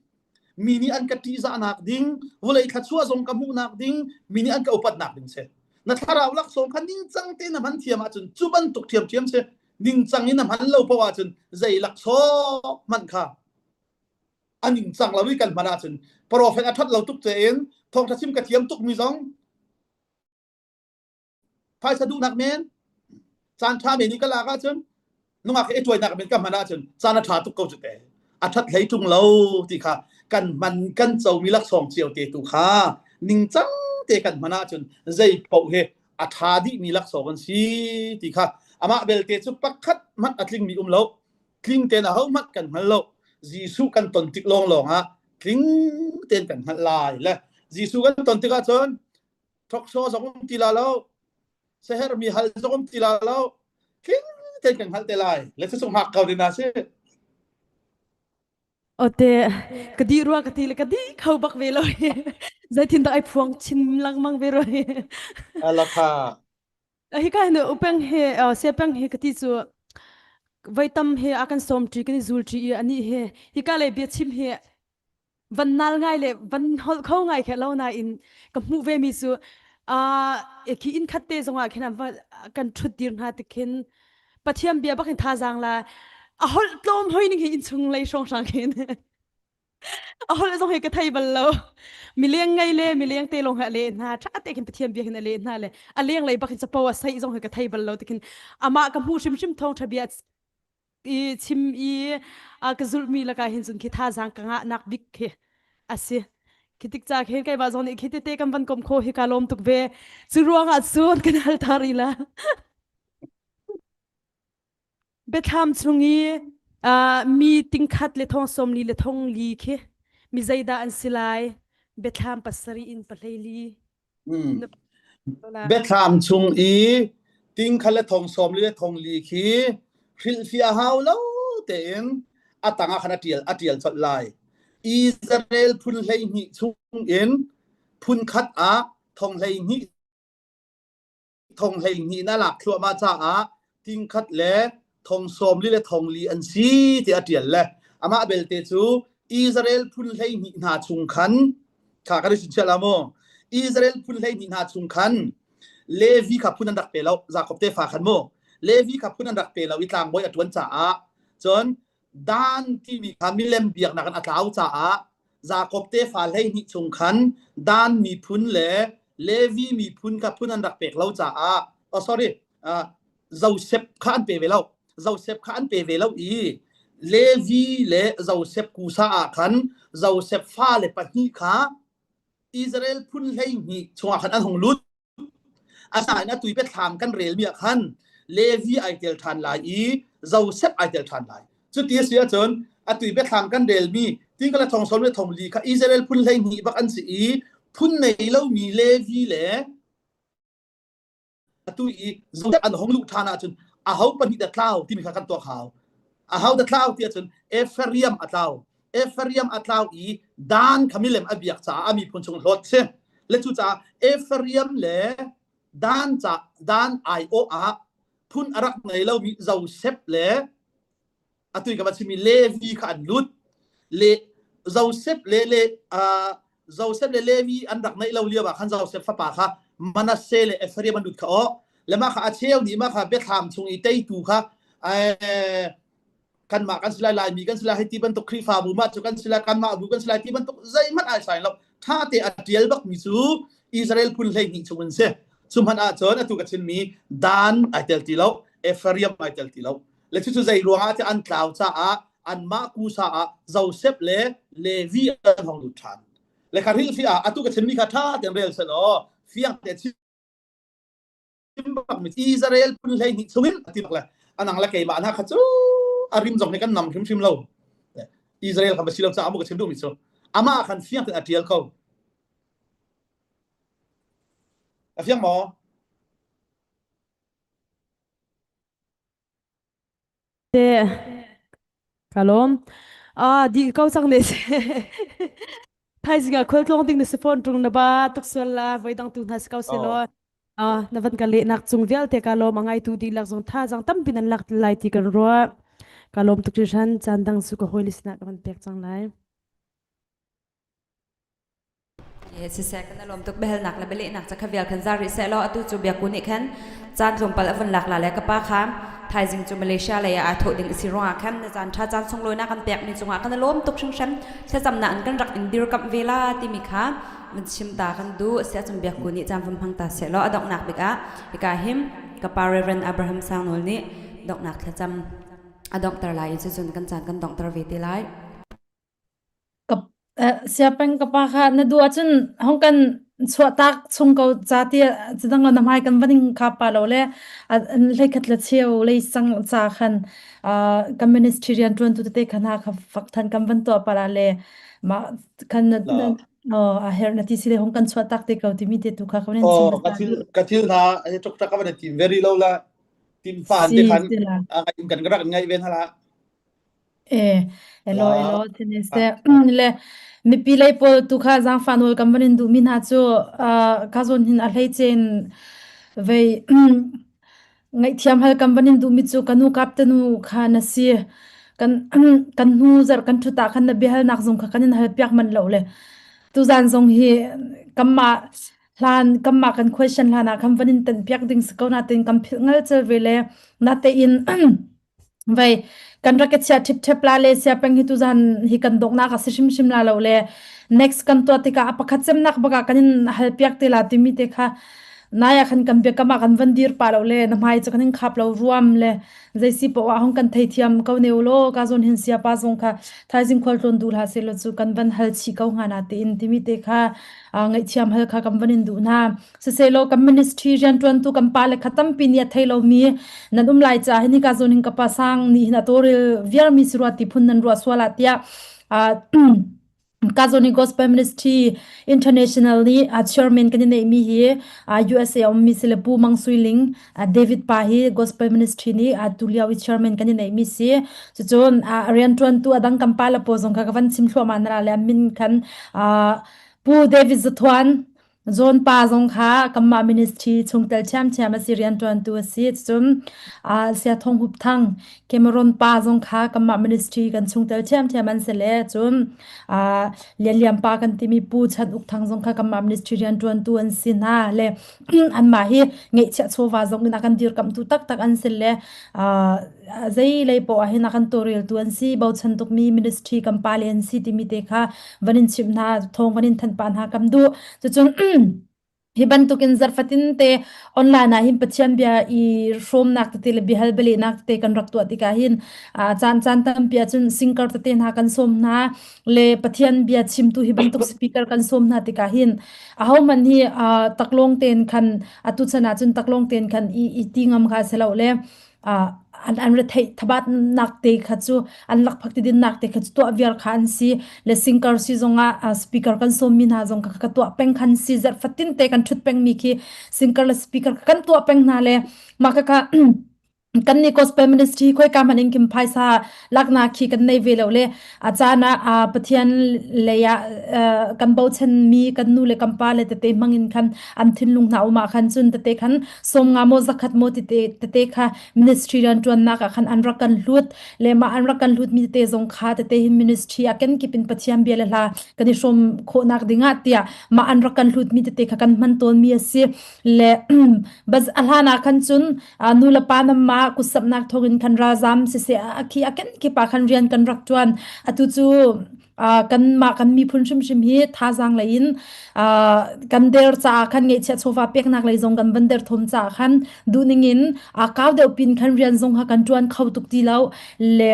Mi nih an ka ṭihzahnak ding, vawlei thluachuah zong ka hmuhnak ding, mi nih an ka upatnak ding si. Na thlarau laksawng kha ningcang tein na hman thiam ahcun cu bantuk ṭhiamṭhiam si. Ningcang in na hman lo paoh ahcun zei laksawng hmanh kha a ningcang lo i kan hman ahcun profet a ṭhat lo tuk tein thawngṭha chim ka thiam tukmi zong phaisa duhnak men caan ṭha men i ka lak ahcun nungak he i tuainak men ka hman ahcun caan a ṭha tuk ko cu te a ṭhat hlei ṭung lo ti kha kan hman kan comi laksawng cio te tu kha ningcang te kan hman ahcun zei paoh he a ṭha dihmi laksawng an si ti kha amah belte cu pakhat hmanh a tlingmi um lo tling tein aho hmanh kan hngal lo Jesuh kan ton tik lawnglawng ah tling tein kan hngalh lai le Jesuh kan ton tikah cun Thoksaw zong um ti la lo. Seher mi hal zong um ti la lo. Tling tein kan hngalh te lai. Le cu hngak ko ding na si. Ote ka di rua ka ti le ka di kho bak ve lo hi. Zeitin dah ai phuang chin lengmang ve rua hi. Alakha. Hi ka hin upeng he sepeng he ka ti cu vaitam he a kan som ṭi kan i zul ṭi i ani he hi ka le bia chim he van nal ngai le van holh kho ngai khe lo nain ka hmuh ve mi cu uh, khi inn khat te zongah khin kan ṭhut dir hna tik khin Pathian bia bak in thazaang la a holh tlawm hoi ning hi inn chung lei hrawng hrang khin a holh zong hi ka thei bal lo mileng ngei le mileng te lawng he a leh hna ṭha te khin Pathian bia hin a leh hna le a leng lei bak in capo a saih zong hi ka thei bal lo tikhin amah ka hmuh hrimhrim thawng ṭha bia i chim i a ka zulhmi lakah hin cun khi thazaang ka ngahnak bik khi a si. Khi tik ca khin keimah zong nih khi tete kan van kom kho hi ka lawm tuk ve. Cu ruangah cun kan hal thar i la. Biathlam chung i uh, mi tingkhat le thong sawm li le thong li khi mi zeidah an si lai? Biathlam pasarih in pahlei li. Biathlam chung i tingkha le thong sawm li le thong li khi hrilhfiah hau lo tein a tang ah khan a ṭial a ṭial colh lai. Israel phun 12 chung in phun khat ah thong 12 thong 12 na lak thluahmah caah tingkhat le thong sawm li le thong li an si ti a ṭial le amah belte cu Israel phun 12 hna chung khan kha kan i chingchiah la mu Israel phun 12 hna chung khan Levi kha phun an rak pe lo Jakob tefa khan mu Levi kha phun an rak pe lo i tlangbawi a ṭuan caah cun Dan timi kha milem biaknak in a tlau caah Jakob tefa 12 chung khan Dan miphun le Levi miphun kha phun an rak pek lo caah oh sorry uh, Joseph kha an pe ve lo Joseph kha an pe ve lo i Levi le Joseph kusa ah khan Joseph fale pahnih kha Israel phun 12 chungah khan an hung lut Asinain atu i biathlam kan relmi ah khan Levi ai tel ṭhan lai i Joseph ai tel ṭhan lai. Cuti a si ahcun atu i biathlam kan relmi tingkala thong sawm le thong li kha Israel phun 12 bak an si i phun nei lomi Levi le atu i Joseph an hong luh ṭhan ahcun aho pahnih dah tlau timi kha kan tuak hau. Aho dah tlau ti ahcun Ephraim a tlau. Ephraim a tlau i Dan kha milem a biak caah a miphun chung hlawt si. Le cucaah Ephraim le Dan ca Dan aiawh ah phun a rak ngei lomi Joseph le atu i ka va chimmi Levi kha an lut. Le Joseph le le uh, Joseph le Levi an rak neih lo lio ah khan Joseph fapa kha Manasseh le Ephraim an lut kha aw. Le mah kha a cheu nih mah kha biathlam chung i teitu kha eh, kanmah kan si lai laimi kan si lai hei ti bantuk Khrihfabu mah cu kan si lai kanmah bu kan si lai ti bantuk zeihmanh ai sai lo tha te a tial bak mi cu Israel phun 12 chung in si cu hmanh ah cun atu ka chimmi Dan ai tel ti lo Ephraim ai tel ti lo le cucu zei ruangah ti an tlau caah anmah kusa ah Joseph le Levi an hong lut ṭhan le kha rilfi ah atu ka chimmi kha ṭha tein rel selaw fiang te chim bak mi Israel phun 12 chungin a ti bak le anang le keimah hna kha cu a rim zong hi kan nam hrimhrim lo Israel kha si lo caah mu ka chim duhmi cu amah khan fiang tein a tial ko a fiang maw Te ka lawm. Ah di ko cang ne si. Thaizing ah khualtlawng ding na si phone tung na ba tuk sual la voi dang tu hna si ko se Oh. law. Ah na van ka lehnak cung vialte ka lawm a ngai tu dihlak zong thazaang tampi nan lak lai ti kan ruah. Ka lawm tuk hringhran caan dang su ka hawi sinah ka van pek cang lai. E siseh kan lawm tuk biahalnak le bialehnak ca kha vial khan zar rih seh law atu cu biaku nih khan caan tlawmpal a vun lak la le ka pa kha thaizing cu Malaysia lei ah aa thawh ding a si ruangah khan na caan ṭha caan sunglawi na kan pekmi cungah kan lawm tuk hringhran thlacamnak in kan rak in dirkamh ve la timi kha nan chim ta kan duh siah cun biaku nih caan vun hmang ta seh law a donghnak bik ah hika him ka pa Reverend Abraham Sangnawl nih donghnak thlacam a donghter lai i cucun kan caan kan donghter ve te lai. Ka siapeng ka pa kha na duh ahcun hong kan chuahtak chung ko ca ti cudang na hmai kan van in kha pa lo le hleikhat le cheu lei sang ca khan kan ministry rian ṭuan tu tete khan ha kha fak than kan van tuah pa la le mah khan na a herh na ti si le hong kan chuahtak te ko timi te tu kha kan in chim Oh, ka thil ka thil hna he tuk tak ka van tim very lo la tim fan si te khan si la kan rak ngai ven hala E, elo la elo thinese le mipi lei pawl tu kha zaangfah nawl kan van in duhmi hna cu ka zawn hin a hleicein vei ngaihthiam hal kan van in duhmi cu kanu kaptanu kha na si kan kan hnu zarh kan ṭhut ah khan na biahalnak zong kha kan in hal piak manh lo le tuzan zong hi kanmah hlan kanmah kan question hlan ah khan van in tan piak ding si ko natein kan philh ngal cel ve le natein Vei kan rak i chiah ṭhipṭhep la le siapeng hi tuzan hi kan donghnak a si hrimhrim la lo le next kan tuah tikah a pakhat cemnak bak ah kan in halpiak te la timi te kha nai ah khan kan biakam ah kan van dir pa lo le na hmai cu kan in khap lo ruam le zeisi poah ah hong kan theithiam ko ne ulaw ka zawn hin siapa zong kha thaizing khual tlawn duh hlah seh law cu kan van hal chih ko hnga na tiin timi te kha ngaihthiam hal kha kan van in duh hna. Siselaw kan ministry rianṭuantu kan pale kha tampi nih a thei lomi nan um lai caah hi ka zawn hin ka pa sang nih hin a tawlrel viarmi si rua ti phun nan ruah sual ah tiah Kazoni Gospel Ministry International nih chairman kan i neihmi hi USA ummi si le Pu Mang Sui Ling David pa hi Gospel Ministry nih tu lio i chairman kan i neihmi si cucun rianṭuantu a dang kan pa le pawl zong kha ka van chim thluahmah na le min khan Pu David Zathuan Zawn pa zong kha kanmah ministry chungtel ṭhiamṭhiam a si rianṭuantu a si. Cun Sia Thong Hup Thang Cameron pa zong kha kanmah ministry kan chungtel ṭhiamṭhiam an si le cun Lian Liam pa kan timi Pu Chan Uk Thang zong kha kanmah ministry rianṭuantu an si hna le anmah hi ngeihchiah chawva zong in a kan dirkamhtu taktak an si le zei lei poah ah hin a kan tawlreltu an si bochan tukmi ministry kan pale an si timi te kha van in chimh hna thawng van in thanh pah hna kam duh cucun hi bantukin zarfatin te online ah hin Pathian bia i hrawmnak tete le biahal bialehnak tete kan rak tuah tikah hin caan caan tampi ahcun singer tete hna kan sawm hna le Pathian bia chimtu hi bantuk speaker kan sawm hna tikah hin ahohmanh hi taklawng ten khan atu chan ahcun taklawng ten khan i i ti ngam kha si lo le an an retheih thabat nak te kha cu an lakphak ti din nak te kha cu tuah viar kha an si le singer si zongah speaker kan sawm mi hna zong kha ka tuah peng khan si zarh fatin te kan thut peng mi khi singer le speaker kan tuah peng hna le mah ka ka kan ni gospel ministry khoi ka man in kim phaisa laknak khi kan nei ve lo le a caan ah Pathian lei ah kan bochan mi kan nu le kan pa le tete hmang in khan an thinlung hna um ah khan cun tete khan som nga maw zakhat maw tete tete kha ministry rian ṭuannak ah khan an rak kan hlut le mah an rak kan hlut mi tete zong kha tete hin ministry a kenkip in Pathian bia le hla kan i hrawm khawhnak dingah tiah mah an rak kan hlut mi tete kha kan hman tawn mi a si le baz a hlan ah khan cun nu le pa nan mah kutsamhnak thawngin khan ralzam siseh a khi a kenkip ah khan rian kan rak ṭuan atu cu kanmah kan miphun hrimhrim hi thazaang lei in kan der caah khan ngeihchiah chawva peknak lei zong kan van der thom caah khan duhning in kau deuh pin khan rian zong kha kan ṭuan kho tuk ti lo le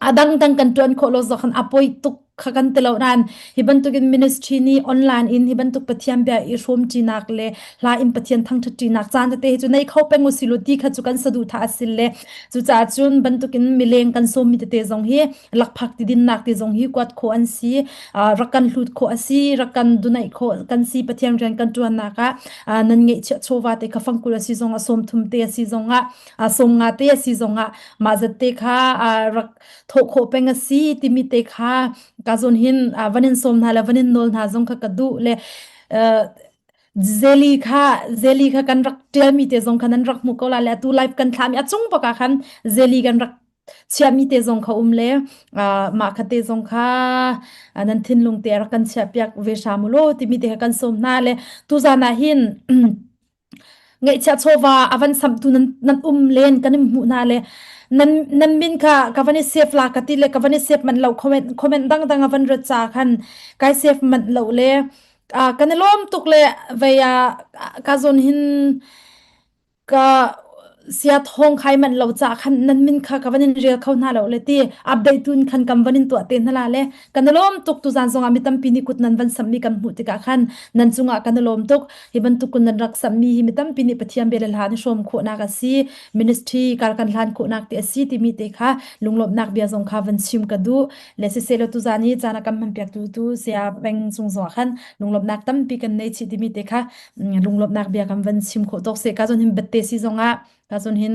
a dangdang kan ṭuan khawh lo zong khan a poi tuk kha kan ti lo nain hi bantukin ministry nih online in hi bantuk Pathian bia i hrawmṭinak le hla in Pathian thangṭhatṭinak caan tete hi cu nei kho peng usih law ti kha cu kan saduhthah a si le cucaah cun bantukin mileng kan sawmmi tete zong hi lakphak ti dinnak ti zong hi kuat khawh an si rak kan hlut khawh a si rak kan dunaih khawh kan si Pathian rian kan ṭuannak ah nan ngeihchiah chawva te kha fangkul a si zong a sawmthum te a si zong ah 50 te a si zongah mah zat te kha rak thawh khawh peng a si timi te kha ka zawn hin van in sawm hna le van in nawl hna zong kha ka duh le zeli kha zeli kha kan rak tialmi te zong kha nan rak hmu ko la le atu live kan thlami a chung bak ah khan zeli kan rak. Chiahmi te zong kha um le mah kha te zong kha nan thinlung te rak kan chiahpiak ve hram u law timi te kha kan sawm hna le tuzan ah hin ngaihchiah chawva a van samtu nan nan um len kan in hmuh hna le nan nan min kha ka van i save la ka ti le ka van i save man lo comment comment dang dang a van rat ca khan kai save man lo le kan i lawm tuk le vei ka zon hin Ka sia thawng khai manh lo ca khan nan min kha ka van in rel kho hna lo le ti update tun khan kam van in tuah te hna la le kan i lawm tuk tu zan zongah mi tampi nih kut nan van sammi kan hmuh tikah khan nan cungah kan i lawm tuk hi bantuk kun nan rak sammi hi mi tampi nih Pathian bia le hla an i hrawm khawhnak a si ministry kar kan hlan khawhnak ti a si timi te kha lunglawmhnak bia zong kha van chim ka duh le siseh tu zan hi caan a kan hman piak tu tu sia peng cung zongah khan lunglawmhnak tampi kan nei chih timi te kha lunglawmhnak bia kan van chim khawh tawk se ka zon hin bette si zongah ka zon hin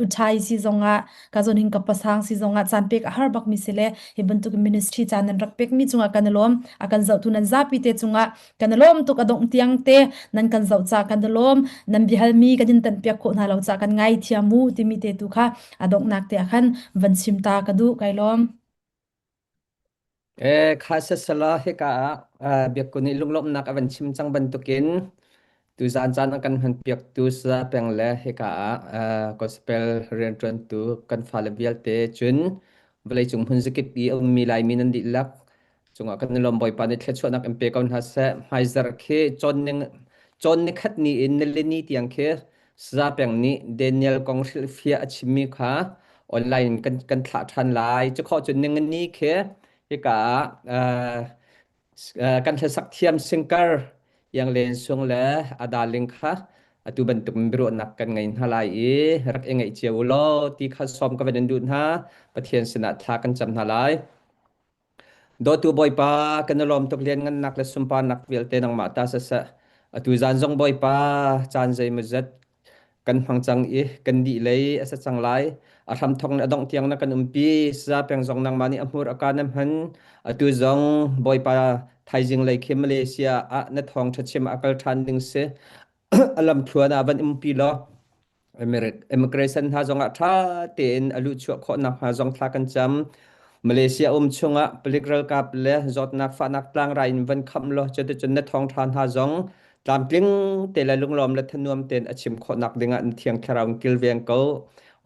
uchai si zongah ka zon hin ka pasang si zongah caan pek a har bak mi si le hi bantuk ministry caan nan rak pek mi cungah kan lawm a kan zoh tu nan zapi te cungah kan lawm tuk a dongh tiang te nan kan zoh ca kan lawm nan bihal mi kan in tan piak khawh hna lo ca kan ngai thiam mu timi te tu kha a donghnak te ah khan van chim ta ka duh kai lawm. Kha sasala hika ah biakku nih lunglawmhnak a van chim cang bantukin tuzaan caan a kan hmanpiaktu Saya Peng le hika ah gospel rianṭuantu kan fale vialte cun vawleicung hmun zakip i a ummi Laimi nan dihlak cungah kan i lawm Bawipa nih thluachuahnak in pe ko hna seh. Hmaizarh khi cawn ning cawn nikhat ni in nilini tiang khi Saya Peng nih Daniel kong hrilhfiah a chimmi kha online in kan kan thlah ṭhan lai. Cu khawh cun ningani khi hika ah kan hlasak thiam singkar Iang Len Sung le a darling kha atu bantuk in biaruahnak kan ngei hna lai i rak i ngaih cio u law ti kha sawm ka van in duh hna. Pathian sinah thla kan cam hna lai. Dawtu Bawipa, kan i lawm tuk lianngannak le sunparnak vialte nangmah ta siseh. Atu zan zong Bawipa, caan zeimawzat kan hmang cang i kan dih lei a si cang lai. A hramthawk in a dongh tiang na kan umpi. Saza peng zong nangmah nih a hmur a ka na hman. Atu zong Bawipa thaizing lei khi Malaysia ah na thawngṭha chim a kal ṭhan ding si. A lamthluan ah van umpi law Immigration hna zongah ṭha tein a luhchuah khawh nakhnga zong thla kan cam. Malaysia um chungah palik ralkap le zawtnak fahnak tlangrai in van khamh law cuticun na thawngṭha hna zong tlamtling te le lunglawm le thanuam tein a chim khawh nak dingah na thiang thlarau in kilveng ko.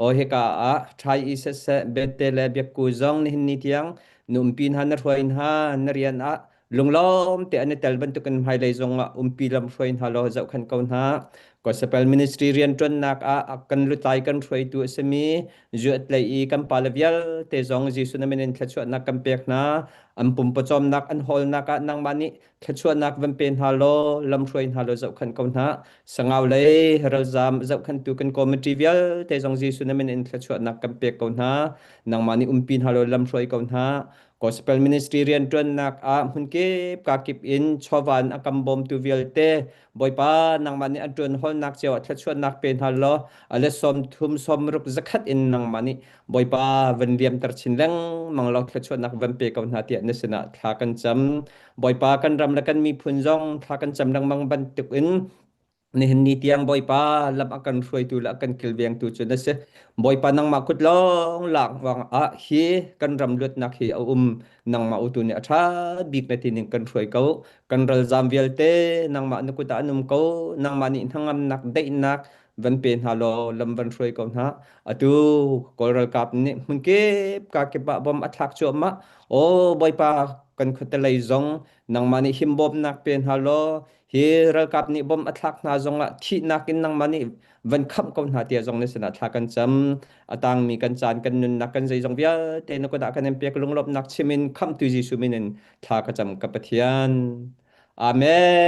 Aw hika ah ṭhai i siseh bete le biakku zong nihin ni tiang na umpi hna na hruai hna na rian ah Lunglawm te an i tel bantukin hmailei zongah umpi lamhruai hna law zohkhenh ko hna. Gospel ministry rianṭuannak ah kan lutlai kan hruaitu a simi zuatlei i kan pale vialte zong Jesuh na min in thluachuahnak kan pek hna. An pumpawcawmnak an hawlnak ah nangmah nih thluachuahnak van pe hna law lamhruai hna law zohkhenh ko hna. Sangau lei ralzam zohkhenhtu kan committee vialte zong Jesuh na min in thluachuahnak kan pek ko hna. Nangmah nih umpi hna law lamhruai ko hna. Gospel ministry rianṭuannak ah hmunkip kakip in chawva in a kan bawmtu vialte Bawipa nangmah nih an ṭuan hawlnak cio ah thluachuahnak pe hna law a let 30 60 zakhat in nangmah nih Bawipa van liamter chin lengmang law thluachuahnak van pe ko hna tiah na sinah thla kan cam. Bawipa kan ram le kan miphun zong thla kan cam lengmang bantuk in Nihin ni tiang Bawipa lam a kan hruaitu le a kan kilvengtu cu na si. Bawipa nangmah kut lawng lak ah hi kan ram luatnak hi a um. Nangmah utu nih a ṭha bik na tining kan hruai ko. Kan ralzaam vialte nangmah na kut ah an um ko. Nangmah nih hnangamnak, daihnak van pe hna law lam van hruai ko hna. Atu Kawl ralkap nih hmunkip ka kip ah bom a thlak cuahmah. Aw Bawipa kan khuatelei zong nangmah nih himbawmnak pe hna law Hi ralkap nih bom a thlak hna zongah thihnak in nangmah nih van khamh ko hna tiah zong na sinah thla kan cam. A tangmi kan caan, kan nunnak, kan zeizong vialte na kut ah kan in pek lunglawmhnak chim in khamhtu Jesuh min in thla ka cam ka Pathian. Amen.